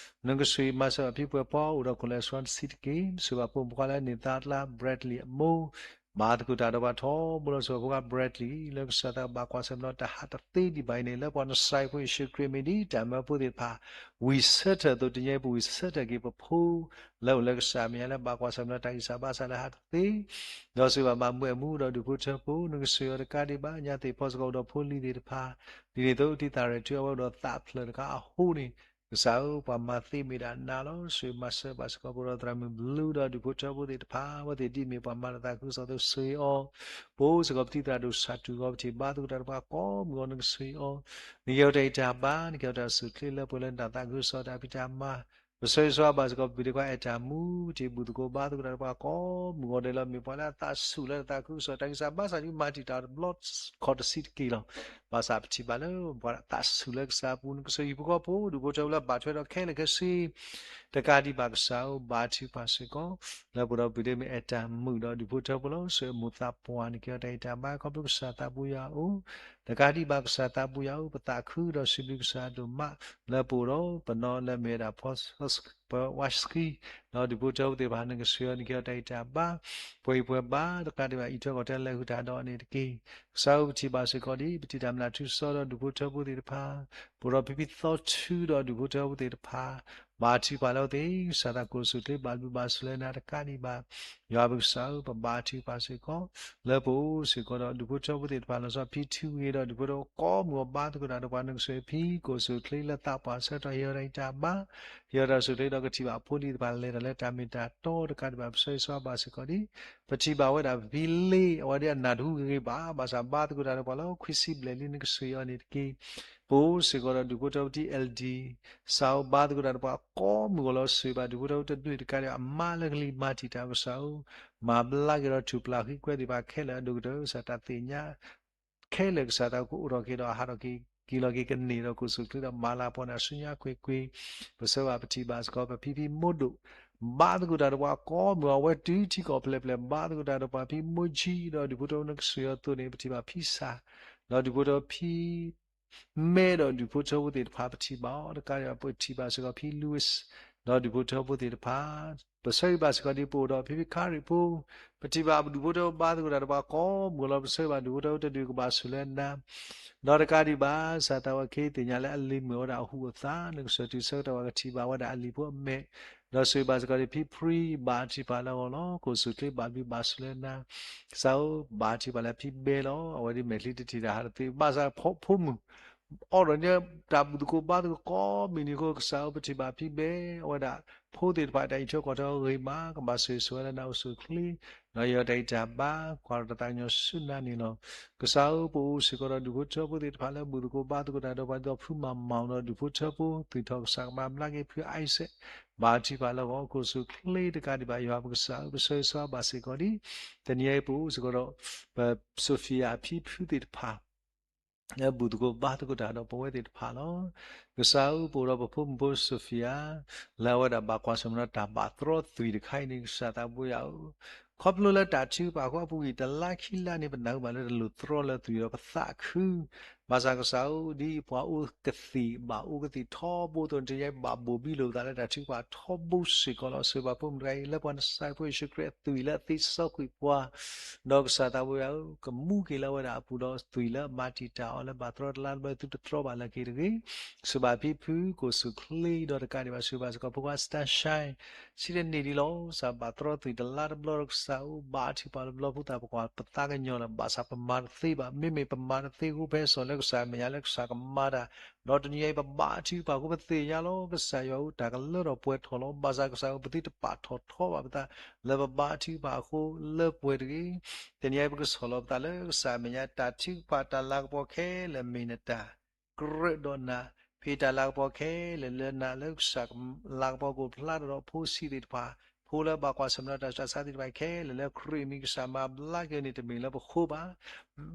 နကစၢ်ယွၤမၤစၢၤဘၣ်ဖံပှဲၤပှၤအိၣ်ဒီးခိၣ်လဲၤဆှီတဆံးတက့ၢ်. နဆိၣ်ဂ့ၤဘၣ်ပိာ်မုၣ်ဖိလၢအန့ၢ်သါကျါ Bradley အမိၢ် ဘါသကိးတၢ်ဒီးပှၤထီဘိလီၤ. ဆိၣ်ဂ့ၤဖိခွါ Bradley လၢကစၢ်သးဘၣ်ကွၢ်ဆၢၣ်မဲာ်ဒီးတၢ်ဟးတသ့ဒံးဘၣ်အံၤန့ၣ် လၢပှၤနစၤရ့းဖိယ့ၣ်ၡူးခရံာ်အမံၤ ဒ်တၢ်မၢဖိသ့ၣ်တဖၣ် ဝံၣ်ဆၢထၢၣ်အသိး တနံၤအံၤပဝံၣ်ဆၢထၢၣ်က့ၤပဖိ လၢအိၣ်လၢကစၢ်အမဲာ်ညါလၢဘၣ်ကွၢ်ဆၢၣ်မဲာ်ဒီးတၢ်ဂံၢ်စၢ်ဘါစၢ်လၢဟးတသ့ ဒီးဆိၣ်ဂ့ၤဘၣ်မၤမုာ်အမူဒီးဒူၣ်ဖိထၢဖိ နကစၢ်ယွၤတကးဒံးဘၣ် ညါသ့ၣ်ဖီစ့ၢ်ကီးအိၣ်ဒီးဖိလံၤသ့ၣ်တဖၣ် ဒ်န့ၣ်အသိး တံၢ်သၣ်ရဲၣ်ထုအဝဲအိၣ်ဒီးသးဖျၢၣ်တခါအဃိန့ၣ် ကစၢ်ဧၢ ပှၤမၤသ့မ့ၢ်ဒၣ်နၤလီၤ. ဆိၣ်ဂ့ၤမၤစၢၤဘၣ်စ့ၢ်ကီး ပအိၣ်ဒီးသရၣ်မုၣ်ဘျုးဒီးဒူၣ်ဖိထၢဖိသ့ၣ်တဖၣ် အဝဲသ့ၣ်ဒ်အမ့ၢ်ပှၤမၤတၢ်သးခုကစီၣ်အသိးဆိၣ်ဂ့ၤအီၤ ပအိၣ်စ့ၢ်ကီးပတံၢ်သရၣ်ဒိၣ်ဆၣ်တူၢ်ဂီၤ ပထံၣ်ဘါသကိးတၢ်ဒီးပှၤကိးမုၢ်ဂီၤ နကဆိၣ်ဂ့ၤအီၤ နကဲထီၣ်တၢ်အံၤတၢ်ဘါ နကဲထီၣ်တၢ်အစုၣ်ချ့လၢပှဲၤလၢနတၢ်သးခုကစီၣ်တၢ်ဖံးတၢ်မၤ ပဆၢဂ့ၤဆၢဝါဘၣ်စ့ၢ်ကီး ပပၢ်ဒ့ခွါအဲၣ်တၢ်မူ ပထံၣ်ဘူၣ်သကိးဘါသကိးတၢ်ဒီးပှၤကိးမုၢ်ဂီၤဒဲးလီၤ. မ့ၢ်ပှၤလၢအသးဆူၣ်လၢတၢ်သးခုကစီၣ်တၢ်ဂံၢ်စၢ်ဘါစၢ်ဒ်မၤတံာ်တာ်တဘျီခီၣ်တဆံးတက့ၢ်လီၤ. ဘၣ်ဆၣ်ပထံၣ်ဘၣ်လၢပှၤသးဆူၣ်လၢကစၢ်အပူၤ နကဆိၣ်ဂ့ၤဟံၣ်ဖိဃီဖိ ဒူၣ်ဖိထၢဖိလၢဘၣ်ထွဲဒီးခဲလၢာ်ခဲဆ့ တကးဒံးဘၣ်ကစၢ်ဧၢ ဘါထုကဖၣ်စ့ၢ်ကီး လၢပအိၣ်ဒီးပပၢ်ဒ့မုၣ်အဲၣ်တၢ်မုာ်ဒီးဒူၣ်ဖိထၢဖိလီၤ. ဆိၣ်ဂ့ၤမိၢ်သးပှၢ် နကဲထီၣ်တၢ်အံၤတၢ်ဘါ ခီဖျိကစၢ်သးဘိယွၤအိၣ် တကးဒံးဘၣ်ကစၢ်သးဘိယွၤဧၢ ပသးခုဒီးစံးဘျုးကစၢ်အဒိၣ်မး လၢပအိၣ်ဒီးပနီၢ်လၢအမ့ၢ်ဝဲဒၣ် ပဝါစကံ ဒီးဒူၣ်ဖိထၢဖိသ့ၣ်တဖၣ် နကဆိၣ်ဂ့ၤအီၤ နကဲထီၣ်တၢ်အံၤတၢ်ဘါ ပှဲၤဟံၣ်ပှဲၤဘါ တကးဒံးဘၣ် အံးထွဲကွၢ်ထွဲလၢဟုၣ်တၢ်ဒီးအန့ၣ်တက့ၢ်. ကစၢ်ဧၢ ပထံၣ်ဘၣ်စ့ၢ်ကီးဒ် ပထံၣ်တၢ်မျၢ်ထူစီဒီးဒူၣ်ဖိထၢဖိသ့ၣ်တဖၣ် ပအိၣ်ဒီးဖံဖံသီထူဒီးဒူၣ်ဖိထၢဖိသ့ၣ်တဖၣ် ဘါထုကဖၣ်လၢအဝဲသ့ၣ် ကစၢ်သးခိၣ်စိၤချ့ ဘၣ်ဘျုးဘၣ်ဆိၣ်လၢနၤတကးဒံးဘၣ် ယွၤပကစၢ်ဧၢ ပဘါထုကဖၣ်စ့ၢ်ကီး လၢပအိၣ်စ့ၢ်ကီးဒီးဒူၣ်ဖိထၢဖိသ့ၣ်တဖၣ် လီၤဆီဖံထူဂ့ၤဒီးဒူၣ်ဖိထၢဖိကိးမုၢ်ဂီၤဘါသကိးတၢ်ဒီးပှၤ နကဆိၣ်ဂ့ၤဖံကိၣ်စိၤချ့လၢသးပှၢ်ဆၢကတီၢ် ဟ့ၣ်အီၤတၢ်အံၤတၢ်ဘါ ဟ့ၣ်အီၤတၢ်အစုၣ်ချ့ဒီးကထံၣ်ဘၣ်အဖိလံၤသ့ၣ်တဖၣ်လဲၤတၢ်လၢတၢ်မ့ၢ်တၢ်တီတကးဒံးဘၣ် ပဆၢဂ့ၤဆၢဝါဘၣ်စ့ၢ်ကီးဒ် ပထံၣ်ဘၣ်ဝဲဒၣ်ပဖံလ့ အဝဲဒၣ်အနၢ်တဟူဂ့ၤဂ့ၤဘၣ် ဘၣ်ဆၣ်ဘါသကိးတၢ်ဒီးပှၤလၢခွံဆံဘျဲၣ်လံ နကဆိၣ်ဂ့ၤအီၤန့ၣ်တက့ၢ်. ပအိၣ်စ့ၢ်ကီးဒီးဒူၣ်ဖိထၢဖိ L D ကစၢ်ဧၢ ဘါသကိးတၢ်ဒီးပှၤကိးမုၢ်ဂီၤလီၤ. ဆိၣ်ဂ့ၤဘၣ်ဒူၣ်ဖိထၢဖိတဒူၣ်တကးဒံးဘၣ် အမါလၢကလံၤမၤတံာ်တာ် ကစၢ်ဧၢ မၤဘျါက့ၤဒီးထူၣ်ပျၢ်ဃံကွဲသ့ၣ်တဖၣ်ခဲလၢာ်အဒိၣ်ကတၢၢ် ကစၢ်တၢ်သ့ၣ်ညါ ခဲလၢာ်ကစၢ်သးကအိၣ်ထီၣ်က့ၤဒီးဟးထီၣ်က့ၤက့ၤလီၤက့ၤကန့ၢ်ဒီး ကိၣ်စိၤချ့ဒီးမၤလၤကပီၤန့ၣ် ဆူညါကွ့ၢ်ကွ့ၢ် ပဆၢဂ့ၤဘၣ်ပထံၣ်ဘၣ်စ့ၢ်ကီး ပဖံဖံမိၢ်ဒိၣ် ဘါသကိးတၢ်ဒီးပှၤကိးမုၢ်ဂီၤ အဝဲတုၤထံကီၢ်ဖျဲၣ်ဖျဲၣ် ဘါသကိးတၢ်ဒီးပှၤဖံမိၢ်ကၠံ ဒီးဒူၣ်ဖိထၢဖိ နကဆိၣ်ဂ့ၤအီၤအသိးန့ၣ် ပထံၣ်ဘၣ်ဖံစၢ် ဒီးဒူၣ်ဖိထၢဖိဖံ မဲဒီးဒူၣ်ဖိထၢဖိသ့ၣ်တဖၣ် ပထံၣ်ဘၣ်အီၤတကးဒံးဘၣ် ပထံၣ်ဘၣ်စ့ၢ်ကီးဖံ Louis ဒီးဒူၣ်ဖိထၢဖိသ့ၣ်တဖၣ် ပဆၢဂ့ၤဘၣ်စ့ၢ်ကီးဒ်ပအိၣ်ဒီးဖံဖံခါရံၣ်ဖိ ပထံၣ်ဘၣ်ပဒူၣ်ဖိထၢဖိဘါသကိးတၢ်ဒီးပှၤကိးမုၢ်ဂီၤလီၤ. ပဆၢဂ့ၤဘၣ်ဒူၣ်ဖိထၢဖိတဒူၣ်ကဘၣ်ဆိၣ်လၢနၤ ဒီးတကးဒံးဘၣ် ကစၢ်သးဝဲခဲအံၤသ့ၣ်ညါလၢအလံၤမုာ်ဝဲဒၣ်အဟူးအသး နကစၢ်တုၤဆၢကတီၢ်ဘၣ်ကထံၣ်ဘၣ်ဝဲဒၣ်အလံၤဖိအမဲာ် ဒီးဆိၣ်ဂ့ၤဘၣ်စ့ၢ်ကီးဒ်ဖံဖရံ ဘါထုကဖၣ်လၢအဂီၢ်လီၤ. ကိၣ်စိၤချ့ဘၣ်ဘျုးဘၣ်ဆိၣ်လၢနၤ ကစၢ်ဧၢ ဘါထုကဖၣ်လၢဖံဘဲလီၤ. အဝဲဒ်မဲာ်ချံတထံၣ်တၢ်ဟးတသ့ ဘၣ်ဆၣ်ဖိမုၣ် အိၣ်ဒီးန့ၣ် တၢ်ဘူၣ်သကိးဘါသကိးကိးမုၢ်နံၤအဃိ ကစၢ်ဧၢ ပထံၣ်ဘၣ်ဖံဘဲ အဝဲဒၣ်ဖိသ့ၣ်တဖၣ်တၢ်အံးထွဲကွၢ်ထွဲအဂ့ၤမး ကဘၣ်ဆိၣ်ဂ့ၤဆိၣ်ဝါလၢနၤအိၣ်ဆူၣ်အိၣ်ချ့ ဒီးဟ့ၣ်အီၤတၢ်ဂံၢ်တၢ်ဘါ ကွၢ်ထီၣ်တၢ်သးကညီၤဆူနၤန့ၣ်လီၤ. ကစၢ်ဧၢ ပအိၣ်စ့ၢ်ကီးဒီးဒူၣ်ဖိထၢဖိသ့ၣ်တဖၣ်လၢဘူၣ်သကိးဘါသကိးတၢ်ဒီးပှၤဒ်သိးဖုမၤမီၣ်ဒီးဒူၣ်ဖိထၢဖိ သုးထီၣ်ကစၢ်ကမၤဘျါက့ၤဖုအါအံစဲး ဘါထုကဖၣ်လၢအဂီၢ် ကိၣ်စိၤချ့တကးဒံးဘၣ် ယွၤပကစၢ်ဧၢ ပဆၢဂ့ၤဆၢဝါဘၣ်စ့ၢ်ကီးဒ် တနံၤအံၤပအိၣ်စ့ၢ်ကီးဒီး ပ Sophia ဖံဖုသ့ၣ်တဖၣ် လၢဘူၣ်သကိးဘါသကိးတၢ်ဒီးပဝဲသ့ၣ်တဖၣ်လီၤ. ကစၢ်ဧၢ ပအိၣ်ဒီးပဖိမုၣ်ဖိ Sophia လၢအဝဲဒၣ်ဘၣ်ကွၢ်ဆၢၣ်မဲာ်ဒီးတၢ်ဘၣ်သရီသုးတခါအံၤန့ၣ် ကစၢ်သးဘိယွၤဧၢ, ခီဖျိလၢတၢ်ထုကဖၣ်အဃိ အပူၤကွံာ်တလါခံလါန့ၣ် ပနၢ်ဟူဘၣ်လၢတလိၣ်သရီလၢသုးဒီးပသးခု, ဘၣ်ဆၣ်ကစၢ်ဧၢ ဒ်ပှၤအိၣ်ကသံၣ်ဘၣ်အိၣ်ကသံၣ်ထီဘိအသိးန့ၣ် တနံၤအံၤဘၣ်ဘိၣ်ဘံလိာ်ပသးလၢတၢ်ထုကဖၣ်ထီဘိစ့ၢ်ကီးလီၤ. ဆိၣ်ဂ့ၤဘၣ်ဖိမုၣ်တဂၤအံၤ လၢပှၤနစၤရ့းဖိယ့ၣ်ၡူးခရံာ်အသွံၣ်လၢအသ့စီကွံာ်ပှၤ ဒီးကစၢ်သးဘိယွၤဧၢ, ကမူက့ၤလၢအဝဲဒၣ်အပူၤဒီးသွံၣ်လၢအမၤတံာ်တာ်အီၤလၢဘၣ်သရီတလါတဘျီ သုတသရီဘၣ်လၢၤက့ၤတဂ့ၤ. ဆိၣ်ဂ့ၤဘၣ်ဖံဖုကိၣ်စိၤချ့ဒီးတကးဒံးဘၣ် ဆိၣ်ဂ့ၤဘၣ်စ့ၢ်ကီးဖိခွါ Sunshine ဆံးတန့ၢ်ဒံးလီၤ. ကစၢ်ဘၣ်သရီသွံၣ်တလါတဘျီဒီးကစၢ်ဧၢ ဘါထုကဖၣ်လၢဘျီဖိသၣ် ပကွၢ်ပသးကညီၤလၢၤ ဘၣ်ဆၣ်ပမၤတသ့ဘၣ်. မ့မ့ၢ်ပမၤတသ့အဃိ ပဟဲစိာ်လၢကစၢ်အမဲာ်ညါလၢကစၢ်ကမၤတၢ် ဒီးတနံၤအံၤပဘါထုကဖၣ်အဃိ ပသ့ၣ်ညါလီၤ. ကစၢ်ယွၤဧၢ တၢ်ကလၢထီၣ်ပှဲၤထီၣ်လီၤ. ဘၣ်ဆၣ်ကစၢ်ဧၢ ပသုတပာ်ထီၣ်ထီဘၣ်ပသး လၢပဘါထုကဖၣ်အဃိလၢပှဲၤတဂ့ၤ. တနံၤအံၤပကဆီၣ်လီၤပသးလၢကစၢ်အမဲာ်ညါ တၢ်ထုကဖၣ်တၢ်လၤကပီၤခဲလၢာ်မ့ၢ်နတၢ် ကရၢဒီးနၤ, ဖံးတၢ်လၤကပီၤခဲလၢာ်လၢနၤ လၢကစၢ်လၤကပီၤကအိၣ်ဖျါထီၣ်ဒီးဖိဆံးသ့ၣ်တဖၣ်, ဖိလၢဘၣ်ကွၢ်ဆၢၣ်မဲာ်ဒီးတၢ်စူၢ်တၢ်သးသ့ၣ်တဖၣ်ခဲလၢာ်လၢခရံာ်မံၤကစၢ်မၤဘျါက့ၤန့ၣ် တမ့ၢ်လၢပဃိဘၣ်,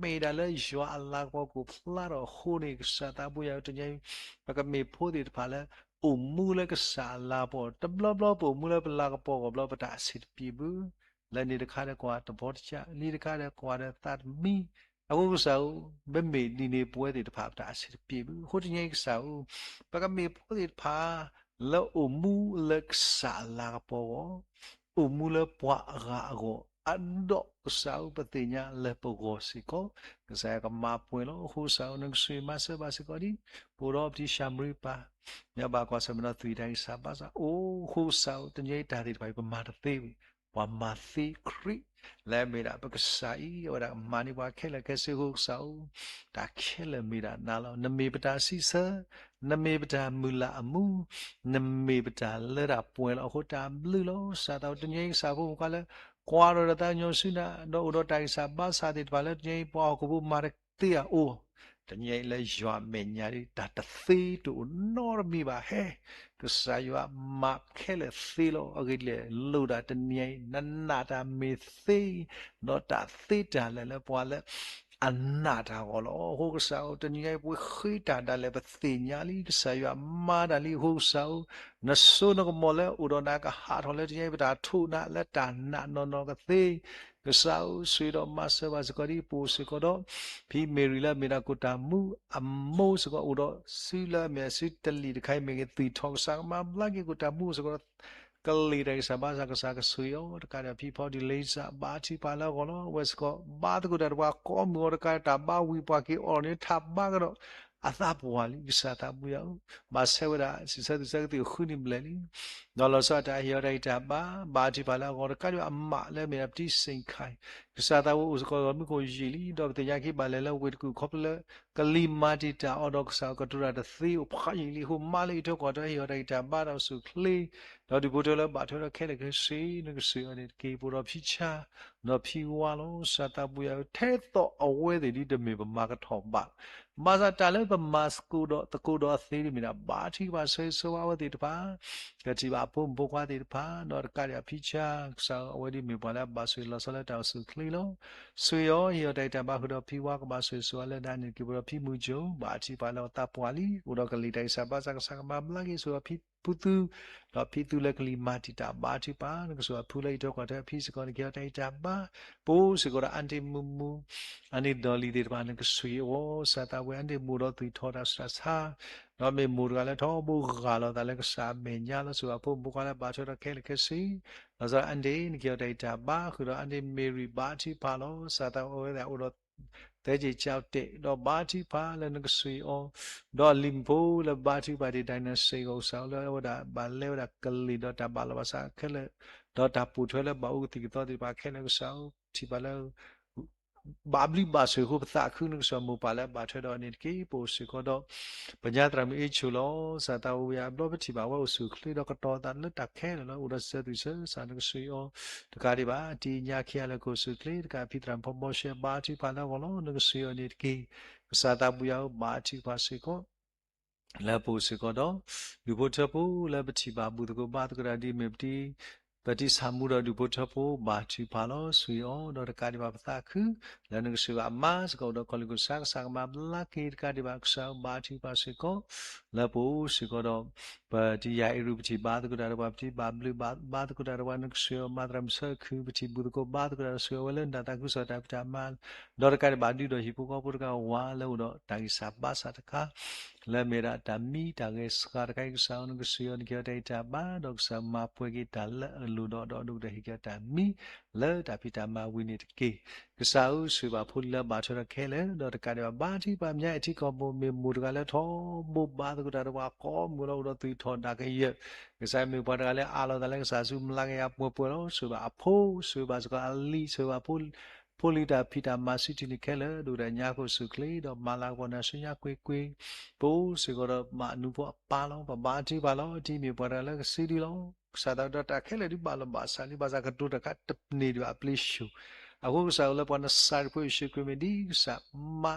မ့ၢ်ဒၣ်လၢယွၤအလၤကပီၤကအိၣ်ဖျါထီၣ်အဃိန့ၣ် ကစၢ်သးဘိယွၤဧၢ တနံၤအံၤ ပကမ့ၢ်ဖိသ့ၣ်တဖၣ်လၢ အိၣ်မူလၢကစၢ်အလၤကပီၤ တဘျီဘျီပအိၣ်မူလၢပလၤကပီၤဂီၢ်ဘျီ ပတၢ်အဆံးတပံၤဘၣ် လၢနံၤတခါဒီးကွၢ်တဘီတစၢ် လံၤတခါဒီးကွၢ်ဒီးသးတမံ အဃိကစၢ်ဧၢ, မ့မ့ၢ်ဒ်န့ၣ်ပဝဲသ့ၣ်တဖၣ်ပတၢ်အဆင်တပြေဘၣ်. အဃိတနံၤအံၤကစၢ်ဧၢ, ပကမ့ၢ်ပဝဲသ့ၣ်တဖၣ် လၢအိၣ်မူလၢကစၢ်အလၤကပီၤအဂီၢ်, အိၣ်မူလၢပှၤအဂၤအဂီၢ်, အဒိးကစၢ်ဧၢ ပသ့ၣ်ညါလၢပဂီၢ်စ့ၢ်ကီး, ကစၢ်ယွၤကမၤပှဲၤလီၤ. အဃိကစၢ်ဧၢ နကဆိၣ်ဂ့ၤမၤစၢၤဘၣ်စ့ၢ်ကီးဒံး ပအိၣ်ဒီးပတံၤၡၤမရံပၢ် မ့ၢ်ဘၣ်ကွၢ်ဆၢၣ်မဲာ်ဒီးသွံၣ်တၢ်ဂံၢ်စၢ်ဘါစၢ်, အိၣ်ဃိကစၢ်ဧၢ တနံၤအံၤတၢ်သ့ၣ်တဖၣ်အံၤ ပမၤတသ့ဘၣ်, ပှၤမၤသ့ခရံာ်, လၢအမ့ၢ်ဒၣ်ပကစၢ်အံၤ အဝဲဒၣ်ကမၤန့ၢ်ပှၤခဲလၢာ်ခဲဆ့အဃိကစၢ်ဧၢ, တၢ်ခဲလၢာ်မ့ၢ်ဒၣ်နၤလီၤ. နမ့ၢ်ပတၢ်စံးဆၢ, နမ့ၢ်ပတၢ်မုၢ်လၢ်အမူ, နမ့ၢ်ပတၢ်လၢတၢ်ပှဲၤလီၤ. အဃိတၢ်ဘျုးလီၤ. ကစၢ်သးဝဲတနံၤအံၤ ကစၢ်ဖိမုၣ်ခွါလၢ ကွၢ်ဒီးတၢ်သးကညီၤဆူနၤ, ဒီးအိၣ်ဒီးတၢ်ဂံၢ်စၢ်ဘါစၢ်သ့ၣ်တဖၣ်လၢတနံၤအံၤ ပှၤဟီၣ်ခိၣ်ဖိမၤတသ့အအိၣ်, တနံၤအံၤလၢယွၤအမဲာ်ညါဒ် တၢ်တသ့တအိၣ်နီတမံၤဘၣ်ဟဲ, ကစၢ်ယွၤမၤခဲလၢာ်သ့လီၤ. အဂ့ၢ်ဒ်လဲၣ်, လိၣ်ဒၣ်တနံၤအံၤ နနာ်တၢ်မ့ၢ်သ့, ဒီးတၢ်သ့တၢ်လၢာ်လၢပှၤလၢ အနာ်တၢ်အဂီၢ်လီၤ. အဃိကစၢ်ဧၢ, တနံၤအံၤပဝဲဃ့တၢ်ဒၣ်လဲာ် ပသ့ၣ်ညါလံ ကစၢ်ယွၤမၤတၢ်လံ. အဃိကစၢ်ဧၢ, နစိနကမီၤလၢအိၣ်ဒီးနၤကဟးထီၣ်လၢတနံၤအံၤ ပတၢ်ထိးနၤလၢတၢ်နာ်နီၢ်နီၢ်ကသ့, ကစၢ်ဧၢ ဆိၣ်ဂ့ၤဒီးမၤစၢၤဘၣ်စ့ၢ်ကီးဒ်ပအိၣ်စ့ၢ်ကီးဒီး ဖံမ့ၢ်ရံလၢအမ့ၢ်ဒၣ်ကိၣ်တၢ်မူအမိၢ်စ့ၢ်ကီး အိၣ်ဒီးစုလၢအမ့ၢ်အစုတလံာ်တခါအံၤ မ့ၢ်ဂ့ၤသွံၣ်ထီၣ် ကစၢ်ကမၤဘျါက့ၤကိၣ်တၢ်မူစ့ၢ်ကီးဒီး ကလံၤတၢ်ဂံၢ်စၢ်ဘါစၢ် ကစၢ်ကဆိၣ်ဂ့ၤအီၤ, တကးဒံးဘၣ်ဖံဖီဒံးလ့စၢ် ဘါထုကဖၣ်လၢအဂီၢ်လီၤ. အဝဲစ့ၢ်ကီး ဘါသကိးတၢ်ဒီးပှၤကိးမုၢ်ဂီၤ တကးဒံးဘၣ်တၢ်ဘါဝံၤ ပှၤက့ၤအိးထီၣ်န့ၣ် ထးဘါကဒီး အသးပှၢ်လံ ကစၢ်သးပူၤယၤဧၢ, ဘၣ်ဆၢဝဲဒၣ် စံးဆၢသုးဆၢကသံၣ်ဃုနံၣ်ဘျဲၣ်လံ. ဒီးလီၤဆီဒၣ်တၢ်ဟ့ၣ်အီၤတၢ်ဂံၢ်တၢ်ဘါ, ဘါထုကဖၣ်လၢအဂီၢ် တကးဒံးဘၣ်အမးလၢအမ့ၢ်ဒၣ်ပတံၤစ့ၣ်ခါအံၤ, ကစၢ်သးဝဲအိၣ်စ့ၢ်ကီးဒီးမူခိၣ်ယံာ်လံ, ဒီးပသ့ၣ်ညါက့ၤဘၣ်လဲၤလၢဝ့ၢ်တကူၣ်ခီဖျိလၢ ကလံၤမၤတံာ်တာ်အီၤဒီး ကစၢ်ကတိၤတၢ်တသ့အိၣ်ဖးယံာ်လံအဃိ မၤလၢအံးထွဲကွၢ်ထွဲ ဟ့ၣ်အီၤတၢ်ဂံၢ်တၢ်ဘါဒီးစူၢ်ချ့, ဒီးဒူၣ်ဖိထၢလၢဘၣ်ထွဲဒီးခဲလၢာ်ခဲဆ့ နကဆိၣ်ဂ့ၤအီၤန့ၣ်တက့ၢ်. ပအိၣ်ဒီးဖံဆါ ဒီးဖံဝါလီၤ. ကစၢ်သးပူၤယၤဧၢ, ထဲသိးအဝဲသ့ၣ်ဒ်တမ့ၢ်ပမၤကထီၣ်ဘၣ်, ဘၣ်ဆၣ်တၢ်လၢပမၤသကိးဒီးသကိးဒီးအသ့ဒ်မ့ၢ်ဒၣ် ဘါထုကဖၣ်ဆိၣ်ဂ့ၤဆိၣ်ဝါအဝဲသ့ၣ်တဖၣ်, ကထံၣ်ဘၣ်အဖိမုၣ်ဖိခွါသ့ၣ်တဖၣ်, ဒီးတကးဒံးဘၣ်ဖံဆါ ကစၢ်ဧၢ အဝဲဒ်မ့ၢ်ပှၤလၢအဘၣ်ဆိၣ်ဂ့ၤလီၤဆီလၢတၢ်အိၣ်ဆူၣ်အိၣ်ချ့လီၤ. ဆိၣ်ဂ့ၤအီၤ ဟ့ၣ်အီၤတၢ်ဂံၢ်တၢ်ဘါဃုာ်ဒီးဖံဝါကဘၣ်ဆိၣ်ဂ့ၤဆိၣ်ဝါလၢဒၣ်န့ၣ်တက့ၢ်. ပအိၣ်ဒီးဖံမုၢ်ကၠိ ဘါထုကဖၣ်လၢအသးပှၢ်လံ, အိၣ်ဒီးကလံၤတၢ်ဂံၢ်စၢ်ဘါစၢ် ကစၢ်ကမၤဘျါက့ၤဆိၣ်ဂ့ၤဖံဖုသူ, ဒီးဖံသူလၢကလံၤမၤတံာ်တာ်ဘါထုကဖၣ် နကဆိၣ်ဂ့ၤအဖုလၢအံးထွဲကွၢ်ထွဲအဖံစ့ၢ်ကီး နကဟ့ၣ်အီၤတၢ်ဂံၢ်တၢ်ဘါ, ပအိၣ်စ့ၢ်ကီးဒီးအါတ့ၢ်မုၢ်မုၢ်, အါန့ၢ်ဒီးလံၤသ့ၣ်တဖၣ် နကဆိၣ်ဂ့ၤအီၤ ကစၢ်သးဝဲ အါန့ၢ်မိၢ်ဒီးသွံၣ်ထီၣ်တၢ်ဆူးတၢ်ဆါ, ဒီးမ့ၢ်မိၢ်တဂၤလၢထီဘိဂၢ်လီၤသးလၢကစၢ်အမဲာ်ညါလီၤ. ဆိၣ်ဂ့ၤအဖိမုၣ်ဖိခွါလၢဘၣ်ထွဲဒီးခဲလၢာ်ခဲဆ့, လီၤဆီဒၣ်အါန့ၢ် နကဟ့ၣ်အီၤတၢ်ဂံၢ်တၢ်ဘါဃုာ်ဒီးအါန့ၢ်မ့ၢ်ရံဘါထုကဖၣ်လီၤ. ကစၢ်သးဝဲအဝဲသ့ၣ်အိၣ်ဒီး သဲက့ၤကၠီတဲာ် ဒီးဘါထုကဖၣ်လၢနကဆိၣ်ဂ့ၤအီၤ, ဒီးလံၤဖိလၢဘါထုကဖၣ်တ့ၢ် ဒိးနဲးစ့ၢ်ကီး ကစၢ်လၢအဝဲဒၣ်ဘၣ်လဲဝဲဒၣ်ကလံၤဒီးတၢ်ဘၣ်လီၤဘၣ်စးခဲလၢာ်, ဒီးတၢ်ပိာ်ထွဲလၢဘၣ်အိၣ်ကသံၣ်ကသီသ့ၣ်တဖၣ်ခဲလၢာ် ကစၢ်ဧၢ ထံၣ်ဘၣ်လၢ ဘၣ်ဘျုးဘၣ်ဆိၣ်အဃိ ပသးခု နကစၢ်မိၢ်ပၢ်လၢအဘၣ်ထွဲဒီးအီၤန့ၣ်တက့ၢ်. ပအိၣ်စ့ၢ်ကီးဒီး ပညါသရၣ်မုၣ်အ့ၣ်ဆိၣ်လီၤ. ကစၢ်သးဝဲအဘျီ ပထံၣ်ဘၣ်ဝဲအိၣ်ဆူၣ်အိၣ်ချ့ဒီးကတီၤသးလၢတၢ်ခဲလၢာ်လီၤ. အိၣ်ဒီးစံးဆၢသုဆၢ ကစၢ် နကဆိၣ်ဂ့ၤအီၤ, တကးဒံးဘၣ် တံၤညါခံဂၤလၢကအိၣ်ဆူၣ်အိၣ်ချ့ တကးဖံသရၣ်မုၣ်ဖီဘီရှဲ ဘါထုကဖၣ်လၢအဂီၢ်လီၤ. နကဆိၣ်ဂ့ၤအီၤန့ၣ်တက့ၢ်. ကစၢ်သးပူၤယၤဧၢ ဘါထုကဖၣ်စ့ၢ်ကီး လၢပအိၣ်စ့ၢ်ကီးဒီး ဒူၣ်ဖိထၢဖိလၢပထံၣ်ဘၣ်ဘူၣ်သကိးဘါသကိးတၢ်ဒ်အမ့ၢ် ပတံၤဆၣ်မူဒီးဒူၣ်ဖိထၢဖိ ဘါထုကဖၣ်လီၤ. ဆိၣ်ဂ့ၤအီၤ ဒီးတကးဒံးဘၣ်ပသးခု လၢနကဆိၣ်ဂ့ၤအမါစ့ၢ်ကီး ဒီးကီၢ်လံၢ်ကီၢ်ဆၣ် ကစၢ်ကမၤဘျါက့ၤ တကးဒံးဘၣ် ကစၢ်ဧၢ ဘါထုကဖၣ်စ့ၢ်ကီး လၢပအိၣ်စ့ၢ်ကီးဒီး ပတံၤယၤအ့ၣ်ရူၢ် ပထံၣ်ဘါသကိးတၢ်ဒီးပှၤ ပတံၤဘၣ်ဘျုးဘၣ်ဘါသကိးတၢ်ဒီးပှၤ နကဆိၣ်ဂ့ၤအီၤ မၤသရၣ်မုၣ်ဆၢခု ပထံၣ်ဘူၣ်သကိးဘါသကိးတၢ်ဒီး ဆိၣ်ဂ့ၤအဝဲလၢနတၢ်သးခုကစီၣ်တၢ်ဖံးတၢ်မၤ ဒီးတကးဒံးဘၣ်ဒုၣ်ဒီးဟံၣ်ဖိဃီဖိတဂၤဝၤလၢအိၣ်ဒီးတၢ်ဂံၢ်စၢ်ဘါစၢ်တခါ လၢအမ့ၢ်ဒၣ်တၢ်မံတၢ်ဂဲၤဆှးတခါအံၤ ကစၢ်ဧၢ နကဆိၣ်ဂ့ၤအီၤ နကဟ့ၣ်အီၤတၢ်ဂံၢ်တၢ်ဘါ ဒီးကစၢ်မၤပှဲၤက့ၤတၢ်လၢအလိၣ်ဒီး ဒီးနကဟ့ၣ်က့ၤအီၤတၢ်မံ လၢတၢ်ဖံးတၢ်မၤဝံၤန့ၣ်တက့ၢ်. ကစၢ်ဧၢ ဆိၣ်ဂ့ၤဘၣ်ဖိလံၤလၢဘၣ်ထွဲဒီးခဲလၢာ် ဒီးတကးဒံးဘၣ် ဘါထုကဖၣ်ပညါအထံကီၢ်ပူၤ မ့ၢ်မိၢ်တဂၤလၢထီဘိဘါသကိးတၢ်ဒီးပှၤကိးမုၢ်လီၤ အိၣ်ဒီးသွံၣ်ထီၣ်ဒၣ်ကယၢၢ် ကစၢ်မ့ၢ်ပှၤတဂၤလၢအးလီၤသးလၢကစၢ်ဆူမဲာ်ညါကယၤပှဲၤပှဲၤလီၤ. ဆိၣ်ဂ့ၤဘၣ်အဖိ ဆိၣ်ဂ့ၤဘၣ်စ့ၢ်ကီးအလံၤ ဆိၣ်ဂ့ၤဘၣ်ဖိလံၤတၢ်ဖံးတၢ်မၤ စုထံၣ်န့ၣ်ခဲလၢာ် ဒိၣ်ကတၢၢ်ညါကအိၣ်ဆူၣ်အိၣ်ချ့ ဒီးမၤလၤကပီၤနၤဆူညါကွ့ၢ်ကွ့ၢ် ပအိၣ်စ့ၢ်ကီးဒီး မၤနူၤဖိအပၢ်လီၤ. ပဘါထုကဖၣ်လီၤ. တံၤမ့ၢ်ပှၤတဂၤလၢကစုဒုလီၤ. ကစၢ်သးဒီးတၢ်ခဲလၢာ်ဒုးဘၣ်လီၤဘၣ်စးလံ ဘၣ်ဆၣ်ကတိၤတၢ်ခါတန့ၢ်ဒံးဘၣ်အပျ့ၤဆူၣ် အဃိကစၢ်ဧၢ လၢပှၤနစၤရ့းဖိယ့ၣ်ၡူးခရံာ်မ့ၢ်ဒ် ကစၢ်မၤ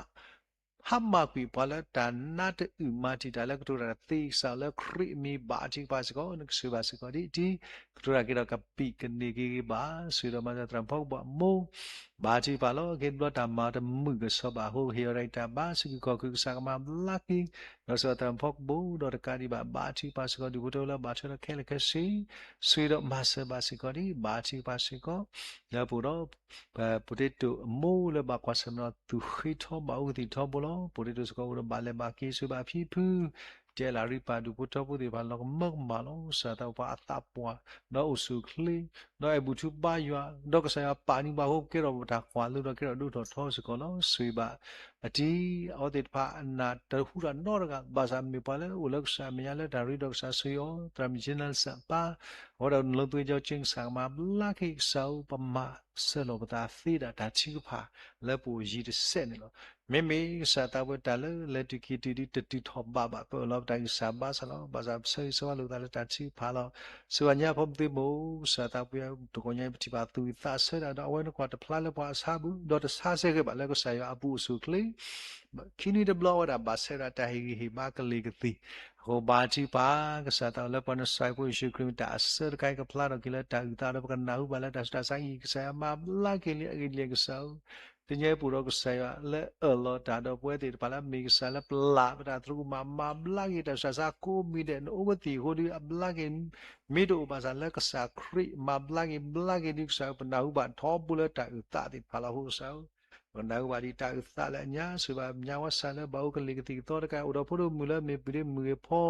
ဟါမၢ်ကွံာ်ပှၤလၢတၢ်နါတအုၣ်မၤတံာ်တာ်လၢကတိၤတၢ်တသ့ ကစၢ်ဧၢ လၢခရံာ်အမံၤ ဘါထုကဖၣ်စ့ၢ်ကီး နကဆိၣ်ဂ့ၤဘၣ်စ့ၢ်ကီးဒ်အံၤ ကတိၤတၢ်က့ၤဒီးကပံာ်ကန့ၢ်က့ၤက့ၤဘၣ် ဆိၣ်ဂ့ၤဒီးမၤသးသရၣ်မုၣ်ဖီကဘီၣ်အမိၢ် ဘါထုကဖၣ်လီၤ. က့ၤတဘျီတၢ်မၤတမုာ်ကဆီဘၣ်အဃိ ဟ့ၣ်အီၤတၢ်ဂံၢ်တၢ်ဘါ ဆူးက့ၤခီၣ်က့ၤ ကစၢ်ကမၤဘျါက့ၤ ဒီးစံးဘၣ်သရၣ်မုၣ်ဖီကဘိၣ် ဒီးတကးဒံးဘၣ် ဘါထုကဖၣ်စ့ၢ်ကီး ဒူၣ်ဖိထၢဖိလၢအဘၣ်ထွဲဒီးခဲလၢာ်ခဲဆ့, ဆိၣ်ဂ့ၤဒီးမၤစၢၤဘၣ်စ့ၢ်ကီးဒံး ဘါထုကဖၣ်စ့ၢ်ကီး လၢပအိၣ်ဒီး ပတ့တိာ်အမိၢ်လၢဘၣ်ကွၢ်ဆၢၣ်မဲာ်ဒီးသူၣ်ဃ့ထီ ဘၣ်အူကသံၣ်ထီဘိလီၤ. ပတ့တိာ်စ့ၢ်ကီးအိၣ်ဒီးဘၣ်လဲၤဘၣ်က့ၤ ဆိၣ်ဂ့ၤဘၣ်အဖံအဖု, တဲလၢရံပၢ် ဒူၣ်ဖိထၢဖိသ့ၣ်တဖၣ်လီၤကမၢကမၣ်လီၤ. ကစၢ်သးပှၢ်အသးပှၢ် ဒီးအိၣ်ဆူၣ်အိၣ်ချ့ ဒီးအဲၣ်ဘူၣ်ထုကဖၣ်ယွၤ ဒီးကစၢ်ယွၤပာ်န့ၢ်ဘၣ်အဃိ ပကဲထီၣ်ပတၢ်ကွၢ်လိဒီးကဲထီၣ်ဒိၣ်ထီၣ်ထီစ့ၢ်ကီးလီၤ. ဆိၣ်ဂ့ၤဘၣ်အတံၤ အဝဲသ့ၣ်တဖၣ်အနၢ်တဂၤဘၣ်ဆၣ်မ့ၢ်ပှၤလၢအိၣ်လၢကစၢ်အမဲာ်ညါလၢတၢ်ရ့ဒီးကစၢ်ဆိၣ်ဂ့ၤအီၤ သရၣ်မုၣ်ကၠ့နၢ်စၢ်ပၢ် အဝဲဒၣ်နလိသ့ကၠီကၠ့ကစၢ်ကမၤဘျါက့ၤ ကစၢ်ဧၢ ပမၤစၢၤလိာ်ပသးသ့ဒၣ်တၢ်ထုကဖၣ် လၢပအိၣ်ယံၤတစဲးန့ၣ်လီၤ. မ့မ့ၢ်ကစၢ်သးပှၢ်တၢ်လၢလဲၤတုၤက့ၤတုၤဒ်တတုၤထီၣ်ဘးဘၣ် ပအၢၣ်လီၤပတၢ်ဂံၢ်စၢ်ဘါစၢ်လီၤ. ဘၣ်ဆၣ်ပဆၢဂ့ၤဆၢဝါလိာ်သးလၢတၢ်ထုကဖၣ်လီၤ. ဆိၣ်ဂ့ၤညါဖီမုၢ်သ့ၣ်မုၢ် ကစၢ်သးပှၢ်ယၤ တဂီၤညါအံၤ ပထံၣ်ဘၣ်သူၣ်ဝံၣ်သးဆၢတၢ်ဒီး အဝဲနကွၢ်တဖျါလၢပှၤအဆါပူၤ ဒီးတဆါစဲဃဲၤဘၣ်လၢကစၢ်ယွၤအပူၤအိၣ်ဆူၣ်အိၣ်ချ့ ခံနွံတဘျီဝဲဒၣ် ဘၣ်ဆၢဒၣ်တၢ်ဟ့ၣ်ဂံၢ်ဟ့ၣ်ဘါကလံၤကသံၣ်, အဃိဘါထုကဖၣ် ကစၢ်သးလၢပှၤနစၢ်ဖိယ့ၣ်ၡူးခရံာ်မ့ၢ်တၢ်အဆၢတခါအံၤကဖျါထီၣ်က့ၤလၢတၢ်အုၣ်သးဒီးပကနၢ်ဟူဘၣ်လၢတၢ်ဆူးတၢ်ဆါအံၤ ကစၢ်ယွၤမၤဘျါက့ၤလံအဂ့ၢ်ဒ်လဲၣ်ကစၢ်ဧၢ, တနံၤအံၤပအိၣ်ဒီးကစၢ်ယွၤလၢအၢၣ်လီၤတၢ်ဒီးပဝဲသ့ၣ်တဖၣ်လၢအမ့ၢ်ကစၢ်လၢပလၢ်ပတၢ်သရူးကမၣ် မၤဘျါက့ၤတၢ်ဆူးတၢ်ဆါကိးမံၤဒဲး နအိၣ်ဝဲသ့ၣ်အဃိဒီးအဘျါက့ၤ မ့ၢ်တအိၣ်ဘၣ်ဆၣ်လၢကစၢ်ခရံာ်မၤဘျါက့ၤ ဘျါက့ၤဒ်ကစၢ်ဧၢ ပနၢ်ဟူဘၣ်ထီဘိလၢတၢ်အုၣ်သးသ့ၣ်တဖၣ်လီၤ. အဃိကစၢ်ဧၢ ပကနၢ်ဟူဘၣ်ဒ်တၢ်အုၣ်သးလၢအညါ ဆိၣ်ဂ့ၤဘၣ်ညါဝဲဆၣ်လၢဘၣ်အိၣ်ကလံၤကသံၣ်ကသီတကး အိၣ်ဒီးဖိဒိၣ်မုၣ်လၢအမ့ၢ်ပုၢ်ဒ့မုၣ်ဂ့ၤဖီ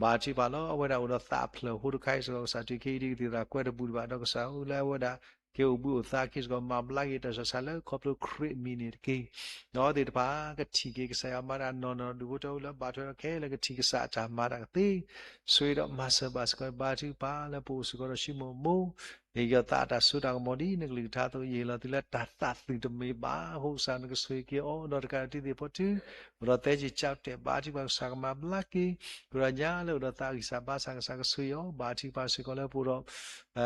ဘါထုကဖၣ်လီၤ. အဝဲဒၣ်အိၣ်ဒီးသးအဖျၢၣ်အဃိတခါအံၤစ့ၢ်ကီး ကစၢ်တုၤခဲအံၤဒ်ကသံၣ်သရၣ်ကွဲတဘူၣ်ဒံးဘၣ်ဒီးကစၢ်ဧၢ လၢအဝဲဒၣ်က့ၤအိၣ်ဘှံးအိၣ်သါခံစ့ၢ်ကီး မၤဘျါက့ၤတၢ်ဆူးတၢ်ဆါလၢခီဖျိခရံာ်အမံၤန့ၣ်တက့ၢ်. ဒီးအဝဲသ့ၣ်တဖၣ်ကထံၣ်က့ၤကစၢ်ယွၤမၤတၢ်နီၢ်နီၢ် ဒူၣ်ဖိထၢဖိလၢအဘၣ်ထွဲဒီးခဲလၢာ်ကထံၣ်ကစၢ်အတၢ်မၤတၢ်ကသ့ ဆိၣ်ဂ့ၤဒီးမၤစၢၤဘၣ်စ့ၢ်ကီး ဘါထုကဖၣ်လၢပအိၣ်စ့ၢ်ကီးဒီးဆံမိၢ်အမိၢ် ဟ့ၣ်က့ၤအီၤသးအတၢ်စိတၢ်ကမီၤဒ်နကလုၢ်ကထါအသိး ယဟ့ၣ်လီၤသုလၢတၢ်သးသုးတမံၤဘၣ် အဃိကစၢ်နကဆိၣ်ဂ့ၤက့ၤအီၤ ဒီးတကးဒံးသ့ၣ်ဖီထု အိၣ်ဒီးသဲက့ၤကၠီတဲာ် ဘါထုကဖၣ်ကစၢ်ကမၤဘျါက့ၤ ကရၢညါလၢအိၣ်ဒီးသးဂံၢ်စၢ်ဘါစၢ် ကစၢ်ကဆိၣ်ဂ့ၤအီၤ ဘါထုကဖၣ်စ့ၢ်ကီးလၢပအိၣ်ဒီး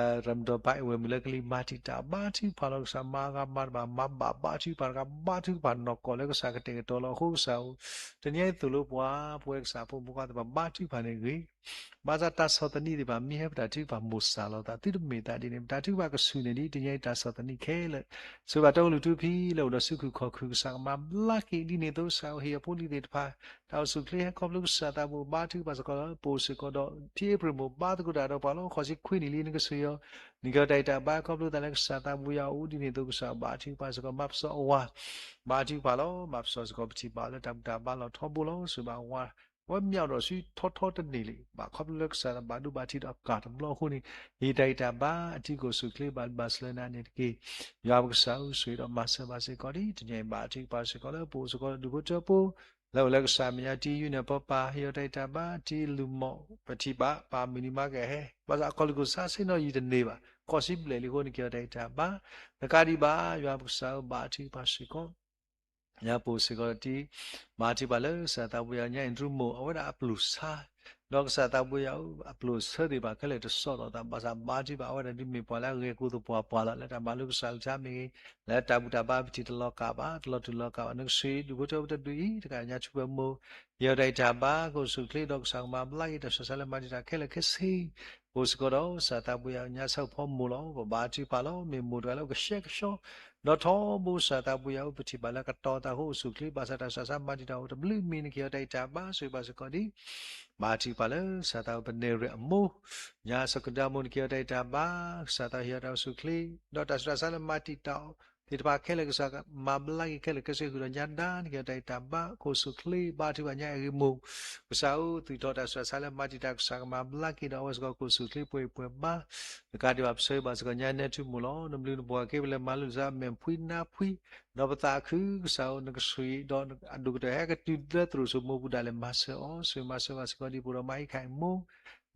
ရၤမတီၤပၢ်အဲၣ်ဝဲၢ်မုၣ်လၢကလံၤမၤတံာ်တာ် ဘါထုကဖၣ်လီၤ ကစၢ်မၤဂ့ၤမၤတဘၣ် မၤဘၣ်ဘါထုကဖၣ်တဂၤ ဘါထုကဖၣ်နီၢ်ကီၢ်လၢကစၢ်ကတဲာ်ကတီၤလီၤ အဃိကစၢ်ဧၢ တနံၤအံၤသိၣ်လိပှၤ ပဝဲကစၢ်ဖိမုၣ်ဖိခွါသ့ၣ်တဖၣ် ဘါထုကဖၣ်န့ၣ်ဂ့ၤ ဘၣ်ဆၣ်တၢ်ဆီၣ်သနံးသ့ၣ်တဖၣ် မ့ၢ်ဟဲပတၢ်ထုကဖၣ်မိၢ်စၢ်လီၤသး သုတမ့ၢ်သးဒ်န့ၣ် ပတၢ်ထုကဖၣ်ကဆူၣ်န့ၢ်ဒံး တနံၤအံၤတၢ်ဆီၣ်သနံးခဲလၢာ် ဆိၣ်ဂ့ၤဘၣ်တီကလုာ်ထူဖံလၢအိၣ်ဒီးစုခုၣ်ခီၣ်ခုၣ် ကစၢ်ကမၤဘျါက့ၤဒ်န့ၣ်အသိး ကစၢ်ဧၢ ဟ့ၣ်အဖိလံၤသ့ၣ်တဖၣ် တၢ်အိၣ်ဆူၣ်အိၣ်ချ့ဟဲခီဖျိကစၢ်သးဘိ ဘါထုကဖၣ်စ့ၢ်ကီးလၢ ပအိၣ်စ့ၢ်ကီးဒီး ဖံအ့ဖြ့ၣ်မိၢ် ဘါသကိးတၢ်ဒီးပှၤလီၤ ဃိးဆံခွံနံၣ်လံ နကဆိၣ်ဂ့ၤအီၤ နက့ၤအီၤတၢ်ဂံၢ်တၢ်ဘါ ခီဖျိသးလၢကစၢ်သးဘိယွၤအအိၣ်ဒ်န့ၣ်အသိး ကစၢ် ဘါထုကဖၣ်စ့ၢ်ကီး မၤပစီာ်အဝၤ ဘါထုကဖၣ်လီၤ မၤပစီာ်စ့ၢ်ကီး ပထံၣ်ဘၣ်လၢတၢ်ဘူၣ်တၢ်ဘါလီၤထီဘိလီၤ ဆိၣ်ဂ့ၤဘၣ်အဝၤ အဝဲမၠီၣ်ဒီးဆူထီထီတန့ၢ်လံ ဘၣ်ခီဖျိလၢကစၢ်ဘၣ်ဒိဘၣ်ထံးဒီးအကၢ်တဘျီအဃိန့ၣ် ဟ့ၣ်တၢ်ဂံၢ်တၢ်ဘါ အတံၤကအိၣ်ဆူၣ်အိၣ်ချ့ဘၣ်ဘၣ်ဆၢလၢနၤန့ၣ်တက့ၢ်. ယွၤပကစၢ်ဧၢ ဆိၣ်ဂ့ၤဒီးမၤစၢၤဘၣ်စ့ၢ်ကီးဒ်တနံၤအံၤ ဘါထုကဖၣ်စ့ၢ်ကီးလၢပအိၣ်စ့ၢ်ကီးလၢဒူၣ်ဖိထၢဖိ လၢအိၣ်လၢကစၢ်မဲာ်ညါ တံၤယုၢ်န့ၣ် ပပၢ် ဟ့ၣ်အီၤတၢ်ဂံၢ်တၢ်ဘါ တံၤလူၤမိၢ် ပထံၣ်ဘၣ် ပၢ်မုၢ်နံၤမါကဟဲ ဘၣ်ဆၣ်အခီၣ်လ့ၢ်ခိၣ်ဆါဆ့ၣ်နီၤယံာ်တန့ၢ်ဘၣ် ဃိးဆံဘျဲၣ်လံအဃိ နက့ၤအီၤတၢ်ဂံၢ်တၢ်ဘါ နကးဒံးဘၣ် ယွၤပကစၢ်ဧၢ ဘါထုကဖၣ်စ့ၢ်ကီး ညါပအိၣ်စ့ၢ်ကီးတံၤ ဘါထုကဖၣ်လၢကစၢ်သးဘိယွၤ ညါအ့ၣ်ဒြူမိၢ် အဝဲဒၣ်အပျိၢ်ဆါ ဒီးကစၢ်သးဘိယွၤဧၢ အပျိၢ်ဆၢသ့ၣ်တဖၣ်ခဲလၢာ်တစိၢ်လိာ်သး ဘၣ်ဆၣ်ဘါထုကဖၣ် အဝဲဒၣ်ဒ်မ့ၢ်ပှၤလၢအဂ့ၤကိာ်သပှၢ်ပှၢ်လီၤ လၢတၢ်မၤလိကစၢ်အကလုၢ်ကထါမ့ၢ်ဂ့ၤ လၢတၢ်ဘူၣ်တၢ်ဘါပထံၣ်တလီၤကးဘၣ် တလီၤတူာ်လီၤကးဘၣ် နကဆိၣ်ဂ့ၤဒူၣ်ဖိထၢဖိတဒူၣ်အံၤ တကးညါဆူဖဲမိၢ် ဟ့ၣ်အီၤတၢ်ဂံၢ်တၢ်ဘါ ကအိၣ်ဆူၣ်အိၣ်ချ့ ဒီးကစၢ်ကမၤဘျါက့ၤတၢ်ဆူးတၢ်ဆါလၢမၤတံာ်တာ်ခဲလၢာ်ခဲဆ့ ပအိၣ်စ့ၢ်ကီးဒီး ကစၢ်သးဘိယွၤ ညါဆၢဖီမိၢ်လီၤ ပဘါထုကဖၣ်လီၤ မ့ၢ်မိၢ်တဂၤလၢကဆှဲကဆှီ ဒီးထီဘိကစၢ်သးဘိယွၤဧၢ ပထံၣ်ဘၣ်လၢကတီၤသးအဃိအိၣ်ဆူၣ်အိၣ်ချ့ ဘၣ်ဆၣ်တၢ်ဆူးတၢ်ဆါမၤတံာ်တာ်အိၣ်တဘျုးမံၤ နက့ၤအီၤတၢ်ဂံၢ်တၢ်ဘါ ဆိၣ်ဂ့ၤဘၣ်စ့ၢ်ကီးဒ် ဘါထုကဖၣ်လၢကစၢ်သးဘိပနဲၣ်ရံၣ်အမိၢ် ညါဆၢကဒါမိၢ် နက့ၤအီၤတၢ်ဂံၢ်တၢ်ဘါ ကစၢ်သးဟ့ၣ်အီၤတၢ်အိၣ်ဆူၣ်အိၣ်ချ့ ဒီးတၢ်ဆူးတၢ်ဆါလၢမၤတံာ်တာ်အီၤသ့ၣ်တဖၣ်ခဲလၢာ် ကစၢ်မၤဘျါက့ၤခဲလၢာ်ခဲဆ့ဃုာ်ဒီးညါဒါ နက့ၤအီၤတၢ်ဂံၢ်တၢ်ဘါ ကအိၣ်ဆူၣ်အိၣ်ချ့ ဘါထုကဖၣ်ညါအဲၣ်ဂ့ၢ်မိၢ် ကစၢ်ဧၢ သူၣ်ထီၣ်တၢ်ဆူးတၢ်ဆါလၢမၤတံာ်တာ် ကစၢ်ကမၤဘျါက့ၤဒီးအဝဲစ့ၢ်ကီး ကအိၣ်ဆူၣ်အိၣ်ချ့ပှဲၤအံၤပှဲၤဘါ တကးဒံးဘၣ် ပဆၢဂ့ၤဘၣ်စ့ၢ်ကီးညါနဲထူမိၢ်လီၤ နဘျုးနဖှိၣ်က့ၤ ပလဲၤမၤလိစၢ်မဲာ်ဖှံနါဖှံ ဒီးပသးခု ကစၢ်ဧၢ နကဆိၣ်ဂ့ၤဒီးအဒိၣ်ကတၢၢ်ဟဲကတုၤလၢသရိာ်စိမိၢ်ပူၤဒၣ်လဲာ် မၤစၢၤအီၤ ဆိၣ်ဂ့ၤမၤစၢၤဘၣ်စ့ၢ်ကီးဒ်ပအိၣ်ဒီးမၤအံးခးအံးမိၢ်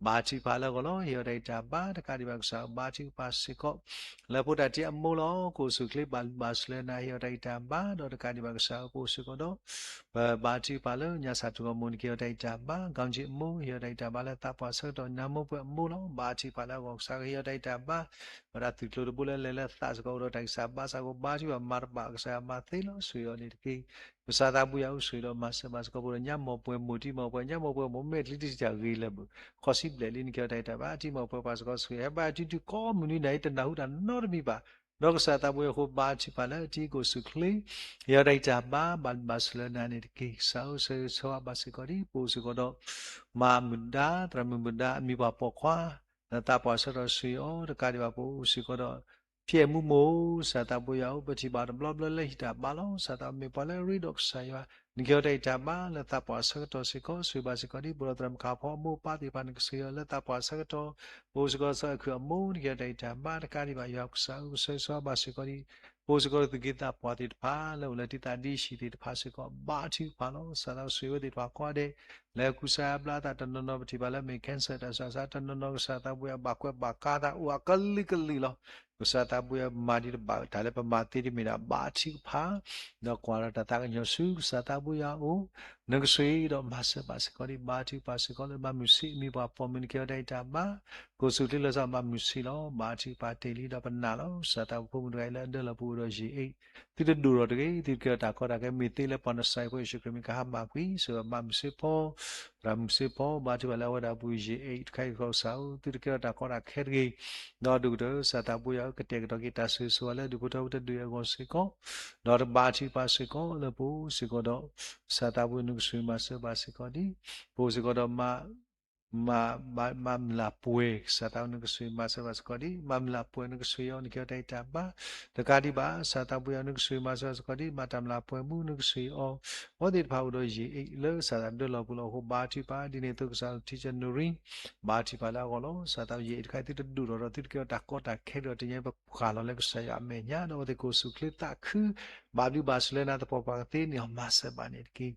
ဘါထုကဖၣ်လၢအဂီၢ်လီၤ ဟ့ၣ်အီၤတၢ်ဂံၢ်တၢ်ဘါ တကးဒံးဘၣ်ကစၢ်ဧၢ ဘါထုကဖၣ်စ့ၢ်ကီး လၢဖိတၢ်တံၤအမိၢ်လီၤ ကအိၣ်ဆူၣ်အိၣ်ချ့ဘၣ်ဘၣ်ဆၢလၢနၤ ဟ့ၣ်အီၤတၢ်ဂံၢ်တၢ်ဘါ ဒီးတကးဒံးဘၣ်ကစၢ်ဧၢ ပအိၣ်စ့ၢ်ကီးဒီး ပဘါထုကဖၣ်လၢညါစၢ်ထူၣ်ဂီၢ်မိၢ် နက့ၤအီၤတၢ်ဂံၢ်တၢ်ဘါ ကီၢ်ကၠံအမိၢ် ဟ့ၣ်အီၤတၢ်ဂံၢ်တၢ်ဘါလၢသးပှၢ်ဆၢကတီၢ် နၤမိၢ်ပှဲၤအမိၢ်လီၤ ဘါထုကဖၣ်လၢအဂီၢ် ကစၢ်ဧၢ ဟ့ၣ်အီၤတၢ်ဂံၢ်တၢ်ဘါ ဝဲဒၣ်သုးကျိၤတဘိလၢလဲၤလၢသးစ့ၢ်ကီး အိၣ်ဒီးတၢ်ဂံၢ်စၢ်ဘါစၢ်အဃိ ဘါထုကဖၣ်မၤတဘၣ် ကစၢ်ယွၤမၤသ့လီၤ ဆိၣ်ဂ့ၤအီၤန့ၣ်တက့ၢ်. ကစၢ်သးဘိယွၤဧၢ ဆိၣ်ဂ့ၤဒီးမၤစၢၤဘၣ်စ့ၢ်ကီး ပအိၣ်ဒီးညါမိၢ်ပှဲၤမိၢ် တံၤမိၢ်ပှဲၤ ညါမိၢ်ပှဲၤမိၢ် မ့ၢ်အချံတစံၣ်တၢ်ဂ့ၤလၢၤဘၣ် ဃိးဆံဘျဲၣ်လံ နက့ၤအီၤတၢ်ဂံၢ်တၢ်ဘါ တံၤမိၢ်ပှဲၤပှၤစ့ၢ်ကီး ဆိၣ်ဂ့ၤ ဟဲဘါထုကဖၣ်ကိးမုၢ်နံၤနၤအံၤ တနၢ်ဟူတၢ်နီတမံၤဘၣ် ဒီးကစၢ်သးဘိယွၤအဃိ ဘါထုကဖၣ်လၢအထံကီၢ် ကစၢ်ခရံာ် ဟ့ၣ်အီၤတၢ်ဂံၢ်တၢ်ဘါ ဘၣ်ဘၣ်စၢၤလၢနၤန့ၣ်တက့ၢ်. ကစၢ်ဧၢ ဆၢဂ့ၤဆၢဝါဘၣ်စ့ၢ်ကီးဒံး ပအိၣ်စ့ၢ်ကီးဒီး မၤမုာ်ဒါ သရၣ်မုၣ်မုာ်ဒါ အမံၤပှၢ်ပိာ်ခွါ နသးပှၢ်ဆၢကတီၢ်ဆူအံၤအီၤ တကးဒံးဘၣ် ပအိၣ်စ့ၢ်ကီးဒီး ဖံအဲၣ်မူမိၢ် ကစၢ်သးဘိယွၤဧၢ ပထံၣ်ဘၣ်တဘျီဘျီလၢဟံၣ်တၢ်ဘါလီၤ. ကစၢ်သးဘိမ့ၢ်ပှၤလၢအရ့ဒီးကစၢ်ယွၤ နကဟ့ၣ်အီၤတၢ်ဂံၢ်တၢ်ဘါ လၢသးပှၢ်ဆၢကတီၢ်စ့ၢ်ကီး ဆိၣ်ဂ့ၤဘၣ်စ့ၢ်ကီးဒံး ပအိၣ်ဒီးသရၣ်မုၣ်ခးဖီအမိၢ်အပၢ်သ့ၣ်တဖၣ် နကဆိၣ်ဂ့ၤအီၤလၢသးပှၢ်ဆၢကတီၢ် ပအိၣ်စ့ၢ်ကီးစီၤအဲၣ်ခုၣ်အမိၢ် နကဟ့ၣ်အီၤတၢ်ဂံၢ်တၢ်ဘါ တကးဒံးဘၣ် ယွၤကစၢ်ဧၢ ကဆၢဂ့ၤဆၢဝါဘၣ်စ့ၢ်ကီးဒံး ပအိၣ်စ့ၢ်ကီးဒီးသူၣ်က့သးပှၢ်သ့ၣ်တဖၣ် လၢအိၣ်လၢဒ်သိးဒ်ဆံးသ့ၣ်တဖၣ်စ့ၢ်ကီး ဘါထုကဖၣ်လီၤ. ကစၢ်သးဘိဆိၣ်ဂ့ၤအဝဲသ့ၣ်တဖၣ်ကိးဂၤဒဲး လၢကူစါအါဘျါအသး တနီၤနီၤပထံၣ်ဘၣ်လၢမ့ၢ် cancer တၢ်ဆူးတၢ်ဆါ တနီၤနီၤ ကစၢ်သးဘိယွၤ ဘၣ်ကွဲးဘၣ်ကါသးအိၣ်အကလုာ်ကလုာ်လီၤ. ကစၢ်သးဘိယွၤ မၤဒံးတဘၣ်တၢ်လၢပမၤသ့တမ့ၢ်ဒၣ် ဘါထုကဖၣ် ဒီးကွၢ်ဒီးတၢ်သးကညီၤဆူ ကစၢ်သးဘိယွၤအအိၣ် နကဆိၣ်ဂ့ၤဒီးမၤစၢၤဘၣ်စ့ၢ်ကီးဒံး ဘါထုကဖၣ်စ့ၢ်ကီးလၢ ဘၣ်မုာ်ဆ့ အမံၤပှၢ်ပိာ်မုၣ် နကဟ့ၣ်အီၤတၢ်ဂံၢ်တၢ်ဘါ ကိၣ်စူၣ်ချ့လၢစီၤ ဘၣ်မုာ်ဆ့လီၤ. ဘါထုကဖၣ်တ့ၢ်လံဒီးပနာ်လီၤ. ကစၢ်သးဘိဖိမုၣ်တဂၤအံၤလၢအဒၢလီၤပူၤအိၣ်ဒီးယံာ်အ့ၣ် သုတဒိၣ်ထီၣ်တဂ့ၤ, သုတကဲထီၣ်တၢ်ကီတၢ်ခဲ မ့ၢ်သ့လၢပှၤနစဲးဖိယ့ၣ်ၡူးခရံာ်မံၤ ကဟါမၢ်ကွံာ် ဆိၣ်ဂ့ၤဘၣ်မုၢ်စ့ဖီ, သရၣ်မုၢ်စ့ဖီ ဘါထုကဖၣ်လၢအဝဲဒၣ်အပူၤ ယံာ်အ့ၣ် တခါအံၤ ကစၢ်ဧၢ သုတကဲထီၣ်တၢ်ကီတၢ်ခဲတဂ့ၤ, ဒီးဒိၣ်ကတၢၢ် ကစၢ်သးဘိယွၤဧၢ ကတဲာ်ကတီၤက့ၤတၢ်ဆိၣ်ဂ့ၤဆိၣ်ဝါလၢဒူၣ်ဖိထၢဖိတဒူၣ်အဂီၢ်စ့ၢ်ကီး, ဒီးတဘါထုကဖၣ်စ့ၢ်ကီးလၢပအိၣ်စ့ၢ်ကီးဒီး ကစၢ်သးဘိယွၤ နကဆိၣ်ဂ့ၤမၤစၢၤဘၣ်စ့ၢ်ကီးဒံး, ပအိၣ်စ့ၢ်ကီးဒီး မၤ မၤ မၤမုၢ်လၢ်ပှဲၤ ကစၢ်သးဘိယွၤ နကဆိၣ်ဂ့ၤမၤစၢၤဘၣ်စ့ၢ်ကီးဒံး, မၤမုၢ်လၢ်ပှဲၤ နကဆိၣ်ဂ့ၤအီၤ နကဟ့ၣ်အီၤတၢ်ဂံၢ်တၢ်ဘါ, တကးဒံးဘၣ် ကစၢ်သးဘိယွၤ နကဆိၣ်ဂ့ၤမၤစၢၤဘၣ်စ့ၢ်ကီးဒံး, မၤတၢ်မုၢ်လၢ်ပှဲၤမူ နကဆိၣ်ဂ့ၤအီၤ, အဝဲသ့ၣ်တဖၣ်အိၣ်ဒီးယံာ်အ့ၣ် လၢကစၢ်သးဒၢလီၤပူၤလီၤအဃိ ဘါထုကဖၣ်, ဒ်န့ၣ်အသိးကစၢ် teacher Noreen ဘါထုကဖၣ်လၢအဂီၢ်လီၤ. ကစၢ်သးဘိယွၤ ယံာ်အ့ၣ်တခါအံၤ သုတဒိၣ်ထီၣ်ဒီး သုတကဲထီၣ်တၢ်ကီတၢ်ခဲဒီး တနံၤအံၤပပှၢ်လီၤလၢကစၢ်ယွၤအမဲာ်ညါ ဒီးအဝဲသ့ၣ်ကိၣ်စူၣ်ချ့သးခု ဘၣ်ဘျုးဘၣ်ဆိၣ်လၢနၤ သပှၢ်ပှၢ်ကသ့န့ၣ် မၤစၢၤဘၣ်န့ၣ်တက့ၢ်.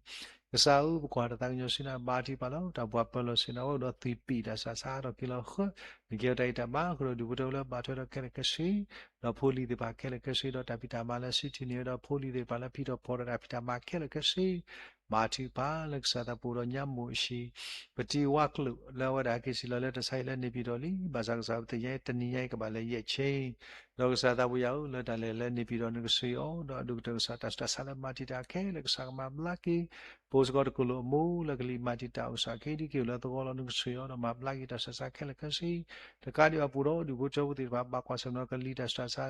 ကစၢ်ဧၢ ပကွၢ်တၢ်သးကညီၤဆူနၤ ဘါထုကဖၣ်လီၤ. တၢ်ပှၤပၢၤလီၢ်ဆ့ၣ်နီၤ အဝဲအိၣ်ဒီးသံၣ်ပံၣ်တၢ်ဆူးတၢ်ဆါ ဟးထီၣ်က့ၤလီၤဃၢ, နကဟ့ၣ်အီၤတၢ်ဂံၢ်တၢ်ဘါ ဃုာ်ဒီးဒူၣ်ဖိထၢဖိလၢဘၣ်ထွဲဒီးခဲလၢာ်ခဲဆ့, ဒီးဖိလံၤသ့ၣ်တဖၣ်ခဲလၢာ်ခဲဆ့, ဒီးတၢ်ဖံးတၢ်မၤလၢ city န့ၣ်ဒီးဖိလံၤသ့ၣ်တဖၣ်လၢဖံးထီၣ်ဖီၣ်ဒီးတၢ်ဖံးတၢ်မၤခဲလၢာ်ခဲဆ့, ဘါထုကဖၣ်လၢကစၢ်သးပူၤဒီးညါမိၢ်အဟံၣ်, ပတံၤဝါကျိာ်လၢအဝဲဒၣ်ဟဲက့ၤစံၣ်လီၤလၢတၢ်ဆါဟံၣ်လၢန့ၣ်ပၠံၣ်တီၣ်လံ, ဘၣ်ဆၣ်ကစၢ်ပသ့ၣ်ညါအံၤ တနံၤညါအံၤကဘၣ်လဲၤယဲၢ်ဆ့ ဒီးကစၢ်သးပူၤယွၤဧၢ လၢတၢ်လဲၤလၢန့ၣ်ပၠံၣ်တီၣ် နကဆိၣ်ဂ့ၤအီၤ, ဒီးအဒိၣ်ကတၢၢ်ကစၢ် တၢ်ဆူးတၢ်ဆါလၢမၤတံာ်တာ်ခဲလၢာ် ကစၢ်ကမၤဘျါက့ၤ, ပအိၣ်စ့ၢ်ကီးတကလုာ်အမိၢ်လၢကလံၤမၤတံာ်တာ် ကစၢ်ခ့ဒံက့ၤအိၣ်လၢသဝီလီၤ နကဆိၣ်ဂ့ၤအီၤ ဒီးမၤဘျါက့ၤတၢ်ဆူးတၢ်ဆါခဲလၢာ်ခဲဆ့, တကးဒံးဘၣ်ပအိၣ်ဒီးဒူၣ်ဖိထၢဖိသ့ၣ်တဖၣ် ဘၣ်ကွၢ်ဆၢၣ်မဲာ်ဒီးကလံၤတၢ်ဆူးတၢ်ဆါ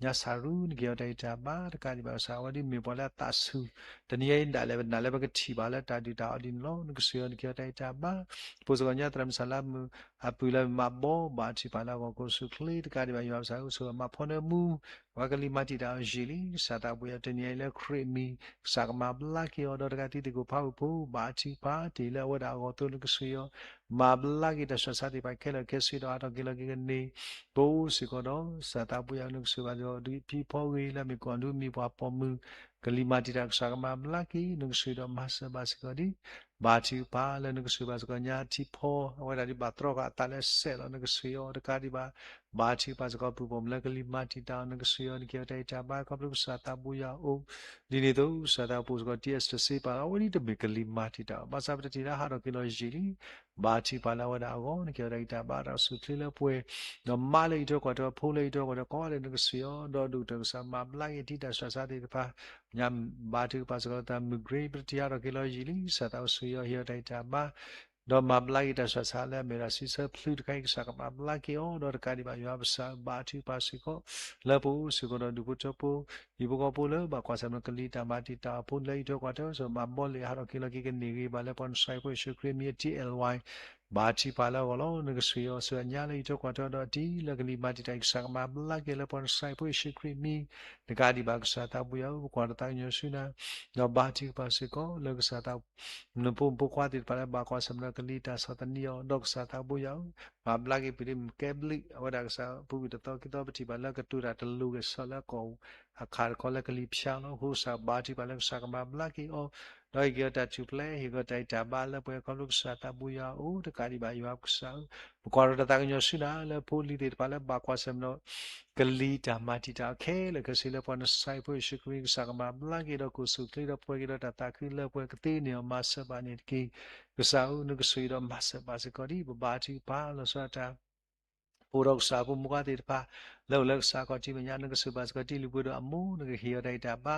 ညါစၢ်ရူ နကဟ့ၣ်အီၤတၢ်ဂံၢ်တၢ်ဘါ, တကးဒံးဘၣ်ကစၢ် အဝဲဒၣ်မ့ၢ်ပှၤလၢအသးဆူၣ်, တနံၤညါအံၤဒၣ်လဲာ်ပနာ်လၢပကထံၣ်ဘၣ်လၢတၢ်ဒုၣ်တၢ်အီၣ်ဒ်န့ၣ်လီၤ, နကဆိၣ်ဂ့ၤအီၤ နကဟ့ၣ်အီၤတၢ်ဂံၢ်တၢ်ဘါ, ပအိၣ်စ့ၢ်ကီးညါသရၣ်မုၣ်စၢ်လၢမုၣ် အပုၢ်လၢမၤဘီ ဘါထုကဖၣ်လၢအဂီၢ် ကိၣ်စူၣ်ချ့, တကးဒံးဘၣ်ယွၤပစၢ်ဧၢ ဆိၣ်ဂ့ၤမၤဖီနၢမူ ပှၤကလံၤမၤတံာ်တာ်အီၤယံာ်လံ, ကစၢ်သးပူၤယွၤ တနံၤညါအံၤလၢခရံာ်အမံၤ ကစၢ်ကမၤဘျါက့ၤအီၤ ဒီးတကးသုသ့ၣ်ကိၣ်ဖးဝ့ၢ်ဖိ ဘါထုကဖၣ်တ့ၢ်လၢအဝဲဒၣ်အဂီၢ်အသိး နကဆိၣ်ဂ့ၤအီၤ မၤဘျါက့ၤတၢ်ဆူးတၢ်ဆါသ့ၣ်တဖၣ်ခဲလၢာ်ခဲဆ့ဒီးဟးထီၣ်က့ၤလီၤက့ၤကန့ၢ်, ပအိၣ်စ့ၢ်ကီးဒီး ကစၢ်သးပူၤယွၤ နကဆိၣ်ဂ့ၤဘၣ်ဒီး ဒ်ဖံဖီဂ့ၤလၢအမ့ၢ်ကီၢ်ဒူ မံၤပှၢ်ပိာ်မုၣ် ကလံၤမၤတံာ်တာ် ကစၢ်ကမၤဘျါက့ၤ နကဆိၣ်ဂ့ၤဒီးမၤစၢၤဘၣ်စ့ၢ်ကီးဒံး, ဘါထုကဖၣ်လၢနကဆိၣ်ဂ့ၤဘၣ်စ့ၢ်ကီးညါထံဖီ အဝဲဒၣ်ဒ်ဘၣ်တြီဃာ်အသးလၢစဲးလီၤ နကဆိၣ်ဂ့ၤအီၤ တကးဒံးဘၣ် ဘါထုကဖၣ်စ့ၢ်ကီးပုၢ်ပိာ်မုၣ်လၢကလံၤမၤတံာ်တာ်အီၤ နကဆိၣ်ဂ့ၤအီၤ နကဟ့ၣ်အီၤတၢ်ဂံၢ်တၢ်ဘါ ခီဖျိကစၢ်သးပူၤယွၤအအိၣ်, ဒ်န့ၣ်အသိး ကစၢ်သးပူၤစ့ၢ်ကီး တံအစတၢ်စ့ပာ်လီၤ အဝဲဒၣ်တမ့ၢ်ကလံၤမၤတံာ်တာ်ဘၣ် ဘၣ်ဆၣ်ပတထံၣ်လၢဟးထီၣ်က့ၤလီၤယံာ်လံ, ဘါထုကဖၣ်လၢအဝဲဒၣ်အဂီၢ် နကဟ့ၣ်အီၤတၢ်ဂံၢ်တၢ်ဘါ တၢ်အိၣ်ဆူၣ်ချ့လၢပှဲၤ, ဒီးမါလၢအံးထွဲကွၢ်ထွဲ ဖိလၢအံးထွဲကွၢ်ထွဲ ကိးဂၤဒဲးနကဆိၣ်ဂ့ၤအီၤ ဒီးဒိၣ်ကတၢၢ်ကစၢ်မၤဘျါက့ၤထံတၢ်ဆူးတၢ်ဆါသ့ၣ်တဖၣ်, ညါဘါထုကဖၣ်စ့ၢ်ကီးလၢသရၣ်မုၣ် Grace ပတထံၣ်ဟးထီၣ်က့ၤလီၤယံာ်လံ ကစၢ်သးအိၣ်ဆိၣ်ဂ့ၤအီၤ ဟ့ၣ်အီၤတၢ်ဂံၢ်တၢ်ဘါ ဒီးမၤဘျါက့ၤတၢ်ဆူးတၢ်ဆါလၢအမ့ၢ်ဒၣ်ဆံဆၢဖျုးတခါအံၤ ကစၢ်ကမၤဘျါက့ၤအီၤ ဒီးတကးဒံးဘၣ်ယွၤပစၢ်ဘါထုကဖၣ်စ့ၢ်ကီး လၢပအိၣ်စ့ၢ်ကီးဒီးဒူၣ်ဖိထၢဖိ ဟံၣ်ဖိဃီဖိလၢဘၣ်ကွၢ်ဆၢၣ်မဲာ်ကလံၤတၢ်မၤတံာ်တာ်အဖိလၢအံးထွဲကွၢ်ထွဲ စ့ၢ်ကီးမၤဘီလ့ၣ်ဟးထီၣ်က့ၤလီၤက့ၤကန့ၢ်ဂ့ၤဘၣ်လၢပှၤနစဲးဖိယ့ၣ်ၡူးခရံာ်မံၤ T L Y ဘါထုကဖၣ်လၢအဂီၢ်လီၤ နကဆိၣ်ဂ့ၤအီၤ စ့ၢ်ကီးညါလၢအံးထွဲကွၢ်ထွဲဒီးအတံၤ လၢကလံၤမၤတံာ်တာ်အံၤ ကစၢ်ကမၤဘျါက့ၤလၢပှၤနစဲးဖိယ့ၣ်ၡူးခရံာ်မံၤ တကးဒံးဘၣ်ကစၢ်သးပူၤယွၤဧၢ ပကွၢ်တၢ်သးကညီၤဆူနၤ ဒီးဘါထုကဖၣ်စ့ၢ်ကီး လၢကစၢ်သး နဖိမုၣ်ဖိခွါသ့ၣ်တဖၣ်လၢဘၣ်ကွၢ်ဆၢၣ်မဲာ်ဒီးကလံၤတၢ်ဆီၣ်သနံးအီၤ ဒီးကစၢ်သးဘိယွၤဧၢ, မၤဘျါက့ၤပှၤဒ်မုၢ်ကဲဘျုး အဝဲဒၣ်ကစၢ် ပုၢ်ဝဲၢ်တသီခံသီ ပထံၣ်ဘၣ်လၢကတိၤတၢ်တလိၤဂဲၤဆၢလၢကီၢ် အခးတခီလၢကလံၤဖၠါလီၤ. အဃိကစၢ်ဘါထုကဖၣ်လၢကစၢ်ကမၤဘျါက့ၤအီၤ, ဒီးဟ့ၣ်က့ၤအီၤတၢ်ထူၣ်ဖျဲး ဟ့ၣ်က့ၤအီၤတၢ်ဂံၢ်တၢ်ဘါလၢပှဲၤ ခီဖျိကစၢ်သးဘိယွၤဧၢ, တကးဒံးဘၣ်ယွၤကစၢ်ဧၢ, ပကွၢ်ထီၣ်တၢ်သးကညီၤဆူနၤလၢဖိလံၤသ့ၣ်တဖၣ်လၢဘၣ်ကွၢ်ဆၢၣ်မဲာ်ဒီး ကလံၤတၢ်မၤတံာ်တာ်ခဲလၢာ်ခဲဆ့လၢပှၤနစဲးဖိယ့ၣ်ၡူးခရံာ် ကစၢ်ကမၤဘျါက့ၤဒီးကိၣ်ဆူၣ်ချ့ဒီးပှဲၤက့ၤဒီးတၢ်သးခုလၢပှဲၤကသ့န့ၢ်အီၤ မၤစၢၤဘၣ်န့ၣ်တက့ၢ်. ကစၢ်ဧၢ နကဆိၣ်ဂ့ၤဒီးမၤစၢၤဘၣ်စ့ၢ်ကီးဒံး ပဘါထုကဖၣ်လီၤဆီဒၣ်တၢ် ပအိၣ်ဒီးကစၢ်ဖိမုၣ်ဖိခွါသ့ၣ်တဖၣ် လၢအိၣ်လၢကစၢ်ခီၣ်ထံးမဲာ်ညါ နကစၢ်ဘၣ်စ့ၢ်ကီးတံၤလံၤပှ့ၤဒိၣ်အမိၢ် နကဟ့ၣ်အီၤတၢ်အံၤတၢ်ဘါ,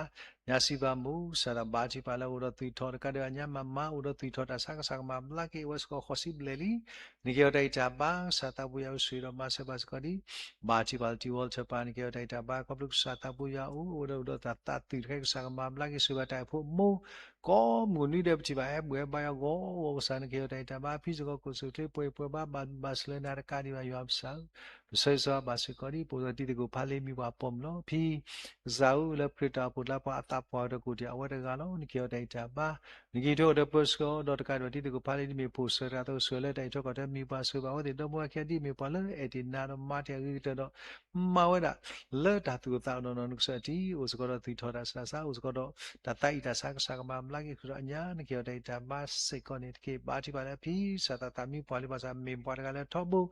ညါစံးဘၣ်မိၢ် ကစၢ်သးဘါထုကဖၣ်လၢအအိၣ်ဒီးသွံၣ်ထီၣ် တကးဒံးဘၣ်ညါမၤမၤ အိၣ်ဒီးသွံၣ်ထီၣ်တၢ်ဆါ ကစၢ်ကမၤဘျါက့ၤ အဝဲစ့ၢ်ကီးဃိးဆံဘျဲၣ်လံ နကဟ့ၣ်အီၤတၢ်အံၤတၢ်ဘါ ကစၢ်သးဘိယွၤအိၣ်ဆိၣ်ဂ့ၤဒီးမၤစၢၤဘၣ်စ့ၢ်ကီးဒံး, ဘါထုကဖၣ်လၢတံၤဝီလၢထၢၣ်ပၤ နကဟ့ၣ်အီၤတၢ်အံၤတၢ်ဘါ ခီဖျိကစၢ်သးဘိယွၤအိၣ် အဝဲဒၣ်အိၣ်ဒီးတၢ်သးသွံၣ်တခါ ကစၢ်ကမၤဘျါက့ၤ ဆိၣ်ဂ့ၤဘၣ်တၢ်အံၤဖိမိၢ် ကိးမုၢ်နွံဒဲးပထံၣ်ဘၣ် အဲၣ်ဘူၣ်အဲၣ်ဘါယွၤဂီၢ်ဂီၢ် ကစၢ်နကဟ့ၣ်အီၤတၢ်အံၤတၢ်ဘါ ဖံစ့ၢ်ကီး ကိၣ်စူၣ်ချ့ ပှဲၤပှဲၤဘါ ဘၣ်ဘၣ်ဆၢလၢနၤ တကးဒံးဘၣ်ယွၤပကစၢ်ဧၢ, ပဆၢဂ့ၤဆၢဝါဘၣ်စ့ၢ်ကီးဒံး ပအိၣ်ဒီးတံၤသကိးဖးလ့ မံၤပှၢ်ပိာ်မုၣ်လီၤ. ဖံ ကစၢ်ဧၢ လၢခရံာ်တၢ်အိၣ်ဖှိၣ်တၢ်လၤပှၤအသးပှၢ်တကိးတံၢ် အဝဲတဂၤလီၤ. နကဟ့ၣ်အီၤတၢ်အံၤတၢ်ဘါ နကဟ့ၣ်ထီၣ်အီၤဒီးပၢဆှၢအီၤ ဒီးတကးဒံးဘၣ်တံၤသကိးဖးလ့ ဒ်မ့ၢ်ပိာ်ဆှၢတဂၤအသိး ဆိၣ်ဂ့ၤလၢတၢ်အံးထွဲကွၢ်ထွဲ မံၤပှၢ်ဆိၣ်ဂ့ၤဘၣ်အဝဲသ့ၣ် ဒီမါဝၤခံဂၤ ဒ်မ့ၢ်ပှၤလၢအဲၣ်တ့ၢ်နၤဒီးမၤတ့ၢ်အဂ့ၤကတၢၢ်ဒီး မၤဝဲဒၣ် လၢတၢ်သူၣ်အိၣ်သးအိၣ်နီၢ်နီၢ် နကစၢ်အတံၤ အိၣ်စ့ၢ်ကီးဒီးသွံၣ်ထီၣ်တၢ်ဆါဆါ အိၣ်စ့ၢ်ကီးဒီးတၢ်သးအံၣ်တၢ်ဆါ ကစၢ်ကမၤဘျါက့ၤဃုာ်ဒီးအညါ နကဟ့ၣ်အီၤတၢ်အံၤတၢ်ဘါစ့ၢ်ကီးန့ၣ်တက့ၢ်. ဘါထုကဖၣ်လၢအဖံ ကစၢ်သးသးမံပှၢ်လံ ဘၣ်ဆၣ်မ့ၢ်ပှၤတဂၤလၢထီဘိ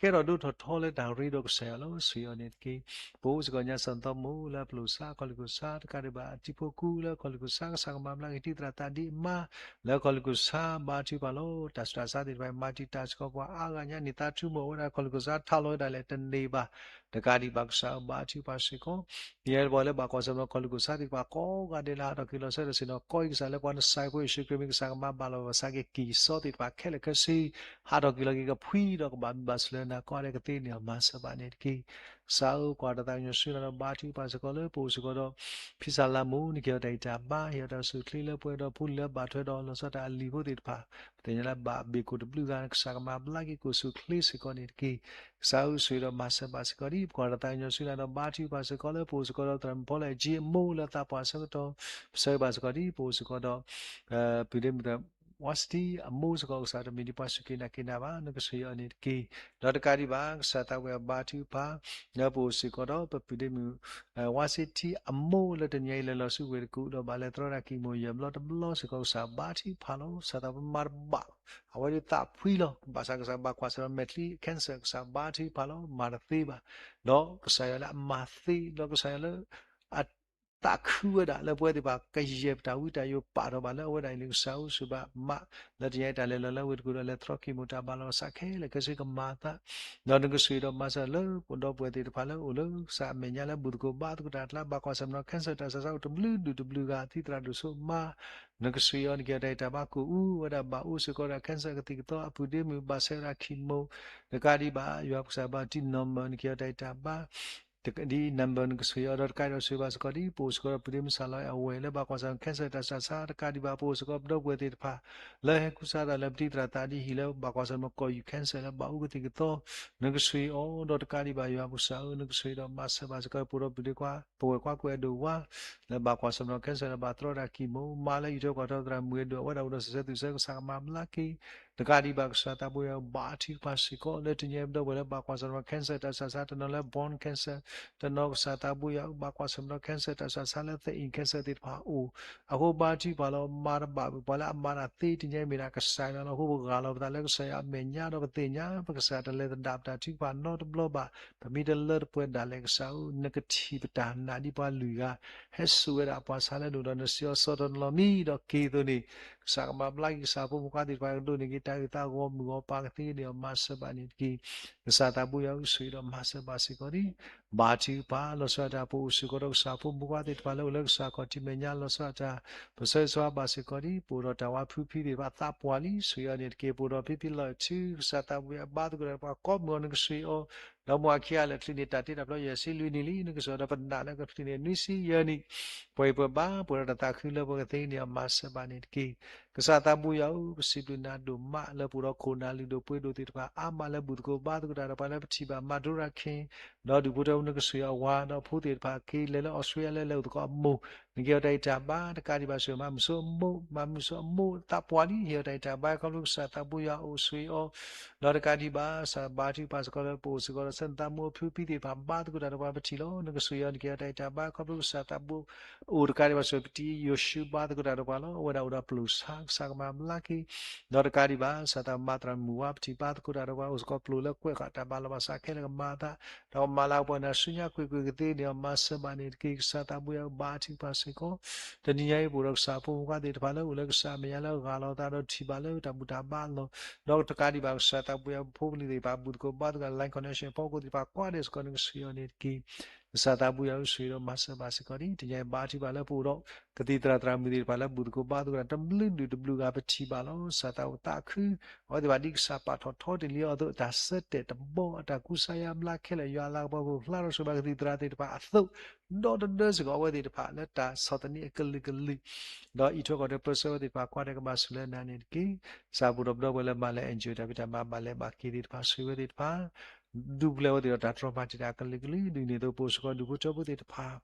ကဲထီၣ်ဒိၣ်ထီၣ်ထီလၢတၢ်ရ့ဒီးကစၢ်ယွၤလီၤ. ဆိၣ်ဂ့ၤအီၤန့ၣ်တက့ၢ်. ပအိၣ်စ့ၢ်ကီးညါ စီၤသီမိၢ်လၢအပျိၢ်ဆါ အခီၣ်လ့ၢ်ခိၣ်ဆါ တကးဒံးဘၣ်အတံၤဖိကူလၢအခီၣ်လ့ၢ်ခိၣ်ဆါ ကစၢ်ကမၤဘျါက့ၤ တံၤသရၣ်သးဒ့အမါ လၢအခီၣ်လ့ၢ်ခိၣ်ဆါ ဘါထုကဖၣ်လီၤ. တၢ်ဆူးတၢ်ဆါသ့ၣ်တဖၣ် မၤတံာ်တာ်စ့ၢ်ကီးပှၤအါဂၤညါန့ၣ် သးထူမိၣ်ဝဲဒၣ် ခီၣ်လ့ၢ်ခိၣ်ဆါ ထးလီၤဝဲဒၣ်လဲာ်တန့ၢ်ဘၣ် တကးဒံးဘၣ်ကစၢ်ဧၢ ဘါထုကဖၣ်စ့ၢ်ကီး ယဲပှၤလၢဘၣ်ကွၢ်ဆၢၣ်မဲာ်ခီၣ်လ့ၢ်ခိၣ်ဆါသ့ၣ်တဖၣ်ကိးဂၤဒဲးလၢဟးထီၣ်က့ၤလီၤစၢၤဒီးစ့ၢ်နီၤ ကီၢ်အံၤကစၢ်လၢပှၤနစဲးဖိယ့ၣ်ၡူးခရံာ်မ့ၢ်ကစၢ်ကမၤဘၣ်လီၤဘၣ်ဆါက့ၤကံၢ်စီသ့ၣ်တဖၣ်ခဲလၢာ်ခဲဆ့ ဟးထီၣ်က့ၤလီၤက့ၤကဖှံဒီးကဘၣ်ဘၣ်ဆၢလၢနၤ ကိးဂၤဒဲးကသ့န့ၣ် မၤစၢၤဘၣ်န့ၣ်တက့ၢ်. ကစၢ်ဧၢ ကွၢ်တၢ်သးကညီၤဆူနၤဒီး ဘါထုကဖၣ်စ့ၢ်ကီးလၢပအိၣ်စ့ၢ်ကီးဒီး ဖံစၢ်လါမိၢ် နကဟ့ၣ်အီၤတၢ်အံၤတၢ်ဘါ ဟ့ၣ်အီၤတၢ်အိၣ်ဆူၣ်အိၣ်ချ့လၢပှဲၤဒီးဖိလံၤလၢဘၣ်ထွဲဒီးလီၤဆီဒၣ်တၢ်အလံၤဖိသ့ၣ်တဖၣ် ပသ့ၣ်ညါလၢဘၣ်ဘ့ၣ်ကိၣ်တဘျုးဂၤ ကစၢ်ကမၤဘျါက့ၤ ကိၣ်ဆူၣ်အိၣ်ချ့စ့ၢ်ကီးန့ၣ်တက့ၢ်. ကစၢ်ဧၢ ဆိၣ်ဂ့ၤဒီးမၤစၢၤဘၣ်စ့ၢ်ကီးဒံး ပကွၢ်တၢ်သးကညီၤဆူနၤဒီး ဘါထုကဖၣ်စ့ၢ်ကီးလၢပအိၣ်စ့ၢ်ကီးဒီး သရၣ်မုၣ်ဖီလၢအကၠံအမိၢ်လၢအသးပှၢ်ဆၢကတီၢ် ပဆၢဂ့ၤဘၣ်စ့ၢ်ကီးဒံး ပအိၣ်စ့ၢ်ကီးဒီး ပုၢ်ဒ့မုၣ် ဝါစတံ အမိၢ်စ့ၢ်ကီး ကစၢ်တမ့ၢ်ဒ်ပှၤစူၢ်က့ၤနာ်က့ၤနၤဘၣ် နကဆိၣ်ဂ့ၤအီၤန့ၣ်တက့ၢ်. ဒီးတကးဒံးဘၣ် ကစၢ်သးဝံၣ်အဘါထုကဖၣ် လၢပအိၣ်စ့ၢ်ကီးဒီး ပပုၢ်ဒ့မုၣ် ဝါစတံအမိၢ်လၢတနံၤအံၤလဲၤလီၤဆူဝ့ၢ်တကူၣ်ဒီးဘၣ်လဲၤတြီတၢ်ကံၢ်မူၣ်ယဲၢ်ဘျီတဘျီစ့ၢ်ကီး ကစၢ်ဘါထုကဖၣ်လီၤ. ကစၢ်သးပမၤတဘၣ် အဝဲဒၣ်သးဖှံလီၤ. ဘၣ်ဆၣ်ကစၢ်ဘၣ်ကွၢ်စ့ၢ်ဒီးမဲာ်ချံ cancer ကစၢ်ဘါထုကဖၣ်လီၤ မၤတသ့ဘၣ်. ဒီးကစၢ်ယွၤလၢအမၤသ့ ဒီးကစၢ်ယွၤလၢ အသးခုဝဲဒၣ်လၢပဝဲသ့ၣ်တဖၣ် ကယဲၢ်ပတၢ်ဝံတၢ်ယိာ်ပာ်ထီၣ်ဘၣ်လၢအဝဲဒၣ်အံၤန့ၣ် ကစၢ်ဧၢ ဆိၣ်ဘၣ်မး လၢတနံၤအံၤတၢ်လဲၤလီၤလၢဝ့ၢ်တကူၣ်ဒီးလဲၤတြီကံၢ်မူၣ်တၢ်ဘၣ်လီၤဘၣ်ဆးခဲလၢာ်ခဲဆ့ကမၤအသး ဒီးနကဆိၣ်ဂ့ၤဒီးမၤစၢၤလၢပဒီပုၢ်ဝဲၢ်သ့ၣ်တဖၣ်လၢအိၣ်လၢကစၢ်အမဲာ်ညါလၢဘူၣ်သကိးဘါသကိးတၢ်အကျါ ဘၣ်ကွၢ်ဆၢၣ်မဲာ်နီၤ cancer တၢ်ဆါဆါအိၣ်တဘျုးဒူၣ်တဘျုးဂၤ တံၤသရၣ်ဒိၣ်စိမါ နကဆိၣ်ဂ့ၤအီၤ နကဟ့ၣ်အီၤတၢ်ဂံၢ်တၢ်ဘါ ကအိၣ်ဝဲဒၣ်ဘၣ်အိၣ်စ့ၢ်ကီးဒီး cancer ကသံၣ်ကသီ အပုၢ်ဒ့မုၣ် ဘၣ်ဆၢဝဲဒၣ် chemo တကးဒံးဘၣ် ယွၤပကစၢ်ဘါထု number နကဟ့ၣ်အီၤတၢ်ဂံၢ်တၢ်ဘါ ဒ် number နကဆိၣ်ဂ့ၤအီၤဒီးတကးဒီးဆိၣ်ဂ့ၤဘၣ်စ့ၢ်ကီးဒ် ပအိၣ်စ့ၢ်ကီးဒီးပုၢ်ဒ့မုၣ်စၢ်လီၤအဲၣ်အဝဲၢ် လၢဘၣ်ကွၢ်ဆၢၣ်မဲာ် cancer တၢ်ဆါဆါ တကးဒံးဘၣ် ပအိၣ်စ့ၢ်ကီးပဒီပုၢ်ဝဲၢ်သ့ၣ်တဖၣ် လၢဟဲကူစါတၢ်လၢပတံၤသရၣ်သးဒ်ဟံၣ်လၢဘၣ်ကွၢ်ဆၢၣ်မဲာ်ကီၢ်ယူၢ် cancer လၢဘၣ်အိၣ်ကသံၣ်ကသီ နကဆိၣ်ဂ့ၤအီၤ ဒီးတကးဒံးဘၣ်ယွၤပကစၢ်ဧၢ နကဆိၣ်ဂ့ၤဒီးမၤစၢၤဘၣ်စ့ၢ်ကီး ပဒီပုၢ်ဝဲၢ်ခွါကိးဂၤဒဲးဝဲ လၢဘၣ်ကွၢ်ဆၢၣ်မဲာ်နီၤ cancer လၢဘၣ်တြီတၢ်ကံၢ်မူၣ် မါလၢအံးထွဲကွၢ်ထွဲသရၣ်မုၣ်အဲၣ်ဒိၣ် အဝဲဒၣ်အိၣ်ဒီးစံးဆၢသူၣ်ဆၢ ကစၢ်ကမၤဘျါက့ၤ တကးဒံးဘၣ်ကစၢ်သးဘိယွၤ ဘါထုကဖၣ်စ့ၢ်ကီး လၢတနံၤအံၤပဒီပုၢ်ဝဲၢ်လၢဘၣ်ကွၢ်ဆၢၣ်မဲာ်နီၤ cancer တၢ်ဆါဆါ တနီၤလၢ brain cancer တနီၤ ကစၢ်သးဘိယွၤ ဘၣ်ကွၢ်ဆၢၣ်မဲာ်နီၤ cancer တၢ်ဆါဆါလၢသဲအ့ၣ် cancer သ့ၣ်တဖၣ်အိၣ် အဃိဘါထုကဖၣ်လီၤ မၤတဘၣ် ပှၤလၢအမၤတၢ်သ့တနံၤအံၤမ့ၢ်ဒၣ်ကစၢ်ယွၤလီၤ. အဃိပဂၢ်လီၤပသးလၢကစၢ်ယွၤအမဲာ်ညါ ဒီးပသ့ၣ်ညါ ပကစၢ်တလဲၤသဒၣ်ပတၢ်ထုကဖၣ်နီတဘျီဘၣ် ပမ့ၢ်တလၢတပှဲၤဒၣ်လဲာ် ကစၢ်ဧၢ နကထံၣ်ပတၢ်နာ်ဒ်ပှၤလွံၢ်ဂၤ ဟဲစိာ်ဝဲဒၣ်အပှၤဆါလၢနအိၣ်ဒီး နစံးအီၤ စီၤတနီၤမံၤဒီးက့ၤအသိးန့ၣ် ကစၢ်ကမၤဘျါက့ၤ ကစၢ်ဖိမုၣ်ခွါသ့ၣ်တဖၣ်ကဒိးန့ၢ်က့ၤ တၢ်အုၣ်သးဂီၢ်မုၢ်ဂီၢ်ပၤကသ့န့ၣ် မၤစၢၤဘၣ်န့ၣ်တက့ၢ်. ကစၢ်သးဘိယွၤ အိၣ်ဆိၣ်ဂ့ၤဒီးမၤစၢၤဘၣ်စ့ၢ်ကီးန့ၣ် ဘါထုကဖၣ် လီၤဆီဒၣ်တၢ် ပအိၣ်စ့ၢ်ကီးဒီးကစၢ်ဖိမုၣ်ခွါသ့ၣ်တဖၣ်လၢအိၣ်လၢကစၢ်ခီၣ်ထံးမဲာ်ညါ လီၤဆီဒၣ်တၢ် ပဆၢဂ့ၤဆၢဝါဘၣ်စ့ၢ်ကီးန့ၣ် ပအိၣ်ဒီးတၢ်ဝါဖုဖံသ့ၣ်တဖၣ် သးပှၢ်လံ ဆိၣ်ဂ့ၤအီၤန့ၣ်တက့ၢ်. ပအိၣ်ဒီးဖံဖံလီၤထူ ကစၢ်သးဘိယွၤဘါသကိးတၢ်ဒီးပှၤကိးမုၢ်ဂီၤ နကဆိၣ်ဂ့ၤအီၤ ဒီးမိၢ်အခံဂၤလၢာ်ချုးန့ၣ် တၢ်တ့တၢ်ဖျီယဲၢ်ဆံလွံၢ်နံၣ်လံ နကဆိၣ်ဂ့ၤဒီးပနာ်လၢကချုးန့ၣ် နွံဆံယဲၢ်နံၣ် ပှဲၤပှဲၤဘၣ် ပှဲၤဒီးတၢ်သးခုလၢပကသ့န့ၣ် မၤစၢၤဘၣ်န့ၣ်တက့ၢ်. ကစၢ်သးဘိယွၤဧၢ ပစံးဘျုးနၤဒိၣ်မး လၢပအိၣ်ဒီးခိၣ်နၢ်လုၢ်ဒိၣ်ပှ့ၤဒိၣ်သ့ၣ်တဖၣ် အါမးလၢဘူၣ်သကိးဘါသကိးတၢ်ဒီးပှၤလၢပထံၣ်ဘၣ် မၤဒိရၣ်ခ့ ဒီးဒူၣ်ဖိထၢဖိ နကဆိၣ်ဂ့ၤအဝၤ ဒီးဖိသ့ၣ်တဖၣ်က့ၤလဲၤလၢအီစထြ့လယါလၢလဲၤအိၣ်သကိးအမိၢ် နကဟ့ၣ်အီၤတၢ်ဂံၢ်တၢ်ဘါ တကးဒံးဘၣ်ဆိၣ်ဂ့ၤမၤမုၣ်ဆိအမိၢ် မၤမုၣ်ဆိအမိၢ်သးပှၢ်လံ ဟ့ၣ်အီၤတၢ်ဂံၢ်တၢ်ဘါ ခီဖျိကစၢ်သးဘိယွၤအိၣ်ဆိၣ်ဂ့ၤအီၤ ဒီးတကးဒံးဘၣ် ကစၢ်ဘါထုကဖၣ်စ့ၢ်ကီးလၢပအိၣ်စ့ၢ်ကီးဒီး ဆၢနသးမူအဖုဖံသ့ၣ်တဖၣ် ဘါသကိးတၢ်ဒီးပှၤပထံၣ်လီၤ နကဆိၣ်ဂ့ၤအီၤ နကဟ့ၣ်အီၤတၢ်ဂံၢ်တၢ်ဘါ ခီဖျိကစၢ်သးဘိ အိၣ်တကးဒံးဘၣ်ဆိၣ်ဂ့ၤပတံၤယိၤၡူဘါသကိးတၢ်ဒီးပှၤလီၤ အဝဲဒၣ်အိၣ်ဒီးပျိၢ်ဆါ ကစၢ်ကမၤဘျါက့ၤ ဒီးတကးဒံးဘၣ် ကစၢ်သးမၤသရၣ်မုၣ်ဝါပထံၣ်ဘါသကိးတၢ်ဒီးပှၤ အိၣ်စ့ၢ်ကီးပျိၢ်လၢကွဲးဃာ်တၢ်ဘၣ်လီၤဘၣ်ဆးခဲလၢာ်ကမၤအသး ဒီး မၤလၤကပီၤနၤဆူညါကွ့ၢ်ကွ့ၢ်ကသ့န့ၣ် မၤစၢၤဘၣ်န့ၣ်တက့ၢ်. ကစၢ်သးဘိယွၤဧၢ ဘါထုကဖၣ်စ့ၢ်ကီး တနံၤညါအံၤ ပအိၣ်ဒီးကစၢ်အဖိမုၣ်ဖိခွါသ့ၣ်တဖၣ်လၢအိၣ်လၢကစၢ်အမဲာ်ညါလၢဂၢ်လီၤသးဒီးထံၣ်ဘၣ်လၢ တၢ်ဘူၣ်တၢ်ဘါအလီၢ် ဒီးတကးဒံးဘၣ် ကစၢ်သးဘိယွၤဧၢ ပဖိပလံၤသ့ၣ်တဖၣ် ဘူၣ်သကိးဘါသကိး line connection ဖီခိၣ်သ့ၣ်တဖၣ် ကွၢ်ဒဲးစ့ၢ်ကီး နကဆှၢအီၤန့ၣ်တက့ၢ်. ကစၢ်သးဘိယွၤဧၢ ဆိၣ်ဂ့ၤဒီးမၤစၢၤဘၣ်စ့ၢ်ကီးန့ၣ် တနံၤညါအံၤ ဘါထုကဖၣ်လၢပအိၣ်ဒီး ကသံၣ်သရၣ်သရၣ်မုၣ်သ့ၣ်တဖၣ်လၢဘူၣ်သကိးဘါသကိးတၢ် တဘျုးဒုၣ်တဘျုးဂၤ ပထံၣ်ဘၣ်လီၤ. ကစၢ်သးဘိယွၤသးခု အဝဲသ့ၣ်တဖၣ်ဒ်ကစၢ်ပာ်ထီၣ်ထီတ့ၢ်လံအသိး အတၢ်ဆၢတဲာ်တဘီ အတၢ်ကူစါယါဘျါခဲလၢာ် ယွၤအလၤကပီၤကဖျါထီၣ်ဆိဘၣ်ကသံၣ်သရၣ်သ့ၣ်တဖၣ်အသိး ဒီတဒၢစ့ၢ်ကီး အဝဲသ့ၣ်တဖၣ်လၢတၢ်ဆီၣ်သနံးအကလုာ်ကလုာ် ဒီးအံးထွဲကွၢ်ထွဲပၢဆှၢဝဲသ့ၣ်တဖၣ် ကွၢ်ဒဲးကဘၣ်ဆိၣ်လၢနၤန့ၣ်တက့ၢ်. ကစၢ်ပူၤဒီးပဒီပုၢ်ဝဲၢ်လၢမၤလၢ enjoy တၢ်ဖံးတၢ်မၤ ဘၣ်လဲၤဘၣ်က့ၤသ့ၣ်တဖၣ် ဆိၣ်ဂ့ၤဝဲသ့ၣ်တဖၣ် ဒူပျဲၢ်ဝဲသ့ၣ်ဒီးတၢ်တြီမၤတံာ်တာ်အကလုာ်ကလုာ် ဒ်န့ၣ်အသိး ပအိၣ်စ့ၢ်ကီးဒူၣ်ဖိထၢဖိသ့ၣ်တဖၣ်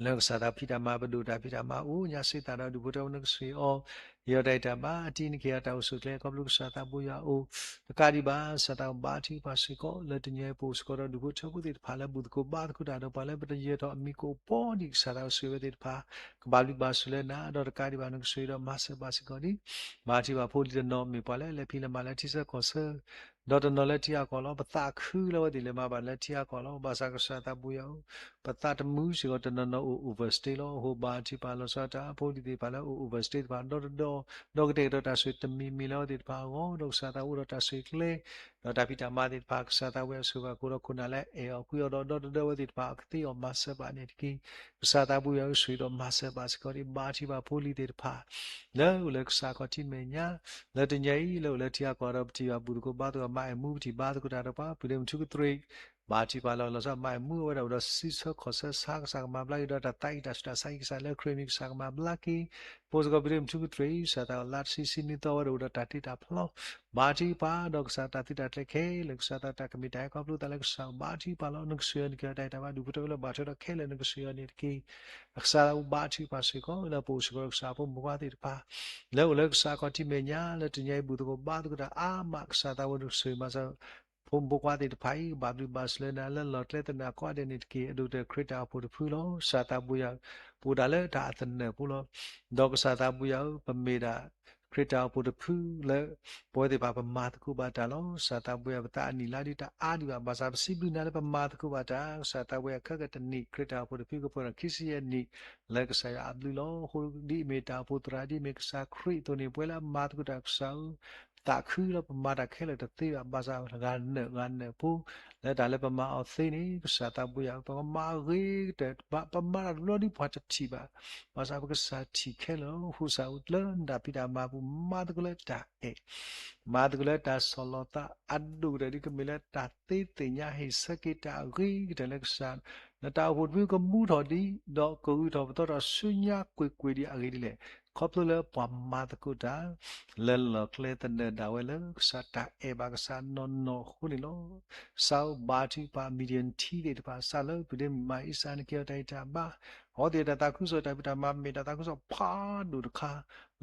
လၢကစၢ်သးဖံးတၢ်မၤ ပဒိၣ်တၢ်ဖံးတၢ်မၤအိၣ် ညါစ့သးဒီးဒူၣ်ဖိထၢဖိ နကဆှၢအီၤ ဟ့ၣ်အီၤတၢ်အံးတၢ်ဘါ အတံၤနက့ၤအီၤတၢ်အိၣ်ဆူၣ်အိၣ်ချ့ ခီဖျိကစၢ်သးဘိယွၤအအိၣ် တကးဒံးဘၣ် ကစၢ်သးဘိယွၤဘါထုကဖၣ်စ့ၢ်ကီး လၢတနံၤအံၤပအိၣ်စ့ၢ်ကီးဒီးဒူၣ်ဖိထၢဖိသ့ၣ်တဖၣ်လၢဘူၣ်သကိးဘါသကိးတၢ်ဒီးပှၤလၢပတယၢၤထီၣ်အမံၤကအိၣ်ပီဒံး ကစၢ်သးဘိယွၤဆိၣ်ဂ့ၤဝဲသ့ၣ်တဖၣ် ကဘၣ်ဘျုးဘၣ်ဆိၣ်လၢနၤ ဒီးတကးဒံးဘၣ် နကဆှၢအီၤဒီးမၤစၢၤဘၣ်စ့ၢ်ကီးန့ၣ် ဘါထုကဖၣ်ဖိလံၤတနီၤမ့ၢ်ပှၤလၢလဲၤဖံးလဲၤမၤလၢထံဆၢကီၢ်ဆၢ ဒီးတနီၤလၢထံဂၤကီၢ်လီၤ. ပသးခုလၢအဝဲသ့ၣ်လဲၤမၤဘၣ်လၢထံဂၤကီၢ်လီၤ. ဘၣ်ဆၣ်ကစၢ်သးဘိယွၤဧၢ ပသးတမုာ်စ့ၢ်ကီး တနီၤနီၤအိၣ် overstay လီၤ. အဃိဘါထုကဖၣ်လီၤဆီဒၣ်တၢ် ဖိလံၤသ့ၣ်တဖၣ်လၢအိၣ် overstay သ့ၣ်တဖၣ် ဒီတဒီး ဒီးကတဲာ်ကတီၤတၢ်ဆိၣ်ဂ့ၤတမံၤမံၤလၢအဝဲသ့ၣ်တဖၣ်အဂီၢ် ဒီးကစၢ်သးအိၣ်ဒီးတၢ်ဆိၣ်ဂ့ၤကျဲ ဒီးတၢ်ဖံးတၢ်မၤသ့ၣ်တဖၣ် ကစၢ်သးဘိယွၤဆိၣ်ဂ့ၤအဃိဒီးခိၣ်နၢ်လၢအဲၣ်အီၤကွံအီၤဒီး ဒီတဒၢဝဲသ့ၣ်တဖၣ် ကသ့အီၤမၤစၢၤဘၣ်န့ၣ်တက့ၢ်. ကစၢ်သးဘိယွၤဧၢ ဆိၣ်ဂ့ၤဒီးမၤစၢၤဘၣ်စ့ၢ်ကီးန့ၣ် ဘါထုကဖၣ်ဖိလံၤသ့ၣ်တဖၣ် လၢအိၣ်လၢကစၢ်ခီၣ်ထံးမဲာ်ညါ လၢတနံၤအံၤ လၢအိၣ်လၢထံဂၤကီၢ်ဒီး ပထံၣ်ဘၣ်ဘူၣ်သကိးဘါသကိး မၤအဲၣ်မူ ပထံၣ်ဘါသကိးတၢ်ဒီးပှၤ ပုၢ်ဒ့မုၣ်ထူကတြ့ၣ် ဘါထုကဖၣ်လီၤ လီၤဆီ မၤအဲၣ်မူအဝဲဒၣ်အိၣ်ဒီးစုဆၢခီၣ်ဆၢဆါ ကစၢ်ကမၤဘျါက့ၤဒီးတၢ်သးအံၣ်တၢ်ဆူးတၢ်ဆါအံၤ ကစၢ်လၢခရံာ်မံၤ ကစၢ်ကမၤဘျါက့ၤ ပအိၣ်စ့ၢ်ကီး ပုၢ်ဒ့မုၣ်ထူကတြ့ၣ် ကစၢ်သးလါတဆံဆံနွံသီဝဲဒၣ်အိၣ်ဒီးတၢ်တ့တၢ်ဖျီ ဘါထုကဖၣ်ဒီးကစၢ်တၢ်သုးတၢ်ကျဲၤခဲလၢာ် ကစၢ်သးတၢ်ကမ့ၢ်တၢ်ဟဲခီဖျိသးလၢကစၢ် ဘါထုကဖၣ်လီၤ နကဆှၢအီၤန့ၣ်က့ၤတၢ်အံၤတၢ်ဘါ ဒူၣ်ဖိထၢဖိလၢဘၣ်ထွဲဒီးခဲလၢာ် နကဆှၢအီၤန့ၣ်တက့ၢ်. အကစၢ်သးဘိဘါထုကဖၣ်စ့ၢ်ကီး လၢပအိၣ်စ့ၢ်ကီးဒီးကစၢ်ဖိမုၣ်ဖိခွါသ့ၣ်တဖၣ် လၢအိၣ်လၢကစၢ်ခီၣ်ထံးမဲာ်ညါ လၢတနံၤအံၤ ဘူၣ်သကိးဘါသကိးတၢ်အါမး ကစၢ်သးဘိနကဆှၢမၤစၢၤ ဖိမုၣ်ဖိခွါသ့ၣ်တဖၣ်အံၤ ကဘၣ်ဘျုးဘၣ်ဆိၣ်လၢနၤ လၢလီၢ်ကျဲသနၢၣ်ကိးဂၤဒဲးန့ၣ်တက့ၢ်. အဒိၣ်ကတၢၢ်ခရံာ်တၢ်အိၣ်ဖှိၣ်တဖုလီၤ. ကစၢ်သးဘိယွၤ ပအိၣ်ဒၣ်လၢတၢ်အသနၢၣ်ဖိလီၤ. ဒီးကစၢ်သးဘိယွၤဧၢ ပမ့ၢ်ဒၣ်ခရံာ်တၢ်အိၣ်ဖှိၣ်တဖုလၢ ပဝဲသ့ၣ်တဖၣ်ပမၤသကိးဘၣ်တၢ်လီၤ. ကစၢ်သးဘိယွၤ ပသးအနံၣ်လါဒ်တအါဒံးဘၣ် ဘၣ်ဆၣ်ပစံးဘျုးနၤလၢပမၤသကိးဘၣ်တၢ် ကစၢ်သးဘိယွၤ ခဲကတနံၣ် ခရံာ်တၢ်အိၣ်ဖှိၣ်တဖုကပှဲၤဒီးခံဆံယဲၢ်နံၣ် လၢကစၢ်ယွၤအဘျုးလီၤ. အဃိဒ်အမ့ၢ်တၢ်အိၣ်ဖှိၣ်သရၣ် ဒ်အမ့ၢ်ကစၢ်ခရံာ်အသိးန့ၣ် ပဝဲလၢအမၤသကိးတၢ်ကစၢ်ဧၢ သးခုလၢပမၤတၢ်ခဲလၢာ်တသ့ဘၣ် ဘၣ်ဆၣ်ဂၤနၢၤဂၤနၢၤဖိ လၢတၢ်လၢပမၤအီၤသ့န့ၣ် ကစၢ်သးဘိယွၤ ပကမၤအဂ့ၤကတၢၢ် ပမၤတၢ်တဘျီဒ်ပှၤတထံၣ်ဘၣ် ဘၣ်ဆၣ်ပကစၢ်ထံၣ်ခဲလၢာ်လီၤ. အဃိကစၢ်လၢနတၢ်ဖံးတၢ်မၤပူၤ မၤသကိးလၢတၢ်အဲၣ် မၤသကိးလၢတၢ်ဆီၣ်လီၤသး အဒိၣ်ကတၢၢ်ဒ်ကမ့ၢ်လၢတၢ်သ့သ့ၣ်ညါ ဟ့ၣ်ဆၢက့ၤတၢ်အဂ့ၤကတၢၢ်လၢကစၢ် နတၢ်အိၣ်ဖှိၣ်တဖုကမူထီၣ်ဒံး ဒီးကဂုာ်ထီၣ်ပသီထီၣ်ဆူညါကွ့ၢ်ကွ့ၢ်ဒံးအဂ့ၢ်ဒ်လဲၣ် ခီဖျိလၢပှၤမၤသကိးတၢ် လၢလီၢ်ကျဲသနၢၣ်ဒၣ်ဝဲလၢကစၢ်တၢ်အဲၣ်ဘၣ်ကစၢ်နီၢ်နီၢ်အဃိန့ၣ်လီၤ. ကစၢ်ဧၢ ဘါထုကဖၣ် Midian ထံသ့ၣ်တဖၣ် စးလၢပုၢ်ဒ့မုၣ်မၤအံစၢ် နက့ၤအီၤတၢ်ဂံၢ်တၢ်ဘါ အဝဲသ့ၣ်တၢ်သးခုကစီၣ်တၢ်ဖံးတၢ်မၤ မ့ၢ်တၢ်သးခုကစီၣ်ဖးဒိၣ်တခါ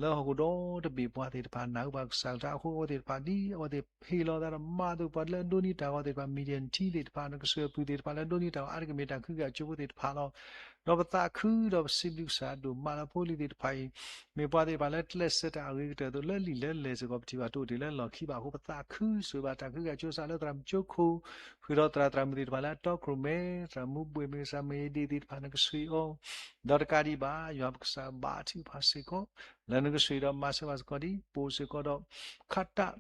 လၢဟီၣ်ခိၣ်ဒီတဘ့ၣ်ပှၤသ့ၣ်တဖၣ် နၢ်ဟူဘၣ်ကစၢ်ကလုၢ်အဃိ အဝဲသ့ၣ်တဖၣ်ဒ်အဝဲသ့ၣ်ဟ့ၣ်လီၤသးဒီးမၤသကိးပှၤလၢအဒိးန့ၢ်တၢ်ဂီၤသ့ၣ်တဖၣ် Midian ထံသ့ၣ်တဖၣ် နကဆှၢအပုၢ်သ့ၣ်တဖၣ်လၢအဒိးန့ၢ်တၢ်ဂီၤအါတက့ၢ် မ့ၢ်တၢ်ခုကစီၣ်အကၠိဖိသ့ၣ်တဖၣ်လီၤ. ဒီးပသးခုဒီးပစံးဘျုးကစၢ်ဒိၣ်မးလၢဖိလံၤသ့ၣ်တဖၣ်အံၤ မ့ၢ်ပှၤသ့ၣ်တဖၣ်လၢကျဲးစၢးတၢ်အဂ့ၤကတၢၢ်အသိး လၢလံာ်လၢလဲၢ်စ့ၢ်ကီး ပထံၣ်ဘၣ်တအိၣ်တ့ၢ်လၢလီၢ်ခံဘၣ်အဃိ ပသးခုဆိၣ်ဂ့ၤဘၣ်တၢ်ခုကစီၣ်အကၠိစးလၢသရၣ်မုၣ်ကၠိခိၣ် ဃုာ်ဒီးသရၣ်သရၣ်မုၣ်သ့ၣ်တဖၣ်လၢအတီခိၣ်ရိၣ်မဲ သရၣ်မုၣ်ဘှ့ၣ်မ့ၢ်ဂ့ၤ သရၣ်မုၣ်ဒ့ၣ်သ့ၣ်တဖၣ် နကဆှၢအီၤ ဒီးတကးဒံးဘၣ် ယွၤပကစၢ်ဘါထုကဖၣ်စ့ၢ်ကီး လၢနကဆှၢဒီးမၤစၢၤဘၣ်စ့ၢ်ကီးဒ် ပအိၣ်စ့ၢ်ကီးဒီး ခးတၢ်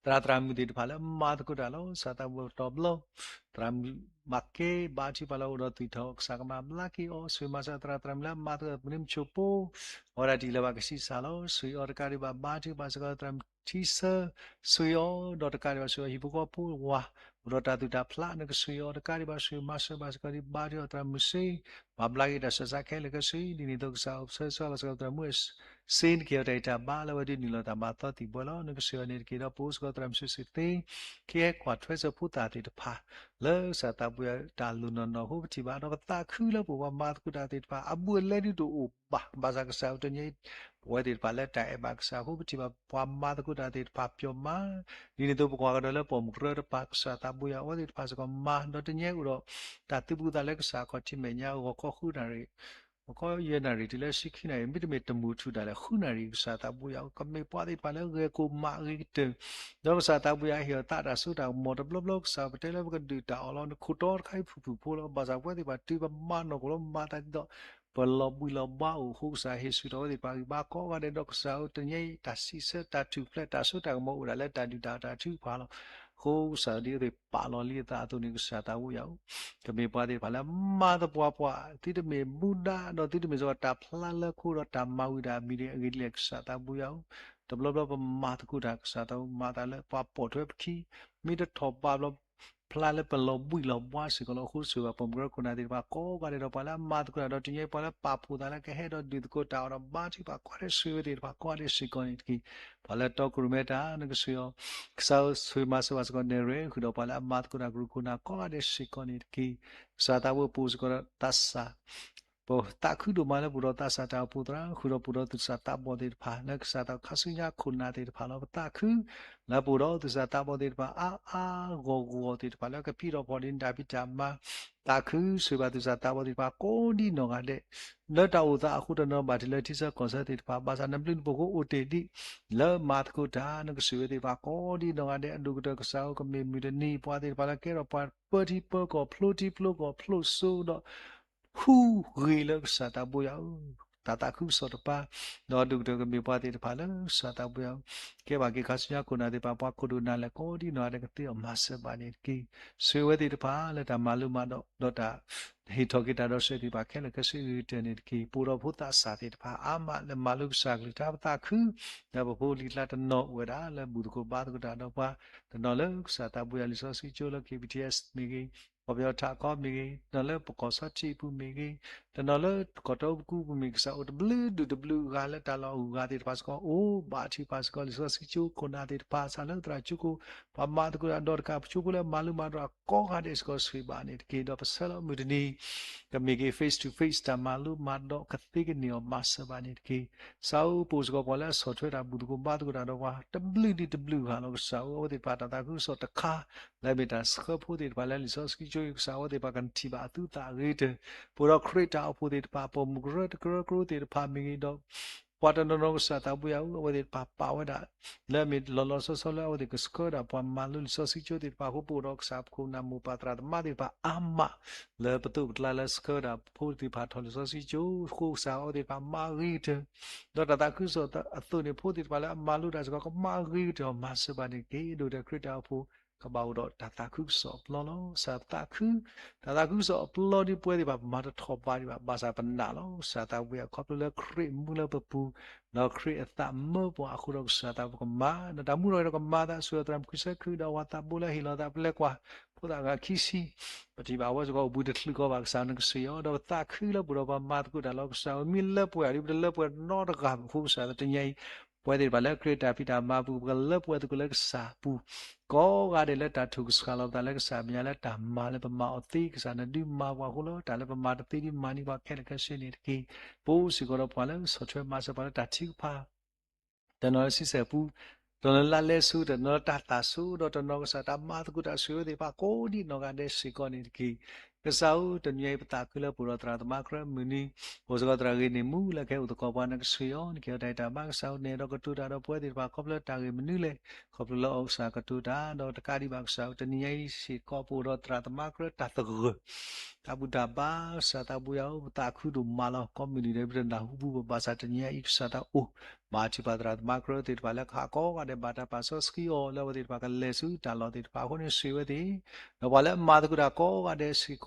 သရၣ်သရၣ်မုၣ်သ့ၣ်တဖၣ်လၢမၤသကိးတၢ်လီၤ. ကစၢ်သးဘိတီဘျီ သရၣ်မုၣ်ဘၣ်ကဲ ဘါထုကဖၣ်လၢအိၣ်ဒီးသွံၣ်ထီၣ် ကစၢ်ကမၤဘျါက့ၤအီၤ ဆိၣ်ဂ့ၤမၤစၢၤသရၣ်သရၣ်မုၣ်လၢအမၤသကိးပူၤန့ၣ် မုဆိၣ်ဖိ အဝဲဒၣ်တံၢ်လၢၤဘၣ်ကဆံးစၢ်လီၤ. ဆိၣ်ဂ့ၤအီၤတကးဒံးဘၣ် ဘါထုကဖၣ်စ့ၢ်ကီးသရၣ်မုၣ်ထံဆၢ ဆိၣ်ဂ့ၤအီၤ ဒီးတကးဒံးဘၣ်ဆိၣ်ဂ့ၤအီၤဟံၣ်ဖိဃီဖိဝၤ အိၣ်ဒီးတၢ်သူၣ်တၢ်ဖျး နကဆိၣ်ဂ့ၤအီၤတကးဒံးဘၣ် ဆိၣ်ဂ့ၤမၤစၢၤဘၣ်စ့ၢ်ကီးဒ် ဘါထုကဖၣ်သရၣ်မုၣ်စ့ၢ် ပှၤဘျါက့ၤတၢ်ဆူးတၢ်ဆါခဲလၢာ်ခဲဆ့ ဒ်န့ၣ်အသိးကစၢ်အိၣ်ပဆၢဆှၢလီၤစ့ၢ်ကီးသရၣ်မုၣ်စ့ၢ် နကဟ့ၣ်အီၤတၢ်ဂံၢ်တၢ်ဘါလၢအဝဲဒုးနုာ်လီၤတၢ်မၤသီသံၣ်ဘှဲလီၤ. နကဆိၣ်ဂ့ၤအီၤန့ၣ်တက့ၢ်. ဒီးပအိၣ်စ့ၢ်ကီးသရၣ်မုၣ်စ့ၢ်စ့ၢ်သ့ ကဟဲကွၢ်ထွဲစၢၤဖိသၣ်သ့ၣ်တဖၣ် လၢကစၢ်သးဘိယွၤတၢ်လိၣ်နီၢ်နီၢ်အဃိ ပထံၣ်ဘၣ်ဒီးပသးခုလၢပပှၤမၤသကိးတၢ်သ့ၣ်တဖၣ် အဘူးအလဲဒုးတအိၣ်ဘၣ် ဘၣ်ဆၣ်ကစၢ်တနံၤအံၤ ပဝဲသ့ၣ်တဖၣ်လၢတၢ်အဲၣ်ဘၣ်ကစၢ်အဃိ ပထံၣ်ဘၣ်ပှၤမၤသကိးတၢ်သ့ၣ်တဖၣ်ပျီမး ဒ်န့ၣ်အသိးပကွၢ်ကဒီးလၢပိာ်မုၣ်ကရၢတပၤ ကစၢ်သးဘိယွၤအဝဲသ့ၣ်တဖၣ်စ့ၢ်ကီးမၤ ဒီးတနံၤအံၤအိၣ်ဒီး တၢ်သုးဘူးသးလၢကစၢ်ခီၣ်ထံးမဲာ်ညါ ဂီၤခီဃုနၣ်ရံၣ် ပကီယဲၢ်နၣ်ရံၣ်တုၤလၢဆံခံနၣ်ရံၣ် မ့တမ့ၢ်တမုာ်ထူၣ်ဒၣ်လဲာ် ဃုနၣ်ရံၣ် ကစၢ်သးဘိယွၤဧၢ, ကမ့ၢ်ပှၤသ့ၣ်တဖၣ်လၢဂဲၤကိၢ်မးအဂ့ၤကတၢၢ်, ဒီးကစၢ်သးဘိယွၤဟ့ၣ်အီၤသးတၢ်စိတၢ်ကမီၤတဘျီဘျီ, ကစၢ်ပတဲလၢပကဒုးတၢ်အီၣ်လီၤ နခိၣ်တီတခါအံၤဖုၣ်ဖုၣ်ဖိလီၤ, ဘၣ်ဆၣ်ပဝဲသ့ၣ်တဖၣ်တုၤပမၤနီၢ်ကီၢ်လီၤ မၤသးဒ်သိး ပလီၤဘှံးလီၤဘှါအိၣ်အဃိ ကစၢ်ဟ့ၣ်ဆူၣ်ထီၣ်ဝဲသ့ၣ်တဖၣ်ဂံၢ်ဘါကိးဂၤဒဲး ဒီးကစၢ်ဧၢ တနံၤအံၤတၢ်စံးဆၢတၢ်ထူၣ်ဖျဲးတၢ်စိတၢ်ကမီၤအိၣ်ဒၣ်လၢတၢ်ဒုၣ်တၢ်အီၣ်တၢ်ထုကဖၣ်လီၤ. အဃိကစၢ်ဒ်အဝဲသ့ၣ်ပာ်လီၤလံအသးအသိးန့ၣ် ကစၢ်သးဘိယွၤဧၢ, ကမ့ၢ်ပှၤသ့ၣ်တဖၣ်လၢမၤသပှၢ်ပှၢ် သုတမ့ၢ်မူဒါ ဒီးသုတမ့ၢ်စ့ၢ်ကီးတၢ်ဖျါလၢခိဒီးတၢ်မၤဝံၤဒၣ်အမံၤဒ်အဂ့ၢ်ဒ်လဲၣ် ကစၢ်သးဘိယွၤဧၢ, တဘျီဘျီပမၤသကိးတၢ် ကစၢ်သးဘိမၤသးလၢပှၤပိာ်ထွဲပခံ မ့ၢ်တထီၣ်ဘးဘျီ ဖျါလၢပလီၤဘှံးလီၤဘှါစ့ၢ်ကီးလီၤ. အဃိဆိၣ်ဂ့ၤဘၣ်ပိာ်မုၣ်ကရၢခိၣ်နၢ်သ့ၣ်တဖၣ်ကိးဂၤဒဲးဒီး ပှၤလၢအမၤသကိးတၢ်ဒီးတနံၤအံၤ ပှၤလၢပာ်ဖှိၣ်သးလၢကဟဲဒီးဒုးသကိးတၢ်အီၣ်ဒီးဘါထုကဖၣ်ကိးဂၤဒဲး ဆိၣ်ဂ့ၤဝဲသ့ၣ်တဖၣ်ကိးဂၤဒဲးစ့ၢ်ကီးန့ၣ်တက့ၢ်. ပှၤလၢအတီခိၣ်ရိၣ်မဲတၢ် နကဆိၣ်ဂ့ၤအီၤ, ကစၢ်ဧၢ ဆိၣ်ဂ့ၤမၤစၢၤဘၣ်စ့ၢ်ကီးနဲၣ်ရွဲၣ် ဃုာ်ဒီးပှၤလၢအမၤသကိးတၢ်ကရူၢ်ခိၣ်နၢ်ကိးဂၤဒဲးစ့ၢ်ကီးန့ၣ်တက့ၢ်. ကစၢ်သးဘိပာ်စ့ၢ်ကီးဒီးသးစၢ် ပသးခုဒိၣ်မးလၢပအိၣ်ဒီးသးစၢ်တၢ်အိၣ်ဖှိၣ်သရၣ် ဃုာ်ဒီးပအိၣ်ဒီးသူၣ်စၢ်သးဘီၣ်သ့ၣ်တဖၣ် လၢကစၢ်သးခါဆူညါခိၣ်နၢ်သ့ၣ်တဖၣ်လီၤ. ပသးခု လၢပအိၣ်ဒီးသူၣ်စၢ်သးဘီၣ်သ့ၣ်တဖၣ်အါအါဂီၢ်ဂီၢ်သ့ၣ်တဖၣ်လၢကဖံးထီၣ်ဖီၣ်ဒံးနတၢ်ဖံးတၢ်မၤ, သးခုဆိၣ်ဂ့ၤဘၣ်သူၣ်စၢ်သးဘီၣ်သ့ၣ်တဖၣ်ကိးဒ်နီၢ်ဂၤဒဲး လၢတၢ်အိၣ်သးအဃိတနီၤဘၣ်တုၤလၢထံဆၢကီၢ်ဆၢသ့ၣ်တဖၣ် ဘၣ်ဆၣ်နဘျုးနဖှိၣ်အဃိအိၣ်တ့ၢ်ဒံး လၢမၤသကိးတၢ် နကဆိၣ်ဂ့ၤဝဲသ့ၣ်တဖၣ်ကိးဒ်နီၢ်ဂၤဒဲး အဒိၣ်ကတၢၢ်ကစၢ်ဧၢ ကမ့ၢ်မုၢ်တနံၤပှၤသ့ၣ်တဖၣ်လၢကဲထီၣ်ပှၤပၢထံပၢကီၢ် ဖျိထံဖျိကီၢ် ဖျိစိဒီး ဟူးဂ့ၤလၢကစၢ်သးဘိယွၤဧၢ, တၢ်သးခုကစီၣ်တပၤ, ဒီးအဒိၣ်ကတၢၢ်ကမ့ၢ်ပှၤသ့ၣ်တဖၣ်လၢကစၢ်သးဘိယွၤဧၢ, ကဲဘၣ်က့ၤခါဆူညါခိၣ်နၢ်သ့ၣ်တဖၣ် ပှၤခိၣ်ဒိၣ်နၢ်လဲၢ်ကိးဒ်နီၢ်ဂၤဒဲးကသ့အီၤမၤစၢၤဘၣ်န့ၣ်တက့ၢ်. ဆိၣ်ဂ့ၤဝဲသ့ၣ်တဖၣ်လၢတၢ်မၤလိမၤဒိး ဒီးတၢ် ဟ့ၣ်ထီၣ်က့ၤတၢ်ဒီးစဲးသ့ၣ်တဖၣ်ခဲလၢာ်ခဲဆ့ဂ့ၤကတၢၢ်န့ၣ်တက့ၢ်. ပအိၣ်ဒီးဖိသးစၢ်သ့ၣ်တဖၣ်အါမးလၢမၤလိကစၢ်ကလုၢ်ကထါ ပသးခု လၢပဖိလံၤကျါတနီၤအိၣ်ဝဲဒၣ်လၢဘူၣ်သကိးဘါသကိးတၢ်ဒီးပှၤ, တနီၤလၢကစၢ်သးဘိယွၤလံာ်စီဆှံကၠိလၢ KBTS မ့ၢ်ဂ့ၤ, ကီၢ်ပယီၤထးခီမ့ၢ်ဂ့ၤ, တနီၤလၢပကီၢ်ဆီထံးအပူၤမ့ၢ်ဂ့ၤ, တနီၤလၢကီၢ်တီပကူပူၤမ့ၢ် ကစၢ်အိၣ်တဘျုးဒုၣ်တဘျုးဂၤလၢတၢ်လီၢ်အဂုၤအဂၤသ့ၣ်တဖၣ်စ့ၢ်ကီး အိၣ်ဘၣ်ထံးပှၤစ့ၢ်ကီး လံာ်စီဆှံကၠိခိၣ်နၢ်သ့ၣ်တဖၣ် စးလၢသရၣ်ကၠိခိၣ် ပှၤမၤသကိးတၢ်ဒီးတကး ပကၠိဖိလၢအမၤလိမၤဒိးအကိးဂၤဒဲးစ့ၢ်ကီးဆိၣ်ဂ့ၤဘၣ်န့ၣ်တက့ၢ်. ဒီးပဆၢလီၤမုၢ်တနံၤ ကမ့ၢ်က့ၤ face to face တၢ်မၤလိမၤဒိးကသ့ကန့ၢ်အီၤမၤစၢၤဘၣ်န့ၣ်တက့ၢ်. ကစၢ်ဧၢ ပအိၣ်စ့ၢ်ကီးပှၤလၢအဆီၣ်ထွဲတၢ်ဘူၣ်သကိးဘါသကိးတၢ်ဒီးပှၤ တဘျုးဒံးတဘျုးဂၤလီၤ. ကစၢ်ဧၢ အဝဲသ့ၣ်တဖၣ်တၢ်သးခုကစီၣ်တခါ လၢအမ့ၢ်တၢ်ဆှၢဖိသ့ၣ်တဖၣ်လၢလံာ်စီဆှံကၠိအံၤ ကစၢ်အဝဲသ့ၣ်တဖၣ်ကထံၣ်ဘၣ်အသုသးအဂ့ၤကတၢၢ်, ပအိၣ်ဒီးခရံာ်တၢ်အိၣ်ဖှိၣ်သ့ၣ်တဖၣ် ပိာ်မုၣ်ကရၢတကရၢကရိသ့ၣ်တဖၣ်မ့ၢ်ဂ့ၤဒီး ပှၤတနီၤနီၤကစၢ်သးဘိယွၤဧၢ အဝဲသ့ၣ်တဖၣ်ပာ်ဝဲဒၣ် လၢအမ့ၢ်လီၤလီၤဆီဆီလၢအဝဲသ့ၣ်ကဆှၢဒၣ်ပှၤမၤလိလံာ်စီဆှံကၠိသ့ၣ်တဖၣ်အဃိ ပအိၣ်ဒီးကစၢ်ပခိၣ်နၢ်မိၢ်ပၢ်သရၣ်သမါသ့ၣ်တဖၣ်အါမး လၢပသိးပကျါလၢဆှၢဒၣ်ဖိသ့ၣ်တဖၣ်ထီၣ်လံာ်စီဆှံကၠိအဃိ ကစၢ်အဝဲသ့ၣ်တဖၣ်မၤဂ့ၤကတၢၢ်, ဒီးတၢ်သးခုကစီၣ်အသိးန့ၣ် ဖိသ့ၣ်တဖၣ်လၢအမၤလိတၢ်စ့ၢ်ကီး ကမၤဂ့ၤကတၢၢ်အီၤမၤစၢၤဘၣ်န့ၣ်တက့ၢ်. ဒိၣ်ကတၢၢ်ခရံာ်တၢ်အိၣ်ဖှိၣ် ကဘၣ်အိၣ်ဒီးတၢ်သးခုကစီၣ်အပျီလီၤ. ကစၢ်သးခု တၢ်သးခုကစီၣ်အပျီဒ်ပဝဲသ့ၣ်တဖၣ် ပမၤတထီၣ်ဘးဒံးဘၣ် ဘၣ်ဆၣ်ပနာ်လီၤ. ကစၢ်သးဘိယွၤ ခီဖျိလၢခရံာ်မူလၢပပူၤ ဒီးခရံာ်အသးမၢပှၤအဃိဒီး ကစၢ်သးဘိကမၤ ဒီးတၢ်မူထီၣ်က့ၤဒီးကမၤသး ဆိၣ်ဂ့ၤသရၣ်မုၣ်ခွံဆၢခု ဒီးအဝၤသးဘိလၢဟ့ၣ်လီၤသးပလဲကွၢ် ဖိသၣ်ဂၤခံဆံ ပထံၣ်ဘၣ်အဝဲစ့ၢ်ကီးအိၣ်ဘှံးတချုးကီးဘၣ် ကစၢ်နကဆိၣ်ဂ့ၤအီၤ ဒီးပသးခုလၢပအိၣ်ဒီးပှၤမၤသကိးတၢ်လီၤ. ကစၢ်ဧၢ မ့ၢ်လၢပှဲၤအီၤဒ်ပတလၢပှဲၤနီတဂၤဘၣ်အဃိ ကစၢ်တနံၤအံၤ ပဝဲသ့ၣ်တဖၣ်လၢခရံာ်တၢ်ဖံးတၢ်မၤပူၤ ပကလၢပှဲၤသကိးလၢကစၢ်ပူၤ ကိးဂၤဒဲးလၢတၢ်ထုးကဆှၣ်လီၤပသးလၢကစၢ်မဲာ်ညါလၢတၢ်မၤလၢပမၤအီၤသ့ ကစၢ်နဒုးမၤပှၤအဃိလီၤ. တၢ်လၢပမၤတသ့ဒံးမၤန့ၢ်ပှၤခဲလၢာ်ခဲဆ့န့ၣ်တက့ၢ်. ပအိၣ်စ့ၢ်ကီးဒီးပှၤလၢဆီၣ်ထွဲမၤစၢၤပှၤလၢတၢ်ထုကဖၣ် တနီၤလၢဆံဆဲၣ်ပူၤ, တနီၤလၢလါလဲစိၤ, တနီၤလၢတၢ်သၣ်စိၤ, ဒီးတနီၤကစၢ်တၢ်မၤသကိးတၢ် ဆိၣ်ဂ့ၤဝဲသ့ၣ်တဖၣ်ကိးဒ်နီၢ်ဂၤဒဲးစ့ၢ်ကီးန့ၣ်တက့ၢ်. ကစၢ်ဧၢ တနံၤအံၤပသးခုလၢပအိၣ်ဒီးသရၣ်သမါကရၢမုၢ်နံၤ, အိၣ်စ့ၢ်ကီးသရၣ်ဂ့ၤန့ၣ်မူလၢကဟဲအိၣ်သကိးပှၤ နကဆိၣ်ဂ့ၤအီၤ နကဟ့ၣ်အီၤတၢ်အဲၣ်တၢ်မါ ကစၢ်ဧၢ နဲၣ်ဒီးကတိၤတၢ်ဒီးပဝဲသ့ၣ်တဖၣ် ခီဖျိလၢတၢ်ဂ့ၢ်မနုၤလဲၣ်, ခီဖျိလၢအီၤကစၢ်ကတိၤတၢ် ဒီးတကးဒံးဘၣ်ကစၢ်ဧၢ တနံၤအံၤစ့ၢ်ကီးပအိၣ်ဒီးသရၣ်သမါကရၢတၢ်သဂၢၢ် တၢ်ဘူၣ်တၢ်ဘါ ကစၢ်သးဘိယွၤဧၢ ပသးခုဒိၣ်မးလီၤ. ကိးမုၢ်နံၤဒဲး ပတနၢ်ဟူပူၤဘၣ် ဘၣ်ဆၣ်တနံၤအံၤ ကစၢ်တၢ်အိၣ် ဘၣ်ထံးပှၤသရၣ်သမါကရၢသ့ၣ်တဖၣ်လၢကဟးကိးဂၤဒဲး ဘၣ်တၢ်ပာ်စီဆှံအီၤ လၢအဝဲသ့ၣ်တဖၣ်ကလဲၤဆူတၢ်လီၢ်သ့ၣ်တဖၣ်အဃိန့ၣ် ဆိၣ်ဂ့ၤဝဲသ့ၣ်, ဒီးပှၤလၢအမၤသကိးတၢ်ကိးဂၤဒဲးစ့ၢ်ကီး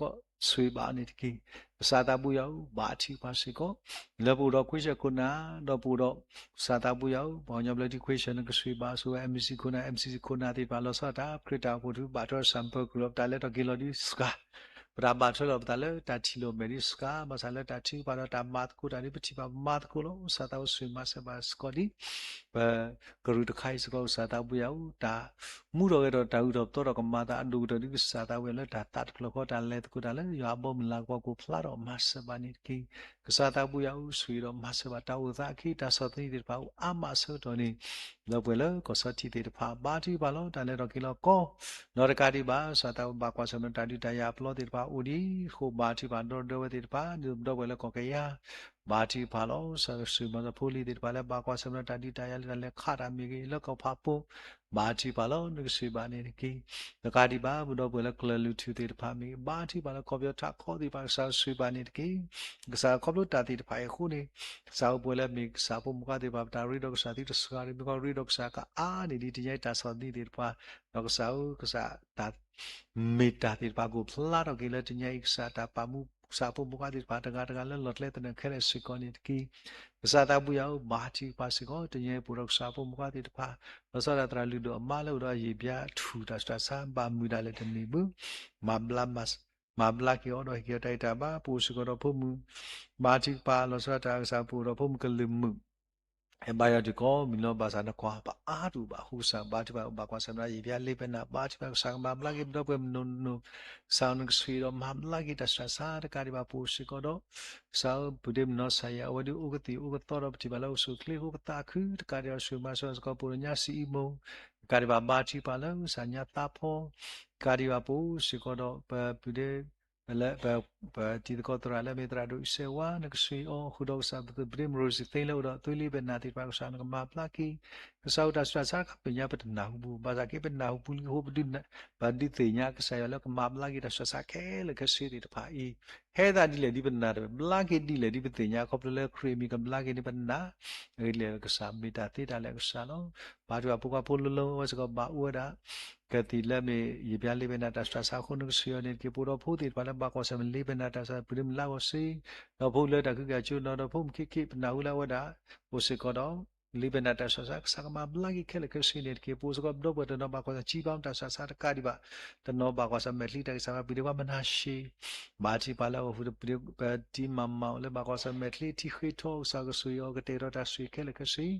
ဆိၣ်ဂ့ၤဘၣ်အီၤန့ၣ်တက့ၢ်. ကစၢ်သးဘိယွၤဧၢ ဘၣ်ထံးပှၤစ့ၢ်ကီး လၢပအိၣ်ဒီးခွံဆၢၣ်ခိၣ်နၢ် ဒီးပအိၣ်ဒီး ကစၢ်သးဘိယွၤဧၢ ပှၤကညီဘျၢထံ ခွံဆၢၣ် နကဆိၣ်ဂ့ၤဘၣ်ဆိၣ်ဝဲ MBC ခိၣ်နၢ် MCC ခိၣ်နၢ်သ့ၣ်တဖၣ် လီၤဆီဒၣ်တၢ် ခရံာ်တၢ်အိၣ်ဖှိၣ်ထူ ဘၣ်ထွဲဒီး ဆၣ်မုၢ်ပၢၤကရူၢ်လီၤ ပတၢ်လဲၤထီၣ်က့ၤလီၤဒ်စှၤ ပတၢ်ဘၣ်ထွဲလီၤပသးလၢတၢ်ထံၣ်လိာ်မဲာ်ဒ်စှၤ ဘၣ်ဆၣ်လၢတၢ်ထုကဖၣ်ဒီးတၢ်မၤသကိးတၢ်ဒ်ပထံၣ်ဘၣ်ပမၤသကိးလီၤ. ကစၢ်သးဘိဆိၣ်ဂ့ၤမၤစၢၤဘၣ်စ့ၢ်ကီးဒ် ပကရူၢ်တခါအံၤစ့ၢ်ကီး ကစၢ်သးဘိယွၤဧၢ တၢ်မူထီၣ်ဂဲၤထီၣ်တၢ်အုၣ်ထီၣ်ပသီထီၣ်ကမၤသးအဒိၣ်ကတၢၢ်ဒ် ကစၢ်သးဘိယွၤလၢတၢ်သးတဖျၢၣ်ဃီ တၢ်လဲၤသကိးတၢ်လၢယွၤအဘီအမုၢ်လၤကပီၤ ကဖျါထီၣ်မၤစၢၤဘၣ်န့ၣ်တက့ၢ်. ကစၢ်သးဘိယွၤဧၢ ဆိၣ်ဂ့ၤဒီးမၤစၢၤဘၣ် တၢ်အိၣ်သးအခံ တၢ်ဆီၣ်သနံးသ့ၣ်တဖၣ်အိၣ်အါမးအဆၢကတီၢ်န့ၣ် လၢပှဲၤလၢကီၢ်ဆီထံးသ့ၣ်တဖၣ် ဘါထုကဖၣ်လီၤ တၢ်လဲၤထီၣ်က့ၤလီၤကီ ဒီးတကးဒံးဘၣ် ကစၢ်သးဘိဘၣ်ကွၢ်ဆၢၣ်မဲာ်တၢ်ဒုးတၢ်ယၤအပျီသ့ၣ်တဖၣ် အိၣ်ဒံးအဃိ ဘါထုကဖၣ်ဒီသဒၢဝဲသ့ၣ်တဖၣ် ဒ်သိးပဒီပုၢ်ဝဲၢ်လၢကီၢ်ကယၤ, ဘါထုကဖၣ်လီၤ. ကစၢ်ယွၤဆိၣ်ဂ့ၤမၤစၢၤဖိလံၤသ့ၣ်တဖၣ်လၢဘၣ်ကွၢ်ဆၢၣ်မဲာ်ဒီးတၢ်ဒုးတၢ်ယၤလၢတၢ်လဲၤခးတၢ်မ့ၢ်ဂ့ၤ လၢကီၢ်ဖးပိ, ဘါထုကဖၣ်လီၤ နကဆိၣ်ဂ့ၤဘၣ်န့ၣ်တက့ၢ်. တကးဒံးဘၣ် ပဒီပုၢ်ဝဲၢ်လၢကလုာ်လုၢ်ထူၣ်သ့ၣ်တဖၣ်မ့ၢ်ဂ့ၤ ဘါထုကဖၣ်လၢကီၢ်ပယီၤထးခီသ့ၣ်တဖၣ် ကစၢ်ယွၤဆိၣ်ဂ့ၤဘၣ်န့ၣ်တက့ၢ်. ကစၢ်ခီဖျိတၢ်သ့ၣ်တဖၣ်အံၤအဃိန့ၣ် ကစၢ်အိၣ်ပှဲၤလၢမ့ၢ်ကစၢ်ဖိမုၣ်ဖိခွါသ့ၣ်တဖၣ် ပတၢ်ရ့ဒီးကစၢ်သံတစှၤဒီး မ့ၢ်ကီၢ်ရ့ဒီးကစၢ်ကအါန့ၢ်ဒံးတနံၤအံၤတၢ်ဆီၣ်သနံးသ့ၣ်တဖၣ်, ဒီးကစၢ်ဧၢ ကစၢ်တၢ် မ့ၢ်တၢ်သ့ၣ်တဖၣ်ကအိၣ်ဖျါထီၣ်က့ၤလၢတနံၤအံၤ ကစၢ်တၢ်ပာ်မူ ကစၢ်ဖိမုၣ်ဖိခွါသ့ၣ်တဖၣ်တဂၤတဂၤလၢလီၢ်ကျဲသနၢၣ်ခဲလၢာ်စ့ၢ်ကီးန့ၣ်တက့ၢ်. ကစၢ်သးဘိယွၤဧၢ ဘါထုကဖၣ်စ့ၢ်ကီး တနံၤအံၤပအိၣ်ဒီးကစၢ်ဖိမုၣ်ဖိခွါသ့ၣ်တဖၣ် လီၤဆီဒၣ်သရၣ်လုၢ်ဒိၣ်အမါလၢအိၣ်ဒီးယံာ်ဘျါထူၣ်တၢ်ဆူးတၢ်ဆါ ဘၣ်မုာ်ဒၣ်လဲာ်တန့ၢ်ဘၣ် မၤဘျါက့ၤအီၤဒီးဟ့ၣ်က့ၤအီၤတၢ်ဂံၢ်တၢ်ဘါ ပအိၣ်စ့ၢ်ကီးဒီးဖိမုၣ် ဘါထုကဖၣ် လီၤဆီဒၣ်တၢ်ကစၢ်ပအိၣ်ဒီးဖိမုၣ်ကလုာ်မုၣ် ဟဲဘါယွၤဒုးကိးမုၢ်နီၢ် ဘၣ်ဆၣ်နကွၢ်ပအါတအိၣ်ဘၣ်အဃိ ကစၢ်ဘါထုကဖၣ် ဘၣ်ကွၢ်ဆၢၣ်မဲာ်ဒီးယံာ်ဘျါလ့ပနၢ် ဘါထုကဖၣ် ကစၢ်ကမၤဘျါက့ၤပဒီပုၢ်ဝဲၢ်မုၢ်နီၢ်နီၢ် ကစၢ်နကဆိၣ်ဂ့ၤဒီးမၤဘျါက့ၤတၢ်ဆူးတၢ်ဆါ တကးဒံးဘၣ်ပအိၣ်စ့ၢ်ကီးဒီး ကစၢ်ဧၢ ပုၢ်ဒ့မုၣ်နီၢ်စၤယၤ အဝဲဒုးအိၣ်ကသံၣ်အိၣ်ကသီဒီးပထံၣ်ဘၣ်လၢအိၣ်ဆူၣ်အိၣ်ချ့အဃိ ပသးခု တကးဒံးဘၣ်ဆိၣ်ဂ့ၤမၤစၢၤစ့ၢ်ကီး ပအိၣ်ဒီးညါစံအံမူ တကးဒံးဘၣ်ဘါထုကဖၣ်လၢကစၢ်ညါသးဖီ တကးဒံးဘၣ်ပအိၣ်စ့ၢ်ကီးဒီး ပပုၢ်ဒ့ လၢ ပတံၤသကိးသရၣ်လၢမ့ၢ်သရၣ်ဒိၣ်အံၤစဲးဝါ နကဆိၣ်ဂ့ၤအီၤ ဃုာ်ဒီးကစၢ်ပပုၢ်ဒ့မုၣ်ရိစံသ့လၢအိၣ်ဒီးသွံလ့ပနၢ်သ့ၣ်တဖၣ် ကစၢ်နကမၤဘျါက့ၤ ကစၢ်ဧၢ တၢ်ဆူးတၢ်ဆါတခါ ပမဲာ်ညါပတနၢ်ဟူပူၤ ဘၣ်ဆၣ်က့ ပနၢ်ဟူပူၤလံအဃိ ပဒုး ပဒုးသ့ၣ်ညါကစၢ်ယွၤလၢကမၤဘျါက့ၤတၢ်ဆူးတၢ်ဆါခဲလၢာ်ခဲဆ့သ့ၣ်တဖၣ်အံၤ ဟဲသးဒ်လဲၣ်ဒ်ပနၢ်တဘျါက့ၤဒ်လဲၣ်ဒ်ပသ့ၣ်ညါ ခီဖျိလၢခရံာ်အမံၤကဘျါက့ၤန့ၣ် ပနၢ် အဂ့ၢ်ဒ်လဲၣ်ကစၢ်မ့ၢ်တၢ်သ့တၢ်လၢာ်အကစၢ်လီၤ. ဘါထုကဖၣ်ဖိခွါဖိလၢလၢဝဲစ့ၢ်ကီးဘၣ်အိၣ်ဝဲဒၣ် ကသံၣ်လၢမ့ၢ်ယံာ်ဘျါလ့ပနၢ်တၢ်ဆူးတၢ်ဆါအဃိ နကဆိၣ်ဂ့ၤအီၤန့ၣ်တက့ၢ်. ပအိၣ်ဒီးဖိသ့ၣ်တဖၣ်လၢဘၣ်ကွၢ်ဆၢၣ်မဲာ်လ့ပနၢ်တၢ်ဆူးတၢ်ဆါ ပုၢ်ဒ့မုၣ်လါဂီၤစ့ ဒီးဖိလၢတၢ်ခုက့ၤအစိနီၤ ဒီးဖိမုၣ်ခံခံ ပနၢ်ဟူလၢအဝဲဒၣ် အိၣ်စ့ၢ်ကီးဒီး လ့ပနၢ်တၢ်ဆူးတၢ်ဆါ ကစၢ်ကမၤဘျါက့ၤခဲလၢာ်ခဲဆ့န့ၣ်တက့ၢ်. ပအိၣ်စ့ၢ်ကီးပဒီပုၢ်ဝဲၢ်တနီၤဘၣ်ကွၢ်ဆၢၣ် ကၠံပာ်တၢ်ဆူးတၢ်ဆါတကးဒံးဘၣ် တနီၤဘၣ်ကွၢ်ဆၢၣ်မဲာ်ချံတၢ်ဂံၢ်စၢ်ဘါ ပုၢ်ဒ့ခွါမနၤရှ့ ဘါထုကဖၣ်လၢအဂီၢ် ပတံၤမၤမၤအိၣ်လၢဘၣ်ကွၢ်ဆၢၣ်မဲာ်ချံထံဃ့ထီ ကစၢ်ကဆိၣ်ဂ့ၤအီၤ ကတဲာ်ကတီၤတၢ်ဆိၣ်ဂ့ၤခဲလၢာ်ခဲဆ့ ဒီး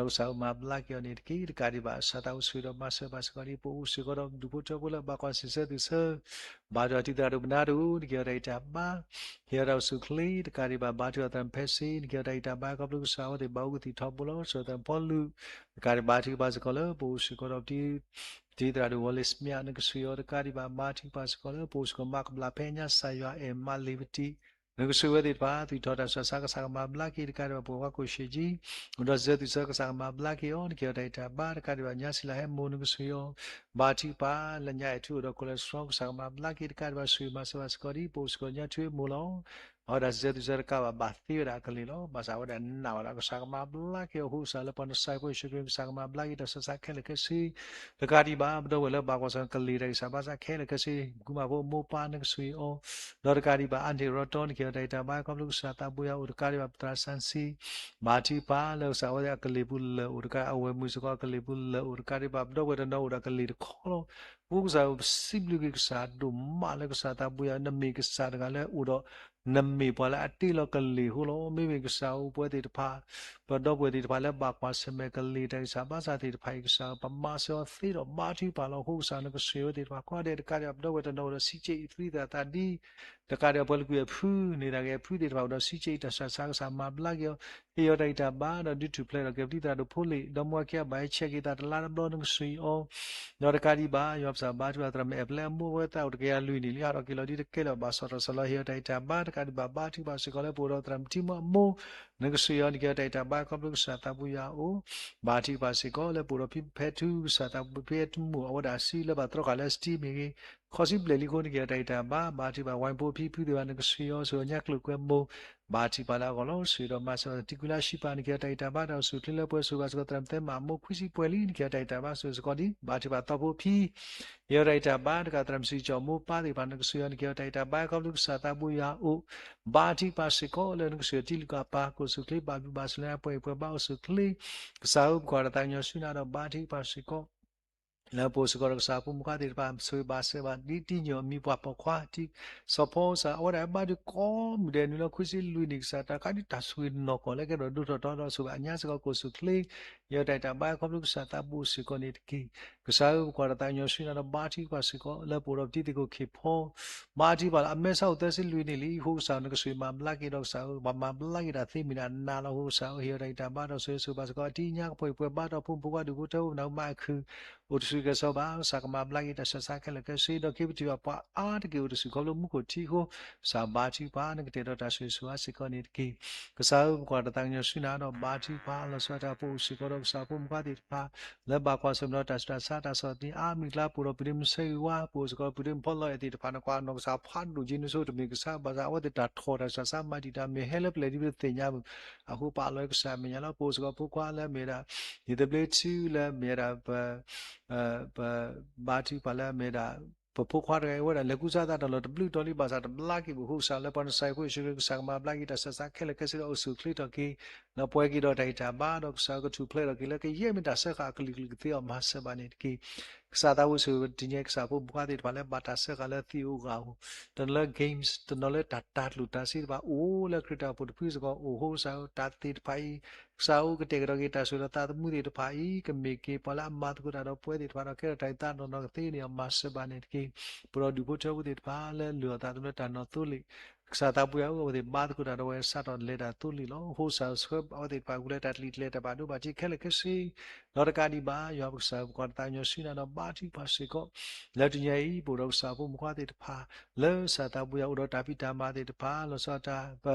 ကစၢ်ဧၢ မၤဘျါက့ၤအီၤန့ၣ်တက့ၢ်. တကးဒံးဘၣ် ကစၢ်သးအိၣ်ဆိၣ်ဂ့ၤဒီးမၤစၢၤဘၣ်စ့ၢ်ကီးဒ် ပအိၣ်စ့ၢ်ကီးဒီးဒူၣ်ဖိထၢဖိလၢဘၣ်ကွၢ်ဆၢၣ်စၢၤသုးစၢၤ ဘါထုကဖၣ်တံၤသရၣ်ဒိၣ်ပနၢ်တအိၣ် နကဟ့ၣ်အီၤတၢ်ဂံၢ်တၢ်ဘါ ဟ့ၣ်အီၤတၢ်အိၣ်ဆူၣ်အိၣ်ချ့ တကးဒံးဘၣ် ဘါထုကဖၣ်သရၣ်မုၣ်ဖဲစ့ နကဟ့ၣ်အီၤတၢ်ဂံၢ်တၢ်ဘါ ခီဖျိကစၢ်အဝဲသ့ၣ်ဘၣ်အိၣ်ကသံၣ်ထီဘိလီၤ. ကစၢ်သရၣ်ဖီလုၢ် တကးဒံးဘၣ် ဘါထုကဖၣ်စ့ၢ်ကီးလၢ ပအိၣ်စ့ၢ်ကီးဒီး တံၤသရၣ်ဒိၣ်ဝီလ့ၣ်စမ့ၣ် နကဆိၣ်ဂ့ၤအီၤ တကးဒံးဘၣ် ဘါထုကဖၣ်စ့ၢ်ကီးလၢ ပအိၣ်စ့ၢ်ကီးမၤကဘျၣ်ဖဲညါ စၢ်ယွၤအဲၣ်မးလ့ၤပတံၤ နကဆိၣ်ဂ့ၤဝဲသ့ၣ်တဖၣ် သူၣ်ထီၣ်တၢ်ဆူးတၢ်ဆါ ကစၢ်ကမၤဘျါက့ၤ တကးဒံးဘၣ် ပဝဲကွၢ်ကိၣ်ရှ့ကၠံ အိၣ်ဒီးစံးဆၢသုးစၢၤ ကစၢ်ကမၤဘျါက့ၤအီၤ နကဟ့ၣ်အီၤတၢ်ဂံၢ်တၢ်ဘါ တကးဒံးဘၣ် ညါစံလၤဟဲမိၢ် နကဆိၣ်ဂ့ၤအီၤ ဘါထုကဖၣ်လၢညါအဲၣ်ထူအိၣ်ဒီး cholesterol ကစၢ်ကမၤဘျါက့ၤ တကးဒံးဘၣ် ဆိၣ်ဂ့ၤမၤစၢၤဘၣ်စ့ၢ်ကီးဒ် ပအိၣ်စ့ၢ်ကီးညါထူမ့ၢ်လီၤ. အဝဲဒၣ်စံးဆၢသုးစၢၤတကးဘၣ် ဘၣ်သ့ဝဲဒၣ်အကလ့ၢ်လီၤ. ဘၣ်ဆၣ်အဝဲဒၣ်နာ်ဝဲဒၣ် ကစၢ်ကမၤဘျါက့ၤအီၤအဃိ ကစၢ်လၢပှၤနစၢ်ဖိယ့ၣ်ၡူးခရံာ် ကစၢ်ကမၤဘျါက့ၤတၢ်ဆူးတၢ်ဆါခဲလၢာ်ခဲဆ့ တကးဒံးဘၣ် ပဒီပုၢ်ဝဲၢ်လၢဘၣ်ကွၢ်ဆၢၣ်ကလ့ၢ်တၢ်ဂံၢ်စၢ်ဘါစၢ်ခဲလၢာ်ခဲဆ့ မူမၤဖိမိၢ်ပၢ် နကဆိၣ်ဂ့ၤအီၤ ဒီးတကးဒံးဘၣ် အါန့ၢ်ရီတီ နကဟ့ၣ်အီၤတၢ်ဂံၢ်တၢ်ဘါ ခီဖျိကစၢ်သးဘိယွၤအိၣ် တကးဒံးဘၣ် ပသရၣ်စၣ်စံ ဘါထုကဖၣ်လၢကစၢ်အဝဲသ့ၣ်အကလ့ၢ်ပူၤလၢာ်အိၣ် တကးအဝဲၢ်မုၣ်စ့ၢ်ကီးအကလ့ၢ်ပူၤလၢာ်အိၣ် တကးဒံးဘၣ် ပဒီပုၢ်ဝဲၢ်တနီၤအိၣ်ဒီးကလ့ၢ်တခီလီၤ. အဃိကစၢ်ဧၢ ပစံးဘျုးက့ၤကစၢ်ဒိၣ်မးလၢကစၢ်သးဘိယွၤ နမ့ၢ်ကစၢ်တဂၤလၢအိၣ်ဒီး နမ့ၢ်ပှၤလၢအတ့လီၤကလ့ၢ်အဃိလီၤ. မ့မ့ၢ်ကစၢ်ဧၢ ပဝဲသ့ၣ်တဖၣ် ပဒီပုၢ်ဝဲၢ်သ့ၣ်တဖၣ်လၢဘၣ်ကွၢ်ဆၢၣ်မဲာ်ကလ့ၢ်တၢ်ဂံၢ်စၢ်ဘါစၢ်သ့ၣ်တဖၣ်အံၤ ကစၢ်ဧၢ ပမၤစၢၤအီၤသ့ဒီး ဘါထုကဖၣ်လီၤ. အဃိကစၢ်နကဆိၣ်ဂ့ၤဝဲသ့ၣ်တဖၣ် ကိးဂၤဒဲး တကးဒံးဘၣ် ပဒီပုၢ်ဝဲၢ်တနီၤအိၣ်ဒီး စံက့အံၤသွံသးသးဒံ တကးဒံးဘၣ် ပှၤလၢကွံာ်အဖု န့ၢ်တၢ်ဂ့ၤအဖုသ့ၣ်တဖၣ်အိၣ်ဒီး စံက့အံၤတၢ်ဆူးတၢ်ဆါ ကစၢ်မၤဘျါက့ၤအီၤ ဟ့ၣ်အီၤတၢ်ဂံၢ်တၢ်ဘါ ဒီးဒုးထူၣ်ဖျဲးဒီးက့ၤပတံၤသရၣ်ဒိၣ်ဖိလ့ၣ် ဒီးမ့ၢ်ဝဲက့ၤအဘၣ်ဟဲဆဲးက့ၤသးတလါတဘျီ နကဆိၣ်ဂ့ၤအီၤ ဒီးတကးဒံးဘၣ် ယွၤပစၢ်ဘါထုကဖၣ်သရၣ်မုၣ်အဲၣ်ပျဲအမိၢ်ဝဲသးအိၣ်တကယၤလွံၢ်နံၣ်လံ ဟးထီၣ်က့ၤလီၤဒ်တကဲလၢၤဘၣ် ဆီၣ်ထွဲဆီၣ်လီၤ ဟ့ၣ်အီၤတၢ်ဂံၢ်တၢ်ဘါ တကးဒံးဘၣ် ဘါထုကဖၣ်စ့ၢ်ကီးလၢပအိၣ်ဒီးသရၣ်မုၣ်ထံမီအမိၢ် နကဆိၣ်ဂ့ၤအီၤ နကဟ့ၣ်အီၤတၢ်ဂံၢ်တၢ်ဘါ ခီဖျိကစၢ်သးဘိယွၤအအိၣ် ဘါထုကဖၣ်စ့ၢ်ကီးလၢပအိၣ်ဒီးဖံဖဲထူ ကစၢ်သးဘိဖံဖဲထူမိၢ် အဝဲဒၣ်အစုလၢဘၣ်တြီဃာ်လၢစတံမ့ၢ်ဂ့ၤ ခီၣ်စံဘျဲၣ်လံအဃိ နကဟ့ၣ်အီၤတၢ်ဂံၢ်တၢ်ဘါ ဘါထုကဖၣ်ဝဲဖိဖံဖုသ့ၣ်တဖၣ် နကဆိၣ်ဂ့ၤအီၤ ဆိၣ်ဂ့ၤညါကျိၤကွဲမိၢ် ဘါထုကဖၣ်လၢအဂီၢ်လီၤ. ဆိၣ်ဂ့ၤဒီးမၤစၢၤတံၤကူလါရှံပၤ နကဟ့ၣ်အီၤတၢ်ဂံၢ်တၢ်ဘါ တၢ်အိၣ်ဆူၣ်အိၣ်ချ့လၢပှဲၤ ဆိၣ်ဂ့ၤဘၣ်စ့ၢ်ကီးသရၣ်မုၣ်သဲမးအမိၢ်ခွံဆံပှဲၤလံ နကဟ့ၣ်အီၤတၢ်ဂံၢ်တၢ်ဘါ ဆိၣ်ဂ့ၤစ့ၢ်ကီးဒ် ဘါထုကဖၣ်သီဖိဖံ ဟ့ၣ်အီၤတၢ်ဂံၢ်တၢ်ဘါ တကးသရၣ်မုၣ်စံကၠီၤမိၢ်ပၢ်သ့ၣ်တဖၣ် နကဆိၣ်ဂ့ၤအီၤ နကဟ့ၣ်အီၤတၢ်ဂံၢ်တၢ်ဘါ ခီဖျိကစၢ်သးဘိယွၤအအိၣ် ဘါထုကဖၣ်စ့ၢ်ကီးလၢနကဆိၣ်ဂ့ၤတံၤလုၢ်ကပၤ ကအိၣ်ဆူၣ်အိၣ်ချ့ ဘၣ်ဘျုးဘၣ်ဆိၣ်လၢပှဲၤအံၤပှဲၤဘါအိၣ်ဆူၣ်အိၣ်ချ့ ကစၢ်ဧၢ ပကွၢ်ဒီးသးကညီၤဆူနၤဒီး ဘါထုကဖၣ်စ့ၢ်ကီး လၢပအိၣ်စ့ၢ်ကီးဒီးကစၢ်ဖိမုၣ်ခွါသ့ၣ်တဖၣ် ဆိၣ်ဂ့ၤဘၣ်စၢၤဘၣ်ဒ်တံၢ်ညီၣ်အမံၤပှၤပိာ်ခွါ စီၤဖီကစၢ် အဝဲဒၣ်ဘါထုကဖၣ်ကိးမုၢ်ဒဲးနုာ်လီၤခွံဆံလွံၢ်နံၣ် ကစၢ်တၢ်ခါဒ်တၢ်ဆိၣ်ဂ့ၤနီၢ်ကီၢ်လၢကဲထီၣ်ဒိၣ်ထီၣ်ထီထီၣ် ဆိၣ်ဂ့ၤဘၣ်အညါစ့ၢ်ကီး ကအိၣ်ဆူၣ်အိၣ်ချ့ ဟ့ၣ်အီၤတၢ်ဂံၢ်တၢ်ဘါ ခီဖျိကစၢ်သးဘိစ့ၢ်ကီးန့ၣ်တက့ၢ်. ကစၢ်ဧၢ, ပကွၢ်တၢ်သးကညီၤဆူနၤဒီး ဘါထုကဖၣ်စ့ၢ်ကီး လၢပအိၣ်ဒီးပတံၤသကိးခ့ၣ်ဖီ ဘါထုကဖၣ်လၢအမဲာ်ဆှးအိၣ်သၢဆံလွံၢ်နံၣ်လံ. အဃိကစၢ်ဧၢ နကဆိၣ်ဂ့ၤမၤဘျါက့ၤဒီးကစၢ်ဧၢ, ပှၤမၤဘျါက့ၤတၢ်သ့မ့ၢ်ဒၣ်နၤလီၤ. အဃိကစၢ်ဧၢ ဟ့ၣ်အီၤတၢ်ဂံၢ်တၢ်ဘါဒီးဆိၣ်ဂ့ၤဆိၣ်ဝါစ့ၢ်ကီး အတံၤညါကပှဲၤပှဲၤဘါဒီးဖိမုၣ်ဖိခွါဒူၣ်ဖိထၢဖိ ပနၢ်ဟူမၤအၢခုၣ် အိၣ်တဆူၣ်ကဲၤစီၤဘၣ် ကစၢ်ကမၤဘျါက့ၤတၢ်ဆူးတၢ်ဆါခဲလၢာ်ခဲဆ့ ဒီးက့ၤပတုာ်ဘၣ်ပှၤအါတက့ၢ်အိၣ်တဆူၣ် ခီဖျိမူခိၣ်ထံအဃိ ကစၢ်ဘါထုကဖၣ် နကတဲာ်ဒီးတၢ်ဆိၣ်ဂ့ၤဆိၣ်ဝါစ့ၢ်ကီးန့ၣ်တက့ၢ်. ကစၢ်ဧၢ, ပကွၢ်တၢ်သးကညီၤဆူနၤဒီး ဘါထုကဖၣ်လီၤဆီဒၣ်တၢ် ပအိၣ်စ့ၢ်ကီးဒီးကစၢ်ဖိမုၣ်ဖိခွါသ့ၣ်တဖၣ် လၢဘၣ်ကွၢ်ဆၢၣ်မဲာ်ဒီးတၢ်ဆူးတၢ်ဆါ တၢ်ဆီၣ်သနံးအါမံၤအကျါ ပအိၣ်ဒီးပုၢ်ဒ့မုၣ်ဆၢဂ့ၤဝါ ပအိၣ်စ့ၢ်ကီးဒီးပုၢ်ဒ့မုၣ်ဖီလီၤအဲၣ်သ့ၣ်တဖၣ် နကွၢ်နီၢ်ကစၢ်ဖးဒိၣ်က့ၤ နဆိတမ့ၢ်ကစၢ်ဘၣ်ဆၣ် အဝဲသ့ၣ်တၢ်ထီၣ်တၢ်ဆူးတၢ်ဆါ မၤတံာ်တာ်မ့ၢ်ဟဲလၢပျဲၢ်ဒ်ပတသ့ၣ်ညါမုၢ် အဃိပာ်လီၤကစၢ်အမဲာ်ညါလီၤ. ပအိၣ်စ့ၢ်ကီးဖိခွါလၢအမ့ၢ်ဒၣ် ယသဘျ့ထူလၢအမ့ၢ်ဒၣ် ပ ပဘါထုကဖၣ်လၢအမ့ၢ်ဒၣ် ပဖိခွါတဂၤအံၤ အဝဲဒၣ်လဲၤကူစါသးတၢ်လီၢ်တဘျုးတီၤလံ ဘၣ်ဆၣ်တဘျါက့ၤဘၣ် အဃိကစၢ်လၢပှၤနစၢ်ဖိယ့ၣ်ၡူးခရံာ် ကစၢ်ကမၤဘျါက့ၤတၢ်ဆူးတၢ်ဆါခဲလၢာ်ခဲဆ့ဒီးအိၣ်ဆူၣ်အိၣ်ချ့ထီၣ်က့ၤ ဒီးပှဲၤက့ၤဒီးတၢ်ဂံၢ်တၢ်ဘါ ဒီးကစၢ်ကထူၣ်ဖျဲးထီၣ်က့ၤလၢကယဲၢ်မ့ၢ်တၢ်စၢဃာ်အကလုာ်ကလုာ်ကသ့အီၤ မၤစၢၤဘၣ်န့ၣ်တက့ၢ်. ကစၢ်သးဘိယ့ၣ်ၡူး တနံၤအံၤ ကစၢ်ဖိမုၣ်ဖိခွါသ့ၣ်တဖၣ်လၢဘၣ်တၢ်စၢဃာ်လၢသံၣ်အိၣ်ဂၢၢ်အိၣ် တနီၤလၢ games တနီၤလၢတၢ်တၤကျိၣ်တၤစ့တဖၣ် အိၣ်လၢခရံာ်တၢ်အိၣ်ဖှိၣ်တဖုစ့ၢ်ကီး အိၣ်အဃိကစၢ်ဧၢ တၢ်သ့ၣ်တဖၣ်အံၤ ကစၢ်ဧၢ ကတဲာ်ကတီၤက့ၤတၢ်ဆိၣ်ဂ့ၤဒီးသးသမူသ့ၣ်တဖၣ်အံၤ ကမ့ၢ်က့ၤပှၤလၢအမၤသကိးတၢ်ဒီးပဝဲသ့ၣ်တဖၣ်ဒီး ကဲထီၣ်တၢ်ဂံၢ်သးနီၢ်နီၢ်ကသ့န့ၣ်အီၤ မၤစၢၤဘၣ်န့ၣ်တက့ၢ်. ပဒီးဒူၣ်ဖိထၢဖိသ့ၣ်တဖၣ်လၢအလုၢ်အီၣ်သးသမူလၢတၢ်နီၢ်သိလ့ၣ် ကစၢ်သးဘိယွၤဧၢ အဝဲသ့ၣ်ဘါသကိးတၢ်ဒီးဝဲစးထီၣ်လဲၤတၢ်သိလ့ၣ်လီၤ. အဃိကစၢ်ဧၢ ဆှၢအဝဲသ့ၣ်တဖၣ် ကလဲၤတၢ်တလံၤတလဲၤတၢ်ဘၣ်ဒိဘၣ်ထံးခဲလၢာ်ခဲဆ့ ဒီးတကးဒံးဘၣ် ယွၤပကစၢ်ဧၢ ပကွၢ်တၢ်သးကညီၤဆူနၤဒီးဘါထုကဖၣ်စ့ၢ်ကီး လၢတနံၤအံၤ ပအိၣ်ဒီးကစၢ်ဖိမုၣ်ဖိခွါသ့ၣ်တဖၣ် လၢကစၢ်သးဘိယွၤအိၣ်ဒီးတၢ်ဖံးတၢ်မၤသ့ၣ်တဖၣ် လီၤဆီဒၣ်တၢ် ပ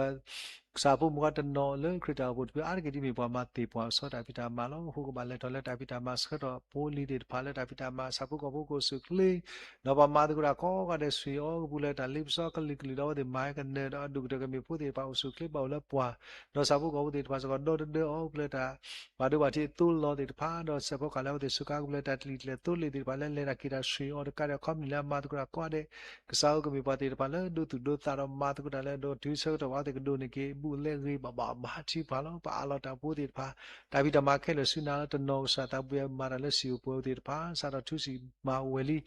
ကစၢ်ဖိမုၣ်ဖိခွါတနီၤလၢခရံာ်တၢ်အိၣ်ဖှိၣ်တဖု အါတက့ၢ်ဒ်မ့ၢ်ပှၤမၤသ့ၣ်ပှၤကဆီတၢ်ဖံးတၢ်မၤလီၤ. အဃိကဘၣ်လဲၤထီၣ်လၢတၢ်ဖံးတၢ်မၤ ဆှၢထီၣ်ဖိလံၤသ့ၣ်တဖၣ်လၢတၢ်ဖံးတၢ်မၤ ဆၣ်ဖိကီၢ်ဖိကအိၣ်ဆူၣ်အိၣ်ချ့ ဒီးပှၤမၤသကိးတၢ်ကိးဂၤဒဲး ဆှၢအီၤကပူၤလၢတၢ်လ့ပစီကလုာ်ကလုာ် ဒီးအဝဲသ့ၣ်မၤကနၢၤဒီးအဒိၣ်ကတၢၢ်ကမ့ၢ်ဖိသ့ၣ်တဖၣ်အိၣ်ဆူၣ်အိၣ်ချ့ဘၣ်အိၣ်လၢပှၤ ဒီးဆၣ်ဖိကီၢ်ဖိသ့ၣ်တဖၣ်စ့ၢ်ကီး ဒီတဒၢအီၤကပူၤလၢတၢ် ဘၣ်ဒိဘၣ်ထံးအသိလီၤသ့ၣ်တဖၣ် ဒီးဆၢဖီကၢ်လၢအဝဲသ့ၣ်စူးကါကပူၤလၢ တၢ်တလံၤတလဲၤသိလ့ၣ်သ့ၣ်တဖၣ်လၢလဲၤတၢ်က့ၤတၢ်ဆှၢအီၤတကးဒီး ခီပနံၣ်လၢအမၤသကိးတၢ်ကိးဂၤဒဲး ကစၢ်ဧၢ ကမ့ၢ်ပှၤသ့ၣ်တဖၣ်လၢဒိသူၣ်ဒိသးဒီးမၤသကိးတၢ်လၢအဒိးတုၤဆၢကတီၢ်ဘၣ် အဝဲသ့ၣ်ကဒိးန့ၢ်က့ၤ ဘူးလဲဂ့ၤဘၣ်ဘၣ် ဘါထုကဖၣ်လီၤ. ပအးလီၤတၢ်ဖိသ့ၣ်တဖၣ် တၢ်ဖံးတၢ်မၤခဲလၢာ်ဆူနၤလၢတနီၤ ကစၢ်သးဘိယွၤမၤတၢ်လၢစံၣ်ဧိၤပှဲၤဧိၤသ့ၣ်တဖၣ် စးထီၣ်ထူစံၣ်မၤအိၣ်ဝဲလံ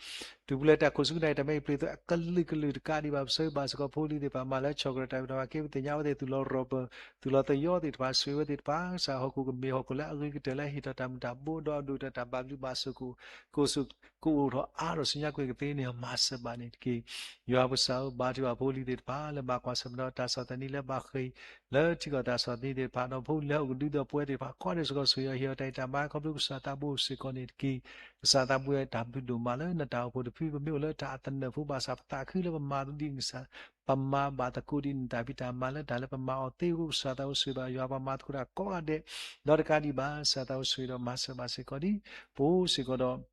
တုၤပူၤလၢတၢ်ခိၣ်ဆူကနၣ်အံၤ တၢ်မဲအံၤပျ့ၤသိးအကလုာ်ကလုာ်တကးဒံးဘၣ် ပဆၢဂ့ၤဘၣ်စ့ၢ်ကီးဖိလံၤသ့ၣ်တဖၣ် မၤလၢဆီၣ်ကရၢတၢ်ဖံးတၢ်မၤက့ၤ ပသ့ၣ်ညါအဝဲသ့ၣ်သူၣ်လီၤရီၢ်ပၢၢ် သူၣ်လီၤသယီသ့ၣ်တဖၣ် ဆိၣ်ဂ့ၤဝဲသ့ၣ်တဖၣ် ကစၢ်ဟီၣ်ခိၣ်ကမ့ၢ်ဟီၣ်ခိၣ်လၢအဂ့ၤကတၢၢ်လၢဟ့ၣ်ထီၣ်တၢ်မုၢ်တၢ်ဘိ ဒီးအဒိၣ်ကတၢၢ်တၢ်ဘၣ်ဘျုးဘၣ်ဆိၣ်ဂ့ၤ ကအိၣ်ထီၣ်အါထီၣ်ဆူညါကွံာ်ကသ့န့ၣ် မၤစၢၤဘၣ်န့ၣ်တက့ၢ်. ယွၤပကစၢ်ဧၢ ဘါထုကဖၣ်ဖိလံၤသ့ၣ်တဖၣ် လၢဘၣ်ကွၢ်ဆၢၣ်မဲာ်ဒီးတၢ်ဆီၣ်သနံးလၢဘၣ်ဃ့ၢ် လၢထံကီၢ်တၢ်ဆီၣ်သနံးသ့ၣ်တဖၣ် ဒီးဖိလံၤလၢအအိၣ်ကဒုဒီးပဝဲသ့ၣ်တဖၣ် ကိးဂၤဒဲးစ့ၢ်ကီး ဆိၣ်ဂ့ၤအီၤဟ့ၣ်အီၤတၢ်ဂံၢ်တၢ်ဘါ ခီဖျိကစၢ်သးဘိစ့ၢ်ကီးန့ၣ်တက့ၢ်. ကစၢ်သးဘိယွၤ တၢ်ဘျုးဒိၣ်မးလၢနတၢ်အိၣ်ဖှိၣ်တဖု ပမ့ၢ်အိၣ်လၢတၢ်အသနၢၣ်ဖိဘၣ်ဆၣ် ပသးခုလၢပမၤသကိးဒ်နစၢ် ပမၤဘၣ်သကိးဒ်နတၢ်ဖံးတၢ်မၤလၢတၢ်လၢပမၤအီၤသ့အဃိ ကစၢ်သးဘိဆိၣ်ဂ့ၤဘၣ်ယွၤ ပှၤမၤသကိးတၢ်ကိးဂၤဒဲး ဒီးတကးဒံးဘၣ် ကစၢ်သးဘိဆိၣ်ဂ့ၤဒီးမၤစၢၤဘၣ်စ့ၢ်ကီးဒ် ပအိၣ်စ့ၢ်ကီးဒီး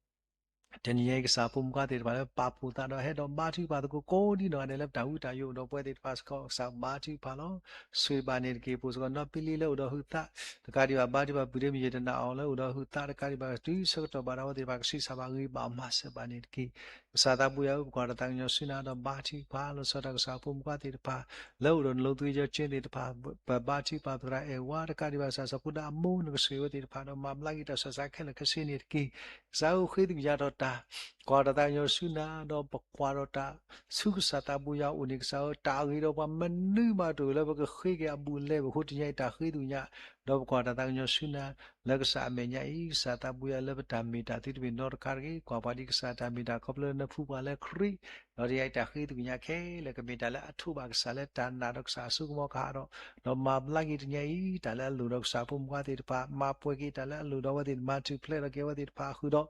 တနံၤအံၤ ကစၢ်ဖိမုၣ်ဖိခွါသ့ၣ်တဖၣ်လၢပာ်ဖှိၣ်သးဒီးဟဲဒီးဘါထုကဖၣ်သကိးကိးဒ်နီၢ်ဂၤဒဲးလၢပတၢ်ဝံတၢ်ယိးအိၣ်ဒီးပဝဲသ့ၣ်တဖၣ်စ့ၢ်ကီး ကစၢ်ဘါထုကဖၣ်လီၤ. ဆိၣ်ဂ့ၤဘၣ်န့ၣ်တက့ၢ်. ပအိၣ်စ့ၢ်ကီးနီၢ်ပံလံလၢအိၣ်ဒီးဟုးသး တကးဒံးဘၣ် ဘါထုကဖၣ်ပုၢ်ဒ့မုၣ်ယတနာ်အီၤလၢအိၣ်ဒီးဟုးသးတကးဒံးဘၣ် တုၤဆၢကတီၢ်ဘၣ်ဒီးအဝဲသ့ၣ်တဖၣ်ကဆံးစၢ်ဘၣ်ဂ့ၤဘၣ်မၤစၢၤဘၣ်န့ၣ်တက့ၢ်. ကစၢ်သးဘိယွၤဧၢ ပကွၢ်တၢ်သးကညီၤဆူနၤဒီးဘါထုကဖၣ် လီၤဆီဒၣ်တၢ်ကစၢ်ဖိမုၣ်ဖိခွါသ့ၣ်တဖၣ် လၢအိၣ်ဒီးနလိၤသယၢ်ကၠ့သ့ၣ်တဖၣ် ပဘါထုကဖၣ်ပသရၣ်အဲၣ်ဝါတကးဒံးဘၣ် ကစၢ်စီၤဖိဒါအမိၢ် နကဆိၣ်ဂ့ၤဝဲသ့ၣ်တဖၣ်ဒီးမၤဘျါက့ၤတၢ်ဆူးတၢ်ဆါခဲလၢာ်ခဲဆ့န့ၣ်တက့ၢ်. ကစၢ်ဧၢ ဃ့သကွံာ်ယၤဒီးတၢ် ကွၢ်တၢ်သးကညီၤဆူနၤ ဒီးပကွၢ်ဒီးတၢ်ဆူကစၢ်သးဘိယွၤအအိၣ်န့ၣ် ကစၢ်ဧၢ တၢ်အဂ့ၤဒီးပှၤမနုၤမးတအိၣ်လၢပကဃ့က့ၤအဘူးအလဲဘၣ်အဃိ တနံၤအံၤတၢ်ဃ့သကွံာ်ညါ ဒီးပကွၢ်တၢ်သးကညီၤဆူနၤ လၢကစၢ်အမဲာ်ညါအံၤ ကစၢ်သးဘိယွၤလၢပတၢ်မ့ၢ်တၢ်သ့တမ့ၢ်နီတခါတဂ့ၤ ကွၢ်ပှၤဒ်ကစၢ်တၢ်မ့ၢ်တၢ်ခီဖျိလၢနဖှူပှၤလၢခရံာ် ဒီးတနံၤအံၤတၢ်ဃ့သကွံာ်ညါခဲလၢာ် ကမ့ၢ်တၢ်လၢအထိးဘၣ်ကစၢ်လၢတၢ်နာ်ဒီးကစၢ်အစိကမီၤကဟးဒီး ဒီးမၤဘျါက့ၤတနံၤအံၤ တၢ်လၢအလိၣ်ဒီးကစၢ်ဖိမုၣ်ဖိခွါသ့ၣ်တဖၣ် မၤပှဲၤက့ၤတၢ်လၢအလိၣ်ဒီးအဝဲသ့ၣ် မၤထူၣ်ဖျဲးထီၣ်က့ၤအဝဲသ့ၣ်တဖၣ်အဃိဒီး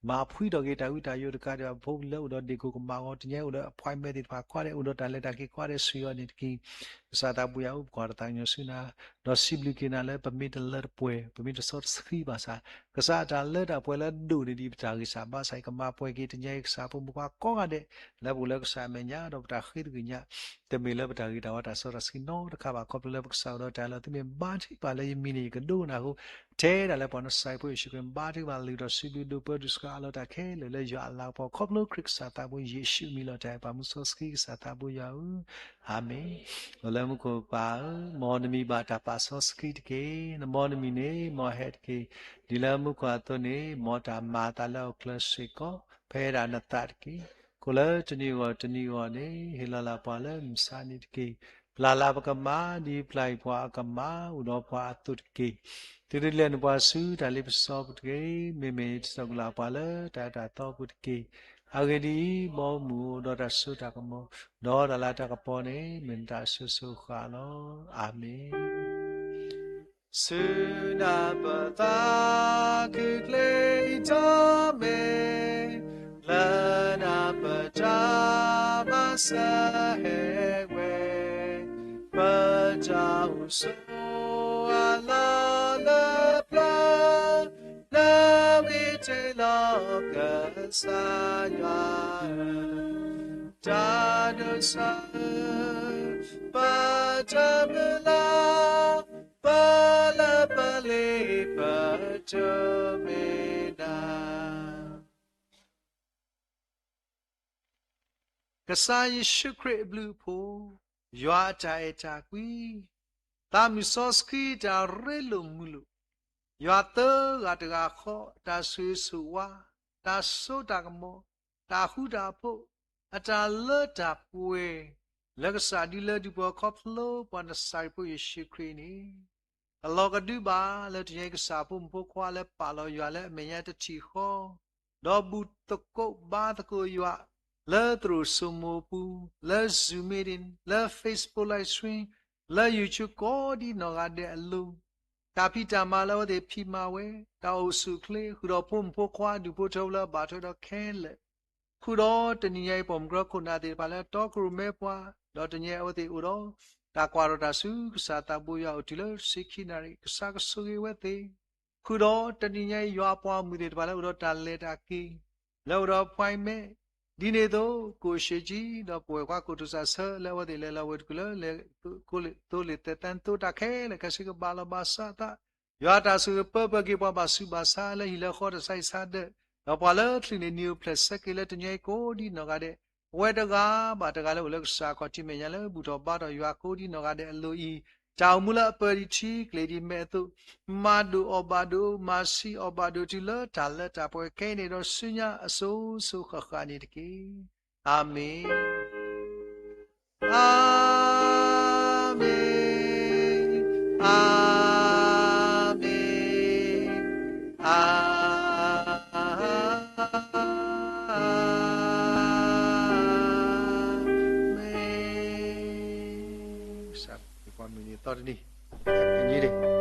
မၤဖှံထီၣ်က့ၤတၢ်ဝံတၢ်ယိးတကးဒံးဘၣ် ပဖိပလံၤလၢအိၣ်ဒီးဒ့ၣ်ခိၣ်ကမၣ်အဂီၢ် တနံၤအံၤအိၣ်ဒီး appointment သ့ၣ်တဖၣ်ကိးဂၤဒဲး အိၣ်ဒီးတၢ်လဲၤတၢ်က့ၤကိးဂၤဒဲး ဆိၣ်ဂ့ၤအီၤန့ၣ်တက့ၢ်. ကစၢ်သးဘိယွၤဧၢ ပကွၢ်တၢ်သးကညီၤဆူနၤ ဒီးစံးဘျုးက့ၤနၤလၢပမ့ၢ်တလၢတပှဲၤ ပမ့ၢ်တစီတဆှံဘၣ်ဆၣ် ကစၢ်အတၢ်လၢတၢ်ပှဲၤလၢအဒိၣ်န့ၢ်ဒံးပတၢ်ဂံၢ်စၢ်ဘါစၢ်အံၤ ကမၤပှဲၤက့ၤတနံၤအံၤ ကစၢ်ဖိမုၣ်ဖိခွါကိးဂၤဒဲး လၢပအိၣ်လၢကစၢ်အမဲာ်ညါ ဒီးပတၢ်ဃ့သကွံာ်ညါ တမ့ၢ်လၢပတၢ်ဂ့ၤတၢ်ဝါတၢ်စီတၢ်ဆှံနီတခါဘၣ် ခီဖျိလၢပကစၢ်အိၣ်ဒီးတၢ်လီၤသုမ့ၢ်ဘါထုကဖၣ်လၢယမံၤန့ၣ် ယကဒိကနၣ်အဃိ ထဲဒၣ်လၢပှၤနစၢ်ဖိယ့ၣ်ၡူးခရံာ် ဘါထုကဖၣ်လုၢ်ထီၣ်စံးဘျုးဒိးပၢဒိၣ်စှၤအလီၤတၢ်ခဲလၢာ်လၢယွၤအလၤကပီၤ ခီဖျိခရံာ်ကစၢ်သးဘိယ့ၣ်ၡူးမံၤလီၤတၢ်အဲၣ်ပှၤမူစီဆှံကစၢ်သးဘိယွၤဧၢ, အၤမ့ၣ်. အိၣ်လၢမူခိၣ်ပၢ်ဧၢ, မ်နမံၤဘၣ်တၢ်ပာ်စီဆှံတက့ၢ်. နမ်နမံၤန့ၣ် မ်ဟဲတက့ၢ်. ဒ်လၢမူခိၣ်အသိးန့ၣ် မ်တၢ်မၤအသးလၢဟီၣ်ခိၣ်ချၢစ့ၢ်ကီး ဖဲဒၣ်နသးတက့ၢ်. ကိၣ်လၢတနံၤအဂီၢ်တနံၤအဂီၢ်န့ၣ် ဟ့ၣ်လီၤလၢပှၤလၢမုၢ်ဆါနံၤတက့ၢ်. ပျၢ်လၢပကမၤ ဒ်ပျၢ်အံၤပှၤအကမၤ အိၣ်ဒီးပှၤအသိးတက့ၢ်. သုတလဲၤနုာ်ပှၤဆူတၢ်လ့ပစီပူၤတဂ့ၤ, မ့မ့ၢ် တၢ်သးကလၢတၢ်အဲၣ်တၢ်သီပူၤတက့ၢ်. အဂ့ၢ်ဒ်အံၤ, ဘီမုၢ်အိၣ်ဒီးတၢ်စိတၢ်ကမီၤ, ဒီးတၢ်လၤတၢ်ကပီၤန့ၣ် မ့ၢ်နတၢ်အစိၤစိၤအဃၣ်လီၤ. အၤမ့ၣ်. ဆူနၢ်ပၢၢ်သးခုချ့အံၤတမ့ၢ်, လၢနၢ်ပၢၢ်တၢ်မၤစၢၤဟဲဝဲ, ပတၢ်အိၣ်ဆိးအလီၢ်လၢပျၢၤ, လၢဝံၤတ့ၢ်လီၤကစၢ်ယွၤဧၢ, တၢ်ဒိးစၢ်ဧၢ, ပတၢ်မုၢ်လၢ်, ပလၢပလ့ပတမ့ၢ်နၤ ကစၢ်ယ့ၣ်ၡူးခရံာ်အဘျုးအဖှိၣ်, ယွၤအတၢ်အဲၣ်တၢ်ကွံ, သးမုၢ်စီဆှံတၢ်ရ့လိာ်မုာ်လိာ်, ယွၤသၢဂၤတဂၤဃီအတၢ်ဆိၣ်ဂ့ၤဆိၣ်ဝါ, တၢ်စိတၢ်ကမီၤ, တၢ်ဃူတၢ်ဖိး, အတၢ်လၢတၢ်ပှဲၤ, လၢကစၢ်ဒုလၢဒုးပှၤခီဖျိပှၤနစၤရ့းဖိယ့ၣ်ၡူးခရံာ်န့ၣ် အလီၢ်ကဒုဘၣ်လၢတနံၤအံၤ ကစၢ်ဖိမုၣ်ဖိခွါလၢပာ်လီၤယွၤလၢအမဲာ်ညါတထံၣ်ဃီ, ဒီးဘူၣ်သကိးဘါသကိးယွၤ လၢသရိာ်စိမိၤပူၤ, လၢ Zoom meeting, လၢ Facebook live stream, လၢ YouTube ကိးဒ်နီၢ်ဂၤဒဲးအလိၤ, တၢ်ဖံးတၢ်မၤလၢအဝဲသ့ၣ်ဖံးမၤဝဲ, တၢ်အိၣ်ဆူၣ်အိၣ်ချ့, ဃုာ်ဒီးဖိမုၣ်ဖိခွါ ဒူၣ်ဖိထၢဖိလၢအဘၣ်ထွဲဒီးခဲလၢာ် ဃုာ်ဒီးတနံၤညါအံၤ ပိာ်မုၣ်ကရၢခိၣ်နၢ်သ့ၣ်တဖၣ်လၢတီခိၣ်ရိၣ်မဲပှၤ, ဒီးတနံၤအံၤအဝဲသ့ၣ်အိၣ်ဒီး တၢ်ကွၢ်ထီၣ်တၢ်ဆူကစၢ်သးဘိယွၤအိၣ်တုၤလၢတဆံခံနၣ်ရံၣ်, ကစၢ်ကဆိၣ်ဂ့ၤဝဲသ့ၣ်, ဃုာ်ဒီးတနံၤညါအံၤ ယွၤအပှၤဂီၢ်မုၢ်သ့ၣ်တဖၣ်လၢအိၣ်ဒီးတၢ်လဲၤတၢ်က့ၤ လၢအိၣ်ဒီး appointment, ဒ်န့ၣ်အသိး ကိၣ်ၡ့ကံ ဒီးပဝဲၢ်ခွါကိၣ်ထူၣ်စးဆၢ လၢအဝဲသ့ၣ်လဲၤလီၤဝဲတကုာ်လၢ လဲၤသိလ့ၣ်သဲးသၣ်သိတၢ်ခဲလၢာ်ခဲဆ့ ကဘၣ်လီၤဘၣ်စးအသး, ယွၤတၢ်ဆိၣ်ဂ့ၤပၢပှဲၤက့ၤပှၤဘၣ်ဆူးဘၣ်ဆါလၢဟံၣ်လၢဃီတၢ်ဆါဟံၣ်ဆါဒၢး, ဒီးပှၤလၢချုးန့ၣ် နံၤအိၣ်ဖျဲၣ်ဆၢက့ၤလၢတနံၤအံၤကိးဒ်နီၢ်ဂၤဒဲး, ပဝဲတဂၤဘၣ်တဂၤလၢအိၣ်လၢကစၢ်အခီၣ်ထံးမဲာ်ညါလၢဘူၣ်ထီၣ်ဘါထီၣ်ယွၤကိးဒ်နီၢ်ဂၤဒဲးအလိၤအံၤ, တၢ်အိၣ်မူလၢအပၢၤဒံးထံကျဲၤဒံးမဲာ်အသိး, မၤဒိၣ်အီၣ်ဘၣ်ဒိၣ်, မၤဆံးအီၣ်ဘၣ်ဒိၣ်တုၤလၢတၢ်လၢတၢ်ပှဲၤခဲအံၤန့ၣ်ဒီးဆူညါအစိၤစိၤဃၣ်ဃၣ်န့ၣ်တက့ၢ်. အၤမ့ၣ်. အၤမ့ၣ်, အၤမ့ၣ်, အၤမ့ၣ်. ကစၢ်ပှၤမုၢ်နံၤသီတနံၤ, Happy New Day.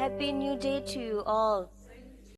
Happy New Day to you all.